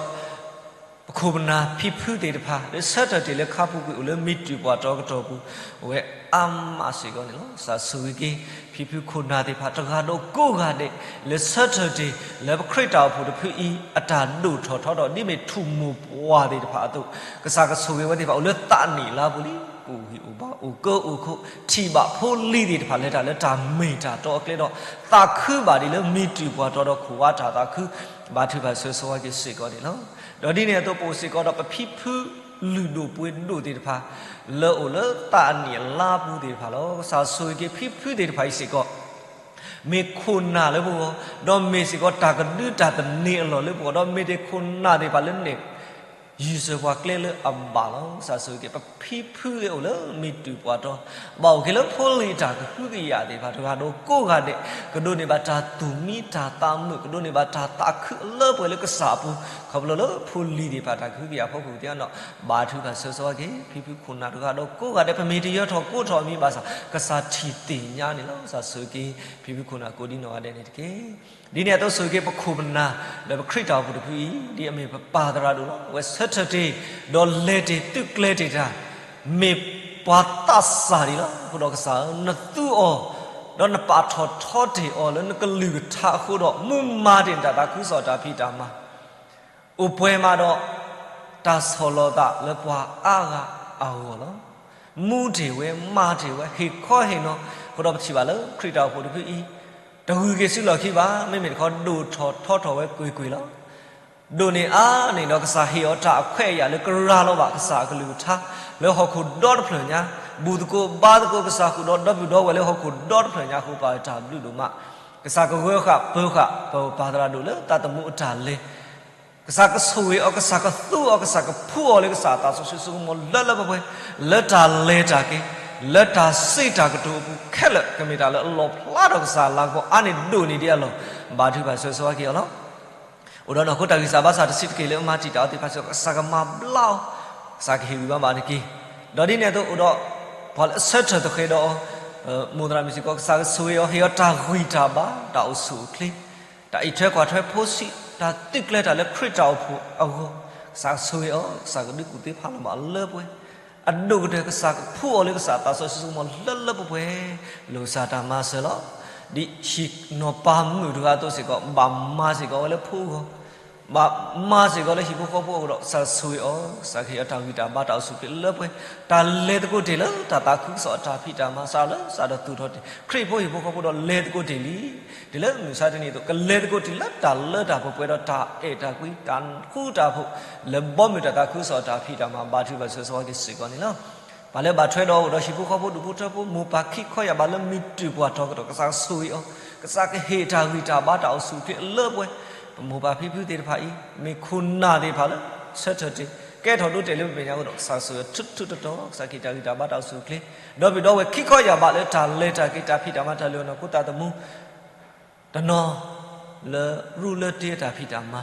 ပခိၣ်ပနၢ်ဖံဖုသ့ၣ်တဖၣ် လၢဆၢထၢၣ်တ့ၢ်လၢခါပူၤကွံာ် အိၣ်လၢမံၤတုၢ်ပှၢ်တီၤကတီၢ်ပူၤ အိၣ်ဝဲအါမးစ့ၢ်ကီးန့ၣ်လီၤ. ကစၢ်ဆိၣ်ဂ့ၤက့ၤ ဖံဖုခိၣ်နၢ်သ့ၣ်တဖၣ် တဂၤဒီးကိးဂၤဒဲး လၢဆၢထၢၣ်တ့ၢ်လၢပခရံာ်တၢ်အိၣ်ဖှိၣ်တဖုအံၤ အတၢ်ဒိၣ်ထီၣ်ထီထီၣ် ဒ်မ့ၢ်ထူၣ်မိၢ်ပှၢ်သ့ၣ်တဖၣ်အသိး, ကစၢ်ကဆိၣ်ဂ့ၤဝဲသ့ၣ်တဖၣ် အိၣ်လၢသးနံၣ်အလါပူၤလံ. အိၣ်ဂံၢ်အိၣ်ဘါ အိၣ်ကၢအိၣ်ခိး ထံၣ်ဘၣ်ဖိလံၤသ့ၣ်တဖၣ် လဲၤတၢ်လၢတၢ်မ့ၢ်တၢ်တီအကျဲဒီး သးခုဘၣ်ဒ်လၢမံၤတုၢ်ပှၢ်တီၤဒီးခိၣ်ဝါတၢ်သးခု ဘါထုကဖၣ်ဆိၣ်ဂ့ၤဆိၣ်ဝါက့ၤစ့ၢ်ကီးန့ၣ်လီၤ. ဒီးဒ်န့ၣ်အသိး ပအိၣ်စ့ၢ်ကီးဒီးပဖံဖုလုၢ်ဒိၣ်ပှ့ၤဒိၣ်သ့ၣ်တဖၣ် လၢအိၣ်လၢသးနံၣ်အလါပူၤသ့ၣ်တဖၣ်လီၤ. ကစၢ်ဆိၣ်ဂ့ၤက့ၤဖံဖုသ့ၣ်တဖၣ်အံၤစ့ၢ်ကီး မ့ၢ်ခိၣ်နၢ်လၢပဂီၢ်, ဒီးမ့ၢ်စ့ၢ်ကီးတၢ်ကဒုတၢ်သန့ၤအလီၢ်လၢပဂီၢ်, ဒီးမ့ၢ်တ့ၢ်ခိၣ်နၢ်သ့ၣ်တဖၣ်လၢနဲၣ် ယုၢ်စၢၤပှၤကျဲလၢအဘၣ်လီၤ. ကစၢ်ဆိၣ်ဂ့ၤက့ၤ ပဖံဖုလၢအိၣ်လၢမံၤတုၢ်ပှၢ်တီၤ, ဘၣ်အိၣ်က့ၤလၢဖိလံၤအတၢ်ကဟုကယာ်သ့ၣ်တဖၣ် တဂၤဒီးကိးဂၤဒဲး, ကဒိးန့ၢ်ဘၣ်တၢ်သူၣ်မံတၢ်သးမုာ်, ကဒိးန့ၢ်ဘၣ်တၢ်သးခုအလၢပှဲၤလၢကစၢ်အပူၤ, ခီဖျိလၢဖိလံၤသ့ၣ်တဖၣ်တၢ်ကဟုကယာ်အဖီခိၣ်သ့ၣ်တဖၣ်ဒီး, ဘါထုကဖၣ်ဆိၣ်ဂ့ၤဆိၣ်ဝါက့ၤ ဖံဖုခိၣ်နၢ်တဂၤဒီးကိးဂၤဒဲး, ပမ့ၢ်တယၢၤထီၣ်ကိးထီၣ်အမံၤဘၣ်ဆၣ် ကစၢ်ထံၣ်သ့ၣ်ညါန့ၣ်လီၤ. ကစၢ်ဆိၣ်ဂ့ၤက့ၤ ဖံဖုခိၣ်နၢ်ကိးဒ်နီၢ်ဂၤဒဲးန့ၣ်တက့ၢ်. ဒ်န့ၣ်အသိးဆိၣ်ဂ့ၤက့ၤပခိၣ်ပနၢ် လၢပခရံာ်တၢ်အိၣ်ဖှိၣ်တဖုအံၤ, ဒ်အမ့ၢ်ပပၢ်သရၣ်ဒိၣ်လီၤ. အဝဲဆၢထၢၣ်တ့ၢ်, ဒီးလဲၤတ့ၢ်သုးကျဲၤတ့ၢ်တၢ်, မ့ၢ်ပှၤသးစၢ်ဒံးလီၤ. အဃိဒီးကစၢ်ဧၢ, နသူအီၤ, ဒီးနပာ်ထီၣ်ထီတ့ၢ်အီၤလၢနကလုၢ်ကထါအဃိဒီး မူမၤတ့ၢ်နတၢ်သးခုကစီၣ်အတၢ်ဖံးတၢ်မၤ အိၣ်ပှဲၤမးဒီး တၢ်ဆီၣ်လီၤသးလၢပှၤအါဂၤအဂီၢ်လီၤ. မူတ့ၢ်ဝဲ, မၤတ့ၢ်ဝဲ, ဟ့ၣ်ခီဟ့ၣ်နီၤ, အဃိဒီးပထံၣ်ဘၣ်လၢခရံာ်တၢ်အိၣ်ဖှိၣ်တဖုအံၤ, တဂုၤက့ၤဆူလီၢ်ခံဘၣ်, မ့မ့ၢ်တခီဒိၣ်ထီၣ်ထီထီၣ်ဝဲကွ့ၢ်ကွ့ၢ်လီၤ. ဒိၣ်န့ၢ်အါန့ၢ်ဒီးကစၢ်ဟ့ၣ်အီၤတၢ်အခွဲးအယာ်လၢကရၤလီၤဘၣ်ကစၢ်အကလုၢ်ကထါ လၢဟီၣ်ခိၣ်ဒီတဖျၢၣ်ညါ, ဘူၣ်သကိးဘါသကိးကစၢ်ဃုာ်ဒီးဒီပုၢ်ဒီဝဲၢ်လၢဟီၣ်ခိၣ်ဒီတဖျၢၣ်ညါအဃိ ပၢ်တၢ်ဘျုးဒိၣ်မး, ကစၢ်ကဂၢၤဃာ်ပၢၤဃာ်ပပၢ်သရၣ်ဒိၣ်လၢသးသမူအတၢ်လဲၤ ကစၢ်ကဆိၣ်ဂ့ၤအီၤ, ကစၢ်ကသူအီၤ, ကစၢ်ကဖှူအီၤလၢကစၢ်အသးစီဆှံဆိကမိၣ်လၢလၢပှဲၤပှဲၤ, လၢတၢ်လဲၤတၢ်က့ၤ, လၢတၢ်စံးတၢ်ကတိၤအပူၤခဲလၢာ် ကမ့ၢ်တၢ်လၢအလီၣ်ဖျါထီၣ်ကစၢ်အလၤကပီၤအါန့ၢ်ဒိၣ်န့ၢ်ဒံးအလီၢ်, ဘါထုကဖၣ်ဆိၣ်ဂ့ၤဆိၣ်ဝါက့ၤအီၤလီၤ. အိၣ်ဒီးနီၢ်ခိတၢ်ဂံၢ်စၢ်ဘါစၢ်တဆံးတက့ၢ်လၢအမၤတံာ်တာ်အီၤသ့ၣ်တဖၣ်စ့ၢ်ကီး ကစၢ်ကမၤဘျါအီၤ, ကစၢ်ကဟ့ၣ်ဂံၢ်ဘါဘၣ်န့ၣ်တက့ၢ်. ဒီးဒ်န့ၣ်အသိးအိၣ်ဒီး ပှၤလၢအဆၢထၢၣ်သဃဲၤဒီးအီၤ, မိၢ်သရၣ်မုၣ်စ့ၢ်ကီး ကစၢ်ကဆိၣ်ဂ့ၤအီၤ ဟ့ၣ်အီၤတၢ်ဂံၢ်တၢ်ဘါ တၢ်အိၣ်ဆူၣ်အိၣ်ချ့, တၢ်အံးထွဲကွၢ်ထွဲဖိဆံး, တၢ်သုးကျဲၤတၢ်လၢခရံာ်တၢ်အိၣ်ဖှိၣ်အဂီၢ်, ကစၢ်ကဆိၣ်ဂ့ၤအီၤ, ကစၢ်ကဒုးကူၣ်သ့ဖးလီၤဘၣ်အီၤလၢပှဲၤ, အဒိၣ်ကတၢၢ် ကစၢ်ကဖှူအီၤလၢကစၢ်အသးစီဆှံဆိကမိၣ်လၢလၢပှဲၤပှဲၤ, လိၣ်ကစၢ်တၢ်မၤစၢၤလီၤ. ဒ်ဟံၣ်နီၢ်ပၤမုၣ်တဂၤအသိးစ့ၢ်ကီး ဘၣ်မၤစ့ၢ်ကီးဝဲလၢဖိအဂီၢ် ဘၣ်မၤစ့ၢ်ကီးလၢဟံၣ်ဖိဃီဖိအဂီၢ်ဒီး ကစၢ်ဆိၣ်ဂ့ၤအီၤ, ကစၢ်ကဟ့ၣ်အီၤတၢ်ဂံၢ်တၢ်ဘါတၢ်အိၣ်ဆူၣ်အိၣ်ချ့လၢပှဲၤ, တၢ်လဲၤသကိးတ့ၢ်လၢတၢ်သးခုကစီၣ်အတၢ်ဖံးတၢ်မၤ စးလၢစးဒီးသူၣ်ထီၣ်တ့ၢ် ခရံာ်ဖိဟံၣ်ဖိဃီဖိဒီးလဲၤသကိးတ့ၢ်လံ. တုၤလၢမုၢ်မဆါတနံၤအသိး ကလဲၤသကိးတ့ၢ်လၢတၢ်လၢတၢ်ပှဲၤပှဲၤဒီး တၢ်အဲၣ်တၢ်ကွံတၢ်ဃူတၢ်ဖိး လၢဘီမုၢ်တၢ်သးခုကစီၣ်အတၢ်ဖံးတၢ်မၤ ဘါထုကဖၣ်ဆိၣ်ဂ့ၤဆိၣ်ဝါက့ၤစ့ၢ်ကီးန့ၣ်လီၤ. ပှၤလၢဘၣ်ထွဲဒီးအိၣ်ဒီးဟံၣ်ဖိဃီဖိဒူၣ်ဖိထၢဖိ မိၢ်ပၢ်ခံခီယာ်ဘးလၢမံၤတၢၢ်ပှၢ်ထီၣ်ကဒီး ကစၢ်ကဆိၣ်ဂ့ၤအီၤ, ကစၢ်ကဟ့ၣ်တၢ်ဂံၢ်တၢ်ဘါတၢ်အိၣ်ဆူၣ်အိၣ်ချ့အလၢပှဲၤ, ပမိၢ်ပၢ်ဖံဖုသ့ၣ်တဖၣ်အံၤ မ့ၢ်ခိၣ်နၢ်သ့ၣ်တဖၣ်လၢ ဆၢထၢၣ်တ့ၢ် ကဲထီၣ်ဒိတဲာ်လၢပမဲာ်ညါအဃိဒီး ကစၢ်ဆိၣ်ဂ့ၤထူထူတီတီ, ကစၢ်ကဟ့ၣ်တၢ်ဂံၢ်တၢ်ဘါတၢ်အိၣ်ဆူၣ်အိၣ်ချ့, ဒီပုၢ်ဒီဝဲၢ်ခံခီယာ်ဘးလၢတၢ်လဲၤတၢ်က့ၤတၢ်ဖံးတၢ်မၤတၢ်လၢအနီၢ်ခိသးသမူ တနီၤလၢရူလၢတ့အတၢ်ဖံးတၢ်မၤ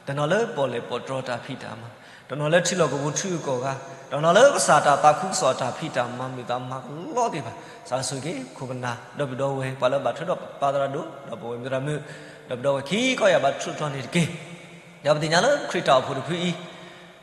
တနီၤလၢပီၣ်လဲၣ်ပီၣ်တြီတၢ်ဖံးတၢ်မၤ, တနီၤလၢထံလီၢ်ကပူၤထံဂုၤကီၢ်ဂၤ, တနီၤလၢကစၢ်တၢ်သးခုကစီၣ်အတၢ်ဖံးတၢ်မၤမုာ်သးမၤကလီသ့ၣ်တဖၣ်, ကစၢ်ဆိၣ်ဂ့ၤက့ၤ ခိၣ်ပနၢ် ဒီပုၢ်ဒီဝဲၢ် ပှၤလၢဘၣ်ထွဲဒီးပပၢ်သရၣ်ဒိၣ် ဒီးပဝဲၢ်မုၢ်သရၣ်မုၣ် ဒီပုၢ်ဒီဝဲၢ်ခံခီယၢ်ဘးထူးထီၣ်န့ၣ်တက့ၢ်. ဒီးပသ့ၣ်ညါလၢခရံာ်တၢ်အိၣ်ဖှိၣ်တဖုအံၤ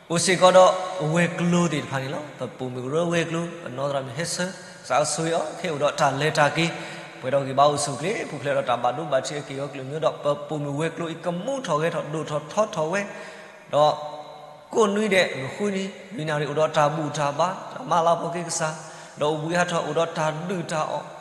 အိၣ်စ့ၢ်ကီးဒီးဝဲၤကျိၤသ့ၣ်တဖၣ်န့ၣ်လီၤ. ပပိာ်မုၣ်ကရၢဝဲၤကျိၤ ပနီၢ်သရၣ်မုၣ်ဟဲဆၢ, ကစၢ်ဆိၣ်ဂ့ၤအီၤ ဟဲအိၣ်ဒီးတၢ်လဲၤတၢ်က့ၤ, ပှဲၤဒီးဂံၢ်ဘါအိၣ်ဆူၣ်အိၣ်ချ့ ပူၤဖျဲးဒီးတၢ်ဘၣ်ဒိဘၣ်ထံးအက့ၢ်အဂီၤကလုာ်မံၤဒီး ပပိာ်မုၣ်ဝဲၤကျိၤအံၤကမူထီၣ်ဂဲၤထီၣ်ဒိၣ်ထီၣ်ထီထီၣ်ဝဲ, ဒီးကိးနွံဒဲး နဃုနံၤ လွံၢ်နၣ်ရံၣ် အိၣ်ဒီးတၢ်ဘူၣ်တၢ်ဘါ တၢ်မၤလၤကပီၤက့ၤကစၢ်, ဒီးအိၣ်ဘှံးဟးထီၣ် အိၣ်ဒီးတၢ်ဒုၣ်တၢ်အီၣ်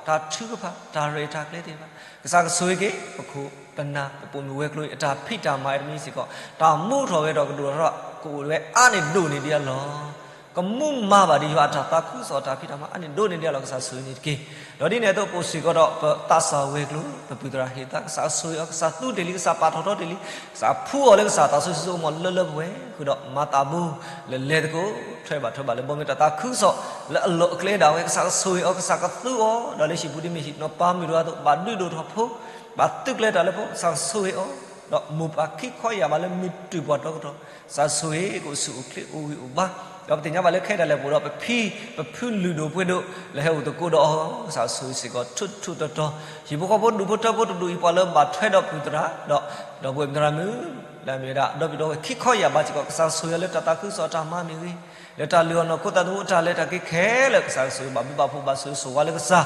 တၢ်ထုကဖၣ် တၢ်ရဲၣ်တၢ်ကျဲၤသ့ၣ်တဖၣ်, ကစၢ်ကဆိၣ်ဂ့ၤက့ၤ ပခိၣ်ပနၢ် ပပိာ်မုၣ်ဝဲၤကျိၤအံၤ အတၢ်ဖံးတၢ်မၤအံၤတမံၤစ့ၢ်ကီး တၢ်မူထီၣ်ဂဲၤထီၣ်ကဒိၣ်ထီၣ်ထီထီၣ် ကအိၣ်ဝဲအါန့ၢ်ဒိၣ်န့ၢ်ဒံးအလီၢ် ကမူမၤဘၣ်ဒံးယွၤအတၢ်သးခုကစီၣ်အတၢ်ဖံးတၢ်မၤအါန့ၢ်ဒိၣ်န့ၢ်ဒံးအလီၢ် ကစၢ်ဆိၣ်ဂ့ၤန့ၣ်တက့ၢ်. ဒီးဒ်န့ၣ်အသိး ပအိၣ်စ့ၢ်ကီးဒီးပသးစၢ်ဝဲၤကျိၤ ပပုၢ်သရၣ်ဟ့ၣ်သါ ကစၢ်ဆိၣ်ဂ့ၤအီၤ ကစၢ်သူတ့ၢ်လံ ကစၢ်ပာ်ထီၣ်ထီတ့ၢ်လံ ကစၢ်ဖှူအီၤလၢကစၢ်သးစီဆှံစိကမီၤလၢလၢပှဲၤပှဲၤ ဃုာ်ဒီးမၤသးဘိ လၢလဲၤသကိး ထွဲဘၣ်ထွဲဘၣ်လၢဘီမုၢ်တၢ်သးခုကစီၣ် လၢအလီၢ်အကျဲဒၣ်ဝဲ ကစၢ်ကဆိၣ်ဂ့ၤအီၤ ကစၢ်ကသူအီၤ ဒီးလၢဟံၣ်ပူၤတမ့ၢ်ဟံၣ်နီၢ်ပၤမုၢ်တဂၤအသိး ဘၣ်ဒုးဒိၣ်ထီၣ်ဖိ ဘၣ်သုးကျဲၤတၢ်လၢဖိ ကစၢ်ကဆိၣ်ဂ့ၤအီၤ ဒီးမိၢ်ပၢ်ခံခီယၢ်ဘးလၢမ့ၢ်တုၤပှၤတီကတီၢ် ကစၢ်ဆိၣ်ဂ့ၤကအိၣ်ဆူၣ်အိၣ်ချ့အိၣ်ဂံၢ်အိၣ်ဘါ, ဒီးပသ့ၣ်ညါဘၣ်လၢခဲအံၤဒၣ်လဲာ်ပအိၣ်ဒီးပဖံ ပဖုလုၢ်ဒိၣ်ပှ့ၤဒိၣ် လၢဟဲအိၣ်သကိးဒီးအီၤ ကစၢ်ဆိၣ်ဂ့ၤစ့ၢ်ကီးထူးထူးတီၤတီၤ, ဟံၣ်ဖိဃီဖိဒူၣ်ဖိထၢဖိတဒူၣ်အံၤ ပှၤလၢဘၣ်ထွဲဒီးပုၢ်သရၣ် ဒီး ဒီပုၢ်ဝဲၢ်မုၢ်သရၣ်မုၣ် လၢအမ့ၢ်ဝဲဒၣ် ဒီပုၢ်ဒီဝဲၢ်ခံခီယၢ်ဘးစ့ၢ်ကီး ကစၢ်ဆိၣ်ဂ့ၤအီၤလၢတၢ်သးခုကစီၣ်တၢ်မၤမ့ၢ်ဂ့ၤ, လၢတၢ်လုၢ်အီၣ်နီၢ်ခိသးသမူအတၢ်လဲၤတၢ်က့ၤခဲလၢာ် ကစၢ်ကဆိၣ်ဂ့ၤဘၣ်ဘျုးဘၣ်ဖှိၣ်ဘၣ်ဆိၣ်ဂ့ၤဆိၣ်ဝါလၢကစၢ်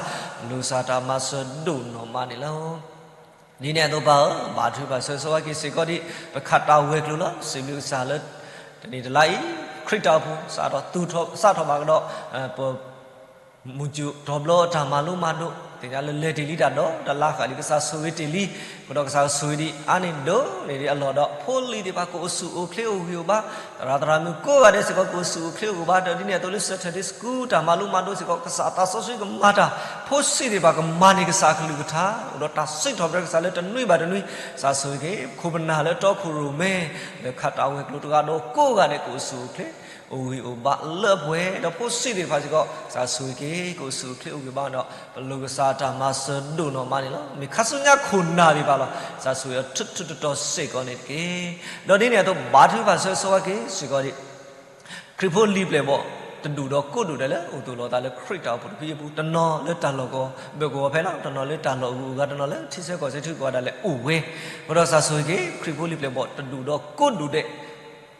လိၣ်စၢ်တၢ်မၤစၢၤဒိၣ်နီၢ်မးန့ၣ်လီၤ. ဒ်န့ၣ်အသိးပၢ်ဧၢ, ဘါထုကဖၣ်ဆိၣ်ဂ့ၤဆိၣ်ဝါက့ၤစ့ၢ်ကီးဒံး ပခးတၢ်ဝဲၤကျိၤလီၤ. စံးဘျုးကစၢ်လၢ တနံၤတလါအံၤ ခရံာ်တၢ်အိၣ်ဖှိၣ် စးထီၣ်သူၣ်ထီၣ်စးထီၣ်ဘၣ်ကဒီး ပ မုၢ်ကူၣ်ထီၣ်ဘျီအတၢ်မၤလိမၤဒိး သ့ၣ်ညါလၢလဲၤတ့ၢ်လံတၢ်ဒီးတလါဃၣ်လံ ကစၢ်ဆိၣ်ဂ့ၤတ့ၢ်လံ, အဃိဒီးကစၢ်ဆိၣ်ဂ့ၤဒံးအါန့ၢ်ဒိၣ်န့ၢ်ဒံးအလီၢ်ဒီး ဖိလံၤသ့ၣ်တဖၣ်ကအိၣ်ဆူၣ်အိၣ်ချ့အိၣ်ဂံၢ်အိၣ်ဘါ, သရၣ်သရၣ်မုၣ်ကိးဂၤဒဲးစ့ၢ်ကီးကအိၣ်ဆူၣ်အိၣ်ချ့အိၣ်ဂံၢ်အိၣ်ဘါ ဒီးဒ်န့ၣ်အသိးလၢ Sunday School တၢ်မၤလိမၤဒိးစ့ၢ်ကီး ကစၢ်အသးစီဆှံကမၤတၢ်, ဖိစံးသ့ၣ်တဖၣ်ကမၤန့ၢ်ကစၢ်အကလုၢ်ကထါ အိၣ်ဒီးတၢ်စံးထီၣ်ပတြၢၤကစၢ်လၢတနွံဘၣ်တနွံ, ကစၢ်ဆိၣ်ဂ့ၤက့ၤ ပခိၣ်ပနၢ်လၢတီခိၣ်ရိၣ်မဲ လၢခးတၢ်ဝဲၤကျိၤတဂၤဒီးကိးဂၤဒဲးကအိၣ်ဆူၣ်အိၣ်ချ့ အိၣ်ဂံၢ်အိၣ်ဘါလၢပှဲၤ ဒီးဖိစံးသ့ၣ်တဖၣ်စ့ၢ်ကီး ကစၢ်ဆိၣ်ဂ့ၤက့ၤ ကအိၣ်ဆူၣ်အိၣ်ချ့အိၣ်ဂံၢ်ဘါဒီး ပလိၣ်ကစၢ်တၢ်မၤစၢၤဒိၣ်နီၢ်မးန့ၣ်လီၤ. မ့ၢ်ခါဆူညါခိၣ်နၢ်သ့ၣ်တဖၣ်လီၤ. ကစၢ်ဆိၣ်ဂ့ၤအီၤထူးထူးတီၤတီၤစ့ၢ်ကီးန့ၣ်တက့ၢ်. ဒီးဒ်န့ၣ်အသိး ဘါထုကဖၣ်ဆိၣ်ဂ့ၤဆိၣ်ဝါက့ၤစ့ၢ်ကီးဒံး ခရံာ်ဖိလံၤပျဲၢ်ဘီၣ် တဒူၣ်ဒီးကိးဒူၣ်ဒဲးလၢအိၣ်သူၣ်လီၤသးလၢခရံာ်တၢ်အိၣ်ဖှိၣ်တဖုအံၤအပူၤ တနီၤလၢတၢ်လီၢ်ကဝီၤဘၢၣ်ကဝီၤဖဲလီၤ, တနီၤလၢတၢ်လီၢ်အဂုၤအဂၤ တနီၤလၢထံဆၢကီၢ်ဆၢထံကီၢ်ဒၣ်လဲာ်အိၣ်ဝဲ, အဃိဒီးကစၢ်ဆိၣ်ဂ့ၤက့ၤ ခရံာ်ဖိလံၤပျဲၢ်ဘီၣ်တဒူၣ်ဒီးကိးဒူၣ်ဒဲး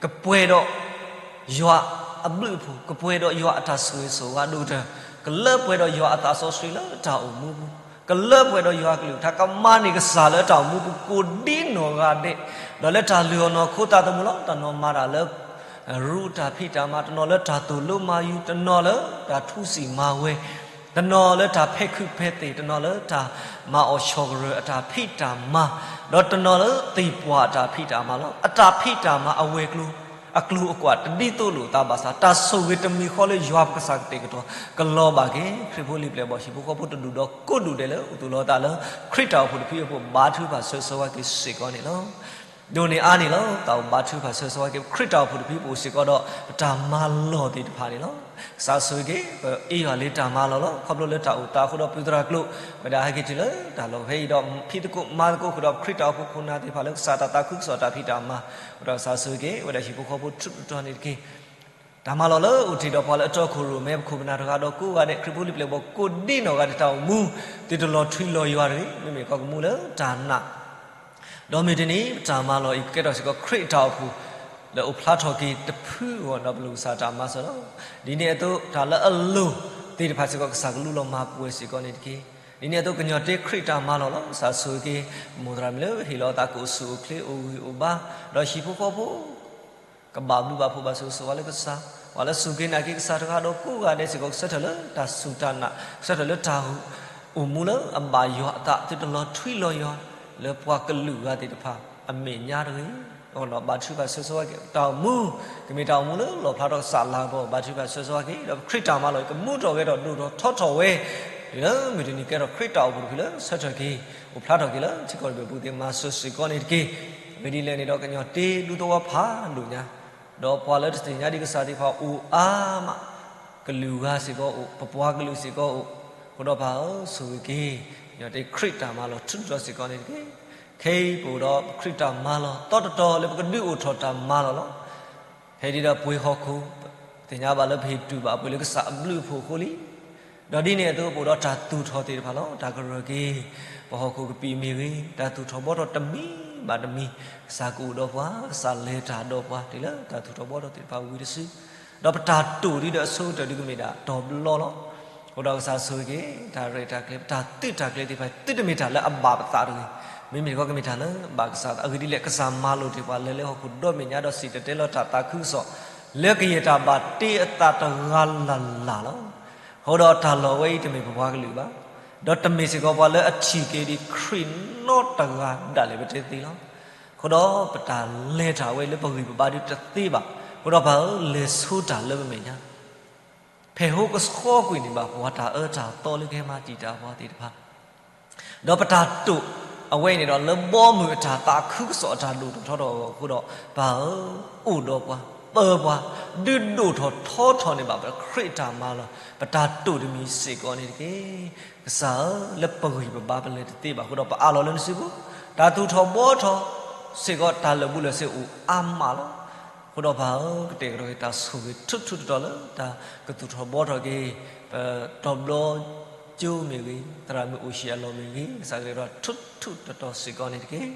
ကပှဲၤဒီးယွၤအဘျုးအဖှိၣ်, ကပှဲၤဒီးယွၤအတၢ်ဆိၣ်ဂ့ၤဆိၣ်ဝါဒိၣ်ကတၢၢ်, ကလၢပှဲၤဒီးယွၤအသးစီဆှံလၢတၢ်အိၣ်မူပူၤ, ကလၢပှဲၤဒီးယွၤအကလုၢ်ကထါ ကမၤန့ၢ်ကစၢ်လၢတၢ်အိၣ်မူပူၤကိးဒ်နီၢ်ဂၤဒဲး, ဒီးလၢတၢ်လုၢ်အီၣ်နီၢ်ခိသးသမူလီၤ. တနီၤမၤတၢ်လၢ ရူတၢ်ဖံးတၢ်မၤ, တနီၤလၢတၢ်သိၣ်လိမၤယူၤ, တနီၤလၢတၢ်ထူစံၣ်မၤဝဲ, တနီၤလၢတၢ်ဖဲးခုးဖဲးသ့ၣ်, တနီၤလၢတၢ်မၤအီၣ်ဆီၣ်ကရၢၢ်အတၢ်ဖံးတၢ်မၤ, ဒီးတနီၤလၢသ့ၣ်ပှၢ်အတၢ်ဖံးတၢ်မၤလီၤ. အတၢ်ဖံးတၢ်မၤအဝဲၤကျိၤ အကျိၤအကွာ်တဒ်သိးလိာ်အသးဘၣ်ဆၣ် တၢ်ဆိၣ်ဂ့ၤတမံၤဃီလၢယွၤပကစၢ်ကတဲာ်ကတီၤ ကလီၤဘၣ်က့ၤ ခရံာ်ဖိလံၤပျဲၢ်ဘီၣ်ဟံၣ်ဖိဃီဖိတဒူၣ်ဒီးကိးဒူၣ်ဒဲးလၢအိၣ်သူၣ်လီၤသးလၢ ခရံာ်တၢ်အိၣ်ဖှိၣ်တဖုအံၤအပူၤ ဘါထုကဖၣ်ဆိၣ်ဂ့ၤဆိၣ်ဝါက့ၤစ့ၢ်ကီးန့ၣ်လီၤ. ဒိၣ်န့ၢ်အါန့ၣ်လီၤ. တၢ်အိၣ်ဘါထုကဖၣ်ဆိၣ်ဂ့ၤဆိၣ်ဝါက့ၤ ခရံာ်တၢ်အိၣ်ဖှိၣ်တဖုအံၤပအိၣ်စ့ၢ်ကီးဒီး ပတၢ်မၤလီၢ်သ့ၣ်တဖၣ်န့ၣ်လီၤ. ကစၢ်ဆိၣ်ဂ့ၤက့ၤ ပအ့ၣ်ယွၤလၢတၢ်မၤလီၢ်လီၤ. ခီဖျိလၢတၢ်အိၣ်သးအဃိဒီး ပုၢ်သရၣ်ကျိာ် ဝဲဒၣ်ဟဲက့ၤတုၤလၢတၢ်လီၢ်ဖဲအံၤဒီး ဖံးသကိးမၤသကိးဃုာ်ဒီး ခရံာ်တၢ်အိၣ်ဖှိၣ်ခိၣ်နၢ်သ့ၣ်တဖၣ်လၢကစၢ်တၢ်သးခုကစီၣ်တၢ်ဖံးတၢ်မၤ အဃိဒီးကစၢ်ဆိၣ်ဂ့ၤက့ၤ ဝဲဒၣ်ဟံၣ်ဖိဃီဖိထူးထူးတီၤတီၤန့ၣ်တက့ၢ်. တၢ်မၤလီၢ်လၢအိၣ်တ့ၢ်ဒီးပှၤလၢအတီခိၣ်ရိၣ်မဲ ပခိၣ်ပနၢ်တဂၤဒီးကိးဂၤဒဲး ခရံာ်ဖိလံၤပျဲၢ်ဘီၣ်ကိးဒ်နီၢ်ဂၤဒဲးတၢ်အိၣ်မူ သုတလီၤထွံလီၤယွၤတဂ့ၤ. မ့မ့ၢ်ကီၢ်ကမူလၢတၢ်နာ် ဒီးမုၢ်တနံၤ ပတၢ်မၤလီၢ်အံၤ ကကဲထီၣ်စ့ၢ်ကီးခရံာ်အတၢ်အိၣ်ဖှိၣ် လၢအိၣ်ဖျါထီၣ်က့ၤတဖုအဂီၢ် ဒီးပလိၣ်ကစၢ်တၢ်မၤစၢၤလီၤ. ဒ်န့ၣ်အသိး တၢ်လၢအလိၤသ့ၣ်တဖၣ်စ့ၢ်ကီး ကစၢ်ကလူလီၤမၤပှဲၤစ့ၢ်ကီးန့ၣ်တက့ၢ်. ဒ်န့ၣ်အသိး ကညီၤတ့ခရံာ်တၢ်မၤလီၢ်လီၤ. ကစၢ်ဆိၣ်ဂ့ၤက့ၤ မိၢ်သရၣ်မုၣ်လၢဟ့ၣ်လီၤအသးကအိၣ်ဆူၣ်အိၣ်ချ့အိၣ်ဂံၢ်အိၣ်ဘါ ဒီးဟံၣ်ဖိဃီဖိ ကဘၣ်ဘျုးဘၣ်ဖှိၣ်ဘၣ်ဆိၣ်ဂ့ၤဆိၣ်ဝါလၢကစၢ်, ပှၤလၢစူၢ်က့ၤနာ်က့ၤကစၢ်တဂၤဒီးကိးဂၤဒဲးစ့ၢ်ကီး ကဆၢထၢၣ်လၢတၢ်စူၢ်တၢ်နာ်, ကဆၢထၢၣ်လၢတၢ်အိၣ်မူလၢအဘၣ်ယွၤအသး သုတလီၤထွံလီၤယွၤ လၢပှၤကလုာ်ဂၤသ့ၣ်တဖၣ်အမဲာ်ညါတဂ့ၤ. အဃိဒီးဘါထုကဖၣ်ဆိၣ်ဂ့ၤဆိၣ်ဝါက့ၤ တၢ်အိၣ်မူ ကမ့ၢ်တၢ်အိၣ်မူလၢလီၣ်ဖျါထီၣ်ကစၢ်လၤကပီၤ ဘါထုကဖၣ်ဆိၣ်ဂ့ၤဆိၣ်ဝါက့ၤ ဒီးခရံာ်တၢ်မၤလီၢ်အံၤ ကမူထီၣ်ဂဲၤထီၣ်ဒိၣ်ထီၣ်ထီထီၣ်ဝဲ တုၤလၢမုၢ်တနံၤကဲထီၣ်ခရံာ်တၢ်အိၣ်ဖှိၣ်တဖုလၢ ဆၢထၢၣ်က့ၤ အိၣ်ဖျါထီၣ်က့ၤလၢထံကီၢ်တဘ့ၣ်ပူၤသ့ၣ်မၤစၢၤစ့ၢ်ကီးန့ၣ်တက့ၢ်. မ့ၢ်ဒ်လဲၣ်န့ၣ်ဒီး ကညီၤတ့ဒူသဝီဖးဒိၣ်ညါ ဒီးပှၤလၢတသ့ၣ်ညါဒံးကစၢ်သ့ၣ်တဖၣ်အိၣ်အါမး ကလုာ်ဂၤစ့ၢ်ကီးအိၣ် ပပှၤကလုာ်စ့ၢ်ကီးအိၣ်, အဃိဒီးပၢ်ဧၢ ဆိၣ်ဂ့ၤက့ၤ ကညီၤတ့ခရံာ်တၢ်မၤလီၢ်ထူးထီၣ်စ့ၢ်ကီးန့ၣ်တက့ၢ်. ခဲအံၤပအိၣ်ဒီးပခရံာ်တၢ်မၤလီၢ် သီတတီၤလၢပကဒုးအိၣ်ထီၣ်တၢ်မၤလီၢ်လီၤ. ဖဲဒ်ဒီးပှ့ၤဟီၣ်ခိၣ်, သ့ၣ်ညါဘၣ်လၢပဟ့ၣ်တူၢ်ဘၣ်ပှ့ၤလၢကစၢ်အဘျုးအဖှိၣ်အဃိလံ. ဒီးဒ်န့ၣ်အသိး ပအိၣ်ဒီးတၢ်သူၣ်ထီၣ်သ့ၣ်တဖၣ်လီၤ. တၢ်ကရၢၢ်က့ၤ ပဟီၣ်ခိၣ်ကပံာ်မ့ၢ်ဂ့ၤ, တၢ်သူၣ်ထီၣ်ဘှီထီၣ်တမံၤဘၣ်တမံၤ, ကစၢ်ကအိၣ်ဒီးပှၤ, ကစၢ်လဲၤတၢ်ဒီးပှၤ တုၤလၢတၢ်သူၣ်ထီၣ်ဘှီထီၣ်သ့ၣ်တဖၣ်ဝံၤတစု, ဒီးပတၢ်တိာ်ဒ်ဒီးအဆိကတၢၢ်ဒုးကမ့ၢ်ဒၣ်တီၤဘျီလီၤ. အဃိဒီးကစၢ်ဆိၣ်ဂ့ၤက့ၤ တၢ်ရဲၣ်တၢ်ကျဲၤ ပတၢ်သုးတၢ်ကျဲၤသ့ၣ်တဖၣ် သုတမ့ၢ်တၢ်လၢအဘၣ်ပသးတဂ့ၤ, မ့မ့ၢ်တခီကမ့ၢ်တၢ်လၢဘၣ်ကစၢ်အသး. အဂ့ၢ်ဒ်လဲၣ်, ကစၢ်မၤလိာ်တ့ၢ်ပှၤလၢလၢဟီၣ်ခိၣ်ဒီဘ့ၣ်ညါ ဒီးစံၣ်တဲၤတဲလီၤတၢ်သးခုကစီၣ် လၢကယဲၢ်တၢ်ဘၣ်တ့အသးတဂၤလၢ်လၢ်လီၤ. အဃိဒီးတၢ်လီၢ်ဝဲအံၤတမ့ၢ်ပပှၤကလုာ်ဘၣ်, ဒီးတမ့ၢ်စ့ၢ်ကီးပှၤလၢအထံၣ်က့ၤဒံးခရံာ်နီတဂၤဒၣ်လဲာ်ပတဲသ့လီၤ. အဃိဒီးပတၢ်လဲၤတၢ်ဝဲလၢပဂံၢ်ပဘါဒုးတသ့ဘၣ်. အဃိဒီးပၢ်ဧၢ, လဲၤဆိတၢ်လၢပမဲာ်ညါ, ဖဲးဟိကဆှီကွံာ်န့ၢ်ဘၣ်ပှၤတၢ်အၢတၢ်သီလၢကဟဲမၤတံာ်တာ်ပှၤသ့ၣ်တဖၣ်, ဒီးပတၢ်တိာ်အဝဲအံၤန့ၣ်ဒီး လၢဘီမုၢ်အတၢ်သးခုကစီၣ်အတၢ်ဒိၣ်ထီၣ်ထီထီၣ်အဃိဒီး ပၢ်ဧၢ, အိၣ်ဒီးပှၤ, ပၢပှၤ, ဒုးဒိၣ်ထီၣ်ထီထီၣ်န့ၢ်ဘၣ်ပခရံာ်တၢ်မၤလီၢ် ပတၢ်တိာ်တမံၤစ့ၢ်ကီးန့ၣ်တက့ၢ်. ကစၢ်ဧၢ, လၢပဂံၢ်ပဘါပလဲၤတသ့ဘၣ်အဃိဒီး ပအးလီၤလၢနစုပူၤ, တၢ်သူၣ်ထီၣ်ဘှီထီၣ်စ့ၢ်ကီး တၢ်လၢာ်ဘူၣ်လၢာ်စ့အိၣ်အါမးလီၤ. အဃိဒီးပၢ်ဧၢ, ကတဲာ်ကတီၤက့ၤတၢ်ဆိၣ်ဂ့ၤထူထူတီတီလၢ တၢ်ကသူၣ်ထီၣ်ဘှီထီၣ်က့ၤ ပတီၤဘျီကၠိမ့ၢ်ဂ့ၤ, သရၣ်မုၣ်အိၣ်ဆံးအလီၢ်မ့ၢ်ဂ့ၤ, ကစၢ်ကတဲာ်ကတီၤထူထူတီတီစ့ၢ်ကီးန့ၣ်တက့ၢ်.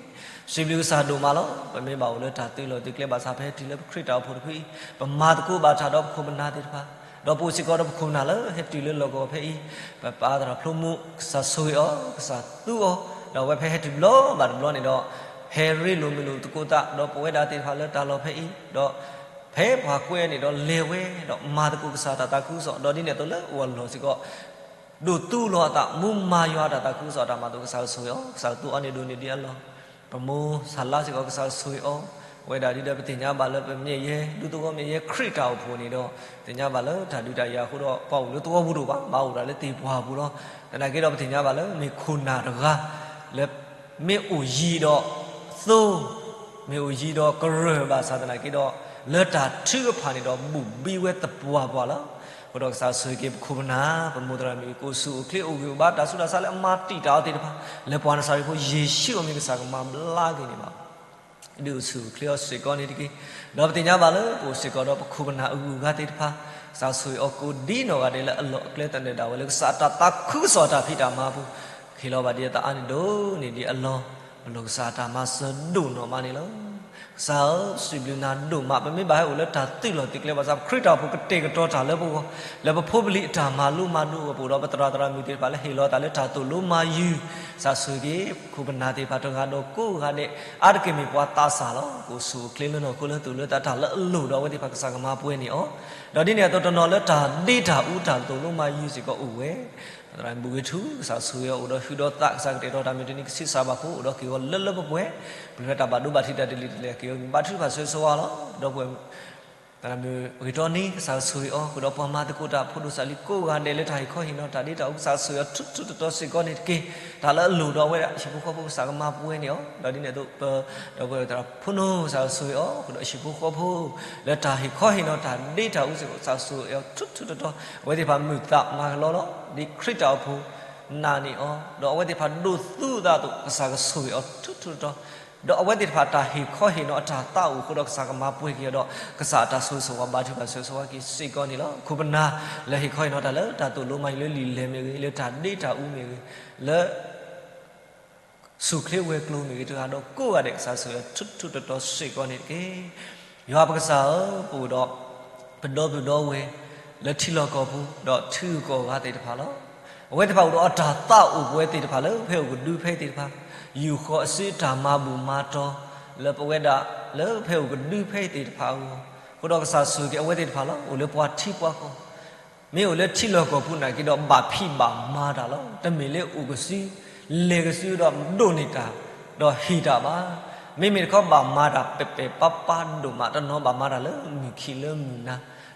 စံးဘျုးကစၢ်ဒိၣ်မးလီၤ. ပမ့ၢ်ဘၣ်အိၣ်လၢတၢ်သုးလီၢ်သုးကျဲဘၣ်ဆၣ် ဖဲတုၤလၢပခရံာ်တၢ်အိၣ်ဖှိၣ်တဖုအံၤ, ပမၤသကိးဘၣ်တၢ်ဒီးပခိၣ်ပနၢ်သ့ၣ်တဖၣ်, ဒီးပအိၣ်စ့ၢ်ကီးဒီးပခိၣ်ပနၢ်လၢဟဲတုၤလၢလီၢ်ကဝီၤဖဲအံၤ, ပပၢ်သရၣ်ဖျိမူ ကစၢ်ဆိၣ်ဂ့ၤအီၤ, ကစၢ်သူအီၤ, ဒီးအဝဲဖဲဟဲတုၤတဘျီဘၣ်တဘျီန့ၣ်ဒီး ဟဲရ့လိာ်မုာ်လိာ်သကိးသး ဒီးပဝဲဒၣ်သ့ၣ်တဖၣ်လၢတၢ်လီၢ်ဖဲအံၤ, ဒီးဖဲပှၤကွဲန့ၣ်ဒီးလဲၤဝဲ ဒီးမၤသကိးကစၢ်တၢ်သးခုကစီၣ် ဒီးဒ်န့ၣ်အသိးလၢအလီၢ်စ့ၢ်ကီး ဒိးသူလီၤအသး မူမၤယွၤအတၢ်သးခုကစီၣ်အတၢ်မၤသကိး ကစၢ်ဆိၣ်ဂ့ၤအီၤ, ကစၢ်သူအီၤန့ၣ်ဒိးန့ၢ်ဒံးအလီၢ်, ပမိၢ်ဆၣ်လါစ့ၢ်ကီး ကစၢ်ဆိၣ်ဂ့ၤအီၤ, အဝဲဒၣ်ဒ်ဒီးပသ့ၣ်ညါဘၣ်လၢပမ့ၢ်ယဲ ဒူသဝီမ့ၢ်ယဲခရံာ်တၢ်အိၣ်ဖှိၣ်န့ၣ်ဒီး သ့ၣ်ညါဘၣ်လၢတၢ်ဒုးတၢ်ယၤအဃိဒီး ပှၤအိၣ်လၢသဝီပူၤတအိၣ်ဘၣ်, ဘၣ်အိၣ်ဒၣ်လၢသ့ၣ်ပှၢ်ပူၤလီၤ. သနာ်က့ဒီးပသ့ၣ်ညါဘၣ်လၢမ့ၢ်ခိၣ်နၢ်တဂၤ လၢ မ့ၢ်အိၣ်ယံၤဒီးသိ မ့ၢ်အိၣ်ယံၤဒီးကရၢၢ်ဘၣ်ဆၣ်သနာ်က့ဒီး လၢတၢ်ထုကဖၣ်န့ၣ်ဒီး ဘူၣ်ဘံဝဲသပှၢ်ပှၢ်လီၤ. အဃိဒီးကစၢ်ဆိၣ်ဂ့ၤက့ၤပခိၣ်ပနၢ် ပမိၢ်သရၣ်မုၣ် ကအိၣ်ဆူၣ်အိၣ်ချ့အိၣ်ဂံၢ်အိၣ်ဘါ တၢ်ဆူးတၢ်ဆါလၢအမၤတံာ်တာ်အီၤသ့ၣ်တဖၣ် လၢပှၤနစၤရ့းဖိယ့ၣ်ၡူးအမံၤ ကစၢ်ကမၤဘျါက့ၤန့ၢ်ဘၣ် ဒုးအိၣ်ဆူၣ်အိၣ်ချ့အီၤစ့ၢ်ကီးန့ၣ်တက့ၢ်. ဒီးပသ့ၣ်ညါဘၣ်လၢပအိၣ်စ့ၢ်ကီးဒီးပခိၣ်ပနၢ်အဂုၤအဂၤသ့ၣ်တဖၣ်, ကစၢ်ဆိၣ်ဂ့ၤအီၤကိးဒ်နီၢ်ဂၤဒဲးလၢအလီၢ်အကျဲသနၢၣ်ဒၣ်ဝဲလၢကစၢ်အတၢ်သးခုကစီၣ်အတၢ်ဖံးတၢ်မၤအပူၤ, ကဟ့ၣ်လီၤဘၣ်ဒ်အသးအါန့ၣ်ဒိၣ်န့ၢ်ဒံးအလီၢ်, ပလီၢ်ကစၢ်အတၢ်မၤစၢၤဒိၣ်နီၢ်မးန့ၣ်လီၤ. ကစၢ်ဧၢ, စံးဘျုးနၤဒိၣ်မး, ပမ့ၢ်ဘၣ်ဟဲအိၣ်လၢတၢ်သုးလီၢ်သုးကျဲဘၣ်ဆၣ် ပခရံာ်တၢ်အိၣ်ဖှိၣ်ကတဲာ်ကတီၤတၢ်လၢပဂီၢ်, လၢပဖိပလံၤအတၢ်မၤလိမၤဒိးအပူၤဒီး ပသရၣ်သရၣ်မုၣ်သ့ၣ်တဖၣ်လၢဟ့ၣ်လီၤသးလၢတၢ်သိၣ်လိမၤယုၤ, ကစၢ်ဆိၣ်ဂ့ၤက့ၤ ပခိၣ်ပနၢ်သ့ၣ်တဖၣ်တဂၤဒီးကိးဂၤဒဲး, အါတက့ၢ်မ့ၢ်ပှၤသးစၢ်လီၤ. ကအိၣ်ဆူၣ်အိၣ်ချ့လၢနီၢ်ခိလၢသူၣ်လၢသး တၢ်လၢအလိၣ်ဒီးအဝဲသ့ၣ်တဖၣ်ကစၢ်ကမၤပှဲၤန့ၢ်အီၤ, ဒီးဒ်န့ၣ်အသိးတနီၤလၢတၢ်ဒ့တၢ်အူတၢ်သိၣ်လိမၤယုၤစ့ၢ်ကီးအိၣ်ဝဲ သရၣ်မုၣ်ဂ့ၤထူ ကစၢ်ဆိၣ်ဂ့ၤအီၤအိၣ်ဒီးဟုဒီးသး ကစၢ်ကတဲာ်ကတီၤတၢ်မုၢ်တနံၤကဆံးစၢ်ဘၣ်ဖိ အိၣ်ဒီးက့ၤဝဲလၢလၢပှဲၤပှဲၤ, ပှဲၤဝဲတၢ်ဘၣ်ဒိဘၣ်ထံးတၢ်တလံၤတလဲၤက့ၤဝဲ ဘါထုကဖၣ်ဆိၣ်ဂ့ၤဆိၣ်ဝါလီၤ. ဒီပုၢ်ဝဲၢ် သရၣ်မုၣ်ဂ့ၤတီနံၤ ကစၢ်ဆိၣ်ဂ့ၤအီၤ, ဃုာ်ဒီးပှၤမၤသကိးတၢ်ဖိဒိၣ်စၢ်လံၤကိးဂၤဒဲးလၢတၢ်ဟ့ၣ်ခီဟ့ၣ်နီၤတၢ်ဒ့တၢ်အူ ကစၢ်ဆိၣ်ဂ့ၤအီၤထူထူတီတီစ့ၢ်ကီးန့ၣ်တက့ၢ်. တၢ်လၢအလိၣ်ဒီးအဝဲဒၣ်ဟံၣ်ဖိဃီဖိ ကစၢ်ကမၤပှဲၤန့ၢ်အီၤ, ဒီးဒ်န့ၣ်အသိးပ ဒီပုၢ်ဝဲၢ်သရၣ်ဖိနီၢ် ကစၢ်ဆိၣ်ဂ့ၤအီၤ, ဃုာ်ဒီးဟံၣ်ဖိဃီဖိ လၢတၢ်ဟ့ၣ်ခီဟ့ၣ်နီၤတၢ်ဒ့တၢ်အူစ့ၢ်ကီး ကစၢ်ဆိၣ်ဂ့ၤအီၤထူထူတီတီ, အဝဲသ့ၣ်တဖၣ်မုာ်သးမၤကလီလီၤ. ဒ်ခရံာ်တၢ်အိၣ်ဖှိၣ်နာ်န့ၢ်အီၤ, ဒီးအဝဲသ့ၣ်တဖၣ်ဒိးသူအသးအသိး ကစၢ်ကဆိၣ်ဂ့ၤအီၤထူထူတီတီ ဒီးအဝဲသ့ၣ်တဖၣ်တၢ်ဟ့ၣ်ခီဟ့ၣ်နီၤအတၢ်သးအိၣ်အဃိဒီး ကစၢ်ကမၤပှဲၤက့ၤအီၤဒီး ကစၢ်အတၢ်ဆိၣ်ဂ့ၤဆိၣ်ဝါဘါထုကဖၣ်ဆိၣ်ဂ့ၤဆိၣ်ဝါက့ၤစ့ၢ်ကီးန့ၣ်လီၤ. ခိၣ်ပနၢ်လၢဟ့ၣ်ခီဟ့ၣ်နီၤတၢ်လၢတၢ်သိၣ်လိမၤယုၤလၢလံာ်လဲၢ်မ့ၢ်ဂ့ၤ, လၢတၢ်ဒ့တၢ်အူမ့ၢ်ဂ့ၤ, လၢ ဆူၣ်ချ့ဝဲၤကျိၤမ့ၢ်ဂ့ၤ, တဂၤဒီးကိးဂၤဒဲး ကစၢ်ဆိၣ်ဂ့ၤအီၤထူထူတီတီစ့ၢ်ကီးန့ၣ်တက့ၢ်. ယွၤပကစၢ်ဧၢ, ပအိၣ်ဒီး ပဒီပုၢ်ဒီဝဲၢ် လၢထံလီၢ်ကီၢ်ပူၤ ဒီးထံဂုၤကီၢ်ဂၤသ့ၣ်တဖၣ်လီၤ. အဝဲသ့ၣ်တဖၣ်အိၣ်ဒီးအတၢ်သးအိၣ်ပဝဲသ့ၣ်တဖၣ်လၢဖဲအိၣ်ကဒုဖဲသ့ၣ်တဖၣ်, ယူာ်ဃီၤအစုအတၢ်မၤဘူၣ်မၤတီၤ လၢပဝဲဒၣ်လၢဖဲအိၣ်ကဒုဖဲသ့ၣ်တဖၣ်အဂီၢ်, အဃိဒီးကစၢ်ဆိၣ်ဂ့ၤက့ၤအဝဲသ့ၣ်တဖၣ်လီၤ. အိၣ်လၢပှၤထံပှၤကီၢ် မ့ၢ်အိၣ်လၢထံလီၢ်ကီၢ်ပူၤနာ်က့ဒီး ဘၣ်ဖံးဘၣ်မၤတၢ်လီၤ. တမ့ၢ်လၢအိၣ်ကစု လဲၤကစုဒီးဒိးန့ၢ်တၢ် ဒီးဟ့ၣ်တၢ်ဘၣ်. မ့မ့ၢ်တခီဘၣ်မၤတၢ်ပဲာ်ပဲာ်ပါးပါးဒိၣ်မး, တနီၤဘၣ်မၤတၢ်လၢမုၢ်ခံလၢမုၢ်နၤ,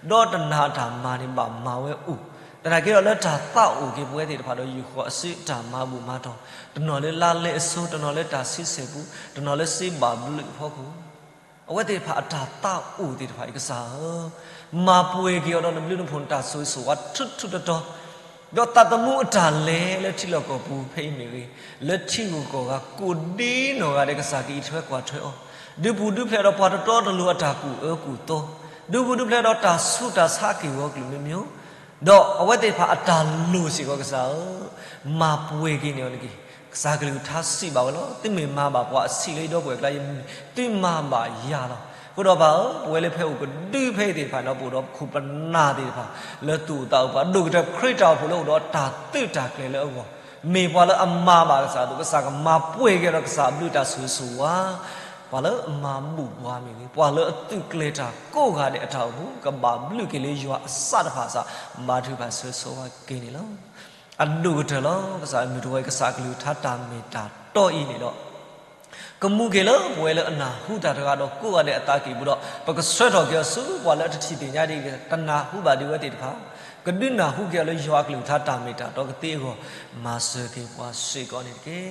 ဒီးတနၤအတၢ်မၤန့ၣ်ဘၣ်မၤဝဲအိၣ်, သနာ်က့ဒီးလၢတၢ်သးအိၣ်က့ၤပဝဲသ့ၣ်တဖၣ်ဒီး ယူာ်ဃီၤအစုအတၢ်မၤဘူၣ်မၤတီၤ, တနီၤလၢလါလဲအစိၤ, တနီၤလၢတၢ်ဆံဆဲၣ်ပူၤ, တနီၤလၢစ့ဘၣ်ဘျုးအဖီခိၣ် အဝဲသ့ၣ်တဖၣ်အတၢ်သးအိၣ်သ့ၣ်တဖၣ်အံၤ ကစၢ်ဧၢ, မၤပှဲၤက့ၤအီၤဒီးနဘျုးနဖှိၣ်နတၢ်ဆိၣ်ဂ့ၤဆိၣ်ဝါထူထူတီတီ ဒီးသးသမူအတၢ်လဲၤလၢထံလီၢ်ကီၢ်ပူၤဖဲအံၤမ့ၢ်ဂ့ၤ, လၢထံဂုၤကီၢ်ဂၤကိးဒ်နီၢ်ဂၤဒဲး ကစၢ်ကအံးထွဲကွၢ်ထွဲအီၤ, ဒုးပူၤဒုးဖျဲးဒီးပှၤတတီတလိၤအတၢ်ကူၣ်အၢကူၣ်သီ, ဒုးပူၤဒုးဖျဲးဒီးတၢ်ဆူးတၢ်ဆါအက့ၢ်အဂီၤကလုာ်မ့ၢ်မ့ၢ်, ဒီးအဝဲသ့ၣ်တဖၣ်အတၢ်လိၤစ့ၢ်ကီးကစၢ်ဧၢ, မၤပှဲၤက့ၤန့ၢ်အီၤတက့ၢ်. ကစၢ်ကလုၢ်ကထါစံးဘၣ်ဝဲလီၤ. သုမ့ၢ်မၤဘၣ်ပှၤအဆံးလၢယဒီပုၢ်ဝဲၢ်အကျါ ယမ့ၢ်သုမၤဘၣ်ယၤလီၤ. အဃိဒီးပၢ်ဧၢ, ပဝဲလၢဖဲအိၣ်ကဒုဖဲအံၤသ့ၣ်တဖၣ်န့ၣ်ဒီး ပအိၣ်ဒီးပခိၣ်ပနၢ်သ့ၣ်တဖၣ် လၢသူၣ်အိၣ်သးအိၣ် ပှၤဒိၣ်ကတၢၢ်ခရံာ်တၢ်အိၣ်ဖှိၣ်လၢအိၣ်ဒီးတၢ်သုးတၢ်ကျဲၤလၢအဂီၢ်, မ့ၢ်ပှၤလၢအမၤဘၣ်ကစၢ်အသိး ကစၢ်ကမၤပှဲၤက့ၤဒီးကစၢ်အဘျုးတၢ်ဆိၣ်ဂ့ၤဆိၣ်ဝါ, ပှၤလၢအမၤဘူၣ်ပှၤမ့ၢ်ဂ့ၤ, ပှၤလၢအသုးကျဲၤတၢ်ကိးဂၤဒဲးအတၢ်အိၣ်မူ ကဘၣ်ဘျုးက့ၤလၢယွၤအစၢ်တဖၣ်အစၢ်, ဘါထုကဖၣ်ဆိၣ်ဂ့ၤဆိၣ်ဝါက့ၤန့ၣ်လီၤ. အဒိၣ်ကတၢၢ်လီၤ. ကစၢ်မုၢ်တဂီၤအံၤ ကစၢ်ကလုၢ်ကထါတၢ်မ့ၢ်တၢ်တီအံၤန့ၣ်ဒီး ကမူက့ၤလၢပဝဲလၢအနၢ်ဟူတၢ်တဂၤဒီးကိးဂၤဒဲးအသးကံၢ်ပူၤဒီး ပကဆှၢထီၣ်က့ၤအီၤဆူပှၤလၢအတထံၣ်သ့ၣ်ညါဒံး တနၢ်ဟူဘၣ်ဒံးဝဲသ့ၣ်တဖၣ်, ကဒုးနၢ်ဟူက့ၤအီၤလၢယွၤအကလုၢ်ကထါတၢ်မ့ၢ်တၢ်တီကသ့အဂီၢ်, မၤစၢၤက့ၤပှၤစ့ၢ်ကီးန့ၣ်တက့ၢ်.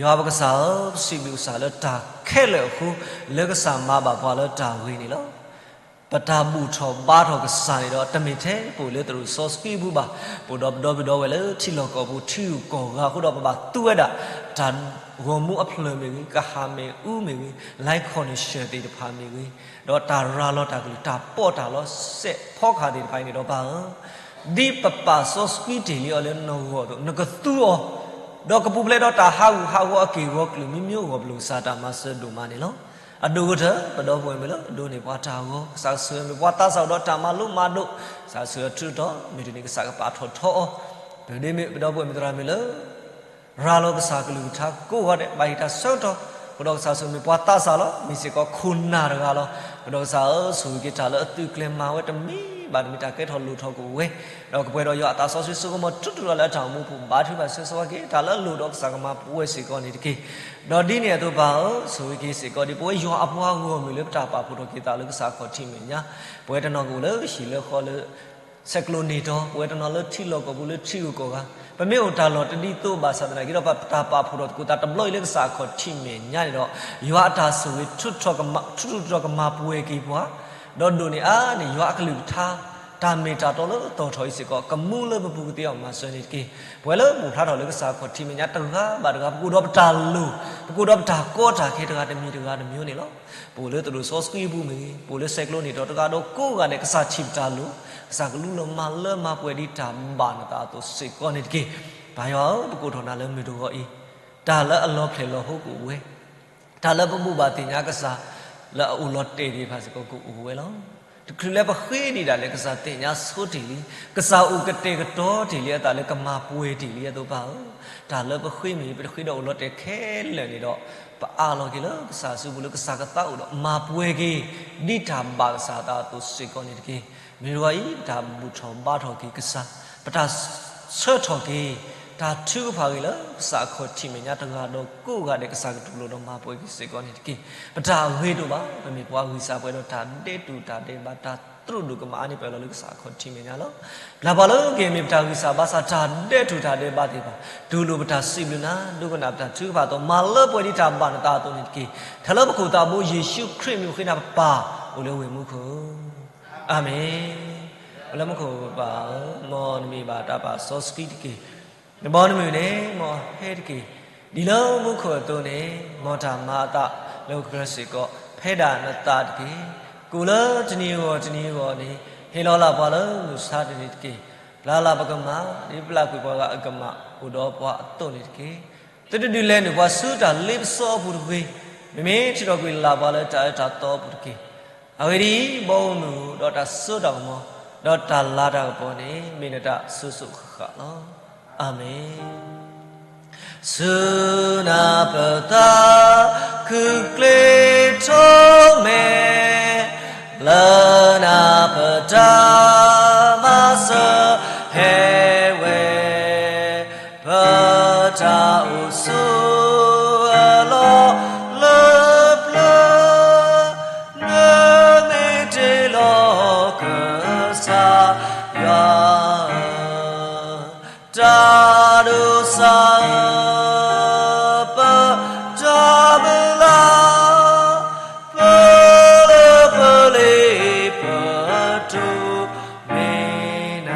ယွၤပကစၢ်ဧၢ, ပစံးဘျုးကစၢ်လၢတၢ်ခဲလၢာ်အဃိ, လၢကစၢ်မၤဘၣ်ပှၤလၢတၢ်ဂ့ၤန့ၣ်လီၤ. ပတၢ်ဘူၣ်ထီၣ်ဘါထီၣ်ကစၢ်န့ၣ်ဒီး တမ့ၢ်ထဲပအိၣ်လၢသရိာ်စီဆှံအပူၤဘၣ်. ပအိၣ်ဒီးပဒီပုၢ်ဝဲၢ်လၢထံလီၢ်ကီၢ်ပူၤ ထံဂုၤကီၢ်ဂၤအဃိဒီး ပဘၣ်သူဝဲဒၣ် တၢ်ဂီၤမူအဖျၢၣ်မ့ၢ်ဂ့ၤ, ကဟၣ်မ့ၣ်အူမ့ၢ်ဂ့ၤ, လၢခီၣ်နံၣ်ဆၢၣ်သ့ၣ်တဖၣ်မ့ၢ်ဂ့ၤ, ဒီးတၢ်ရၤလီၤတၢ်ကလုၢ် တၢ်ပီးတၢ်လီစဲးဖီကဟၣ်သ့ၣ်တဖၣ်အံၤန့ၣ်ဒီးပၢ်ဧၢ, ဒ်ပပာ်စီဆှံတ့ၢ်လံအီၤလၢနဂီၢ်အသိး နကသူအီၤ, ဒီးကပူၤဖျဲးဒီးတၢ်ဟးဂူာ်ဟးဂီၤအက့ၢ်အဂီၤကလုာ်မံမံအဂီၢ် ပလိၣ်ကစၢ်တၢ်မၤစၢၤဒိၣ်မးန့ၣ်လီၤ. အဒိၣ်ကတၢၢ် ပဒီပုၢ်ဝဲၢ်မ့ၢ်လၢအဒိးန့ၢ်ပှၤတၢ်ဂီၤ ကစၢ်ကဆိၣ်ဂ့ၤမ့ၢ်ပှၤသးစၢ်အိၣ်ဒီးတၢ်မၤလိမၤဒိး, ကစၢ်ကဆိၣ်ဂ့ၤအထူးအတီၤ မ့ၢ်တနံၤကစၢ်ကပာ်ထီၣ်ထီအီၤ, ပဒ့မ့ၢ်ပဒီပုၢ်ဝဲၢ်မ့ၢ်သရၣ်မုၣ်လၢ ရၤလီၤကစၢ်ကလုၢ်ကထါကိးဂၤဒဲး ဘၣ်ဟ့ၣ်တၢ်ဆၢကတီၢ်, ဃုာ်ဒီးကစၢ်ဆိၣ်ဂ့ၤမ့ၢ်ပှၤသးစၢ်လီၤ, မ့ၢ်စ့ၢ်ကီးခိၣ်နၢ်တဂၤလီၤ. ဃုာ်ဒီးကစၢ်ဧၢ ဆိၣ်ဂ့ၤက့ၤတၢ်လၢအသုးကျဲၤမၤဝဲတမံၤဘၣ်တမံၤ တၢ်ကဲထီၣ်လိၣ်ထီၣ်ကအိၣ်ဝဲ, ဒီးကပှဲၤဒီးယွၤအသးစီဆှံစိကမီၤထူးထူးဒီးလၢအတၢ်အိၣ်မူအပူၤ ဘါထုကဖၣ်ဆိၣ်ဂ့ၤဆိၣ်ဝါက့ၤ တၢ်လၢအလိၣ်ဒီးကစၢ်ကမၤပဝဲစ့ၢ်ကီးန့ၣ်တက့ၢ်. ဒီးဒ်န့ၣ်အသိးပၢ်ဧၢ ဆိၣ်ဂ့ၤက့ၤစ့ၢ်ကီးဒ်ပဝဲယွၤအပှၤဂီၢ်မုၢ်လၢ ပတၢ်ပာ်ဖှိၣ်ထီၣ်က့ၤသးလၢကစၢ်အခီၣ်ထံးမဲာ်ညါ, ပဝဲတနီၤကအိၣ်လၢဟံၣ်လၢဃီလၢ ဆဲးကျိးနံၣ်တီ, ပဝဲတနီၤလၢထံလီၢ်ကီၢ်ပူၤလၢထံဂုၤကီၢ်ဂၤ, ပမ့ၢ်အိၣ်တၢ်လီၢ်တဒ်သိးဘၣ်ဆၣ်သနာ်က့ဒီး ပတၢ်ပာ်ဖှိၣ်ထီၣ်သကိးသးတဘျီအံၤလၢကစၢ်အခီၣ်ထံးမဲာ်ညါန့ၣ်ဒီး ယွၤအတၢ်ဆိၣ်ဂ့ၤထူးထူးထီၣ်ကမၤပှဲၤက့ၤပှၤ, ဒီးဒိၣ်န့ၢ်အါန့ၢ်ယွၤအကလုၢ်ကထါ တၢ်မ့ၢ်တၢ်တီလၢသီၣ်ထီၣ်အံၤစ့ၢ်ကီး ကမူလၢပပူၤကသ့အီၤမၤစၢၤန့ၣ်တက့ၢ်. ပဝဲလၢပအိၣ်ဖျါထီၣ်လၢကစၢ်အခီၣ်ထံးမဲာ်ညါတဂၤဘၣ်တဂၤ ပကအိၣ်ဒီးပတၢ်လိၣ်, ပကအိၣ်ဒီးပတၢ်ကီတၢ်ခဲတဂၤတမံၤတဂၤတမံၤန့ၣ်လီၤ. ပအိၣ်လၢသရိာ်စီဆှံအပူၤမ့ၢ်ဂ့ၤ, ပအိၣ်လၢဆဲးကျိးနံၣ်တီတဂၤဒီးကိးဂၤဒဲး ကစၢ်ထံၣ်ပတၢ်လိၣ်, ကစၢ်ကလူလီၤမၤလၢမၤပှဲၤဒ်တၢ်ဘၣ်နသးအသိးစ့ၢ်ကီးန့ၣ်တက့ၢ်. ပၢ်ယွၤဧၢ ပကိးထီၣ်နၤလၢမုၢ်တဂီၤအံၤ, တၢ်လၢအလီၤဖျဲၣ်လီၤဟိကအိၣ်ဝဲ, တၢ်လၢပဘိးဘၣ်သ့ၣ်ညါကစၢ် လၢအအိၣ်လီၤတဲာ်သ့ၣ်တဖၣ်စ့ၢ်ကီးကအိၣ်ဝဲလီၤ. တချုးလၢပဃ့ဒံးဒၣ်လဲာ် ကစၢ်သ့ၣ်ညါဆိတ့ၢ်လံ, ကစၢ်အိၣ်ကတဲာ်ကတီၤတ့ၢ်လံအသးလၢကမၤပှဲၤတ့ၢ်လံအသိးပၢ်ဧၢ, တၢ်လၢပဃ့မ့ၢ်ဂ့ၤ ပတဃ့ဒီးအိၣ်လီၤတဲာ်ခဲလၢာ်န့ၣ်ဒီး ပအးလီၤက့ၤလၢကစၢ်အစုပူၤလၢကစၢ်ကသးအိၣ်ဒီး မၤပှဲၤက့ၤ ဒ်တၢ်ဘၣ်ကစၢ်အသးအသိးစ့ၢ်ကီးန့ၣ်တက့ၢ်. မုၢ်တဂီၤအံၤ ပတၢ်ဘူၣ်ထီၣ်ဘါထီၣ်က့ၤကစၢ်, ပတၢ်ဆၢထီၣ်က့ၤ တၢ်ထုကဖၣ်ဂ့ၤလၢကစၢ်အခီၣ်ထံးမဲာ်ညါတဂၤဒီးကိးဂၤဒဲး ကစၢ်ကတူၢ်လိာ်ဒီးမၤပှဲၤက့ၤစ့ၢ်ကီးန့ၣ်တက့ၢ်. ပတၢ်အဂ့ၤတအိၣ်ဘၣ်, ပမ့ၢ်ပှၤဂံၢ်စၢ်ပှဲၤဒီးတၢ်ဒဲးတူာ်တၢ်ဒဲးဘး တၢ်သရူးဒိၣ်ကမၣ်အါန့ၢ်ပှၤလီၤလၢကစၢ်အခီၣ်ထံးမဲာ်ညါလီၤ. ပျၢ်ပှၤလၢက့ၤမ့ၢ်ပတၢ်ဂံၢ်စၢ်ဘါစၢ် တၢ်ဒဲးတူာ်တၢ်ဒဲးဘးသ့ၣ်တဖၣ် တူၢ်လိာ်ပတၢ်စံးဘျုးနၤ, ဒိကနၣ်ပတၢ်ထုကဖၣ်အသိး မၤလၢပှဲၤဒ်တၢ်ဘၣ်နသးအသိးန့ၣ်တက့ၢ်. ထဲလၢပခိၣ်သးဘိယ့ၣ်ၡူးခရံာ်အမံၤဃ့နၤပပၢ်, အိၣ်လၢဝ့ၢ်မူခိၣ် အၤမ့ၣ်. အိၣ်လၢမူခိၣ်ပၢ်ဧၢ, မ်နမံၤဘၣ်တၢ်ပာ်စီဆှံတက့ၢ်. နဘီနမုၢ်န့ၣ် မ်အဟဲတက့ၢ်. ဒ်လၢမူခိၣ်အသိးန့ၣ် မ်တၢ်မၤအသးလၢဟီၣ်ခိၣ်ချၢစ့ၢ်ကီး ဖဲဒၣ်နသးတက့ၢ်. ကိၣ်လၢတနံၤအဂီၢ်တနံၤအဂီၢ်န့ၣ် ဟ့ၣ်လီၤလၢ်ပှၤလၢမုၢ်ဆါတနံၤတက့ၢ်. ပျၢ်လၢ်ပကမၢ် ဒ်ပျၢ်ကွံာ်ပှၤဂၤအကမၢ်အိၣ်ဒီးပှၤအသိးန့ၣ်တက့ၢ်. သုတဒုးလဲနုာ်ပှၤဆူတၢ်လ့ပစီအပူၤတဂ့ၤ, မ့မ့ၢ်ထုးထီၣ်ကွံာ်လၢ်ပှၤလၢတၢ်အၢတၢ်သီအပူၤတက့ၢ်. အဂ့ၢ်ဒ်အံၤ, ဘီဧိၤမုၢ်ဧိၤ, ဒီးတၢ်စိတၢ်ကမီၤ, ဒီးတၢ်လၤတၢ်ကပီၤန့ၣ် မ့ၢ်နတၢ်စိၤစိၤဃၣ်ဃၣ်လီၤ. အၤမ့ၣ်. ဆူနၤပတၢ်ခုၣ်ကျ့ထီၣ်မဲာ်, လၢနၤပတၢ်မၤစၢၤဟဲဝဲ, ပတၢ်အိၣ်ဆူအလီၢ်လၢပျၢၤ, နမ့ၢ်တ့လီၤကစၢ်ယွၤဧၢ, တၢ်ဒိးစၢ်ဧၢ, ပတၢ်မုၢ်လၢ်, ပလၢပလ့ပတိၢ်မ့ၢ်နၤ.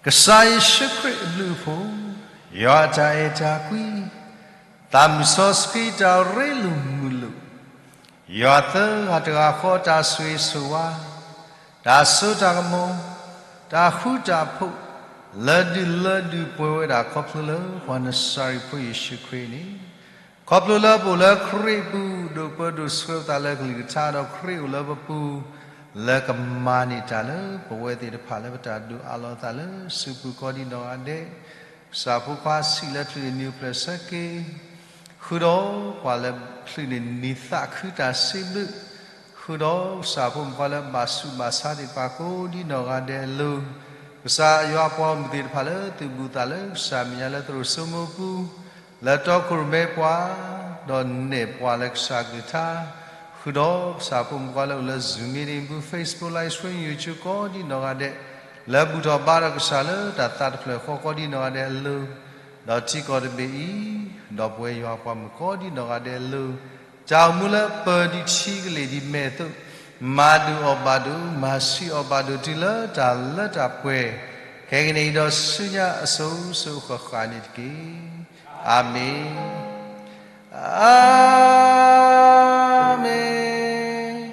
ကစၢ်ယ့ၣ်ၡူးခရံာ်အဘျုးအဖှိၣ်, ယွၤအတၢ်အဲၣ်တၢ်ကွံ, သးမုၢ်စီဆှံတၢ်ရ့လိာ်မုာ်လိာ်, ယွၤသၢဂၤတဂၤဃီတၢ်ဆိၣ်ဂ့ၤဆိၣ်ဝါ, တၢ်စိတၢ်ကမီၤ, တၢ်ဃူတၢ်ဖိး, လၢဒုးလၢဒုးပှဲၤဝဲဒၣ်ခီဖျိလၢပှၤနစၤရ့းဖိယ့ၣ်ၡူးခရံာ်န့ၣ်, ခီဖျိလၢပအိၣ်လၢခရံာ်အပူၤ ဒိးပၢဒိးဆှၢပသးလၢကလုၢ်ကထါဒီးခရံာ်အိၣ်လၢပပူၤ, လၢကမၤန့ၢ်တၢ်လၢပဝဲသ့ၣ်တဖၣ်လၢပတၢ်ဒိးအးလီၤသးလၢစုပူၤကိးဒ်နီၢ်ဂၤဒဲး, ကစၢ်ဖိခွါဆံးလၢချုးန့ၣ်နံၤအိၣ်ဖျဲၣ်ဆၢက့ၤ ဃုာ်ဒီးပှၤလၢချုးန့ၣ်နံၤသးခုတၢ်စံးဘျုး, ဃုာ်ဒီးကစၢ်ဖိမုၣ်ဖိလၢဘၣ်ဆူးဘၣ်ဆါသ့ၣ်တဖၣ်ကိးဒ်နီၢ်ဂၤဒဲးအလိၤ, ကစၢ်ယွၤပှၤဂီၢ်မုၢ်သ့ၣ်တဖၣ်လၢသုးဘူးသးလၢကစၢ်မဲာ်ညါလၢသရိာ်စိမိၤပူၤ, လၢတီခိၣ်ရိၣ်မဲပှၤ, ဒီးနဲၣ်ပှၤလၢကစၢ်ကလုၢ်ကထါ, ဃုာ်ဒီးကစၢ်ဖိမုၣ်ဖိလၢအိၣ်လၢ Zoom meeting ပူၤ Facebook Live Stream YouTube ကိးဒ်နီၢ်ဂၤဒဲး, လၢဘူၣ်ထီၣ်ဘါထီၣ်ကစၢ်လၢတၢ်သးတဖျၢၣ်ဃီကိးဒ်နီၢ်ဂၤဒဲးအလိၤ, ဒီးထံကီၢ်တဘ့ၣ်အံၤ, ဒီးပဝဲယွၤပှၤမုၣ်ကိးဒ်နီၢ်ဂၤဒဲးအလိၤ, တၢ်အိၣ်မူလၢပၢၤဒံးထံကလ့ၢ်ဒ်မဲာ်အသိး, မၤဒုးအီၣ်ဘၣ်ဒိး, မၤဆံးအီၣ်ဘၣ်ဒိးတုၤလၢတၢ်လၢတၢ်ပှဲၤ, ခဲကနံၣ်အံၤဒီးဆူညါအစိၤစိၤအဃၣ်ဃၣ်န့ၣ်တက့ၢ်. အၤမ့ၣ်, အၤမ့ၣ်,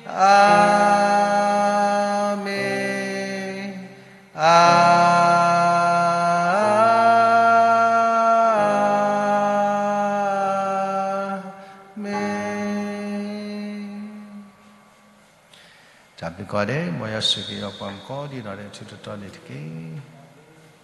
အၤမ့ၣ်, အၤ မ့ၣ်. တၢ်ဘျုးကိးဂၤဒဲး, မ်ယွၤဆိၣ်ဂ့ၤအီၤပှၤမုၣ်ကိးဒ်နီၢ်ဂၤဒဲးထူးထူးတီၤတီၤန့ၣ်တက့ၢ်.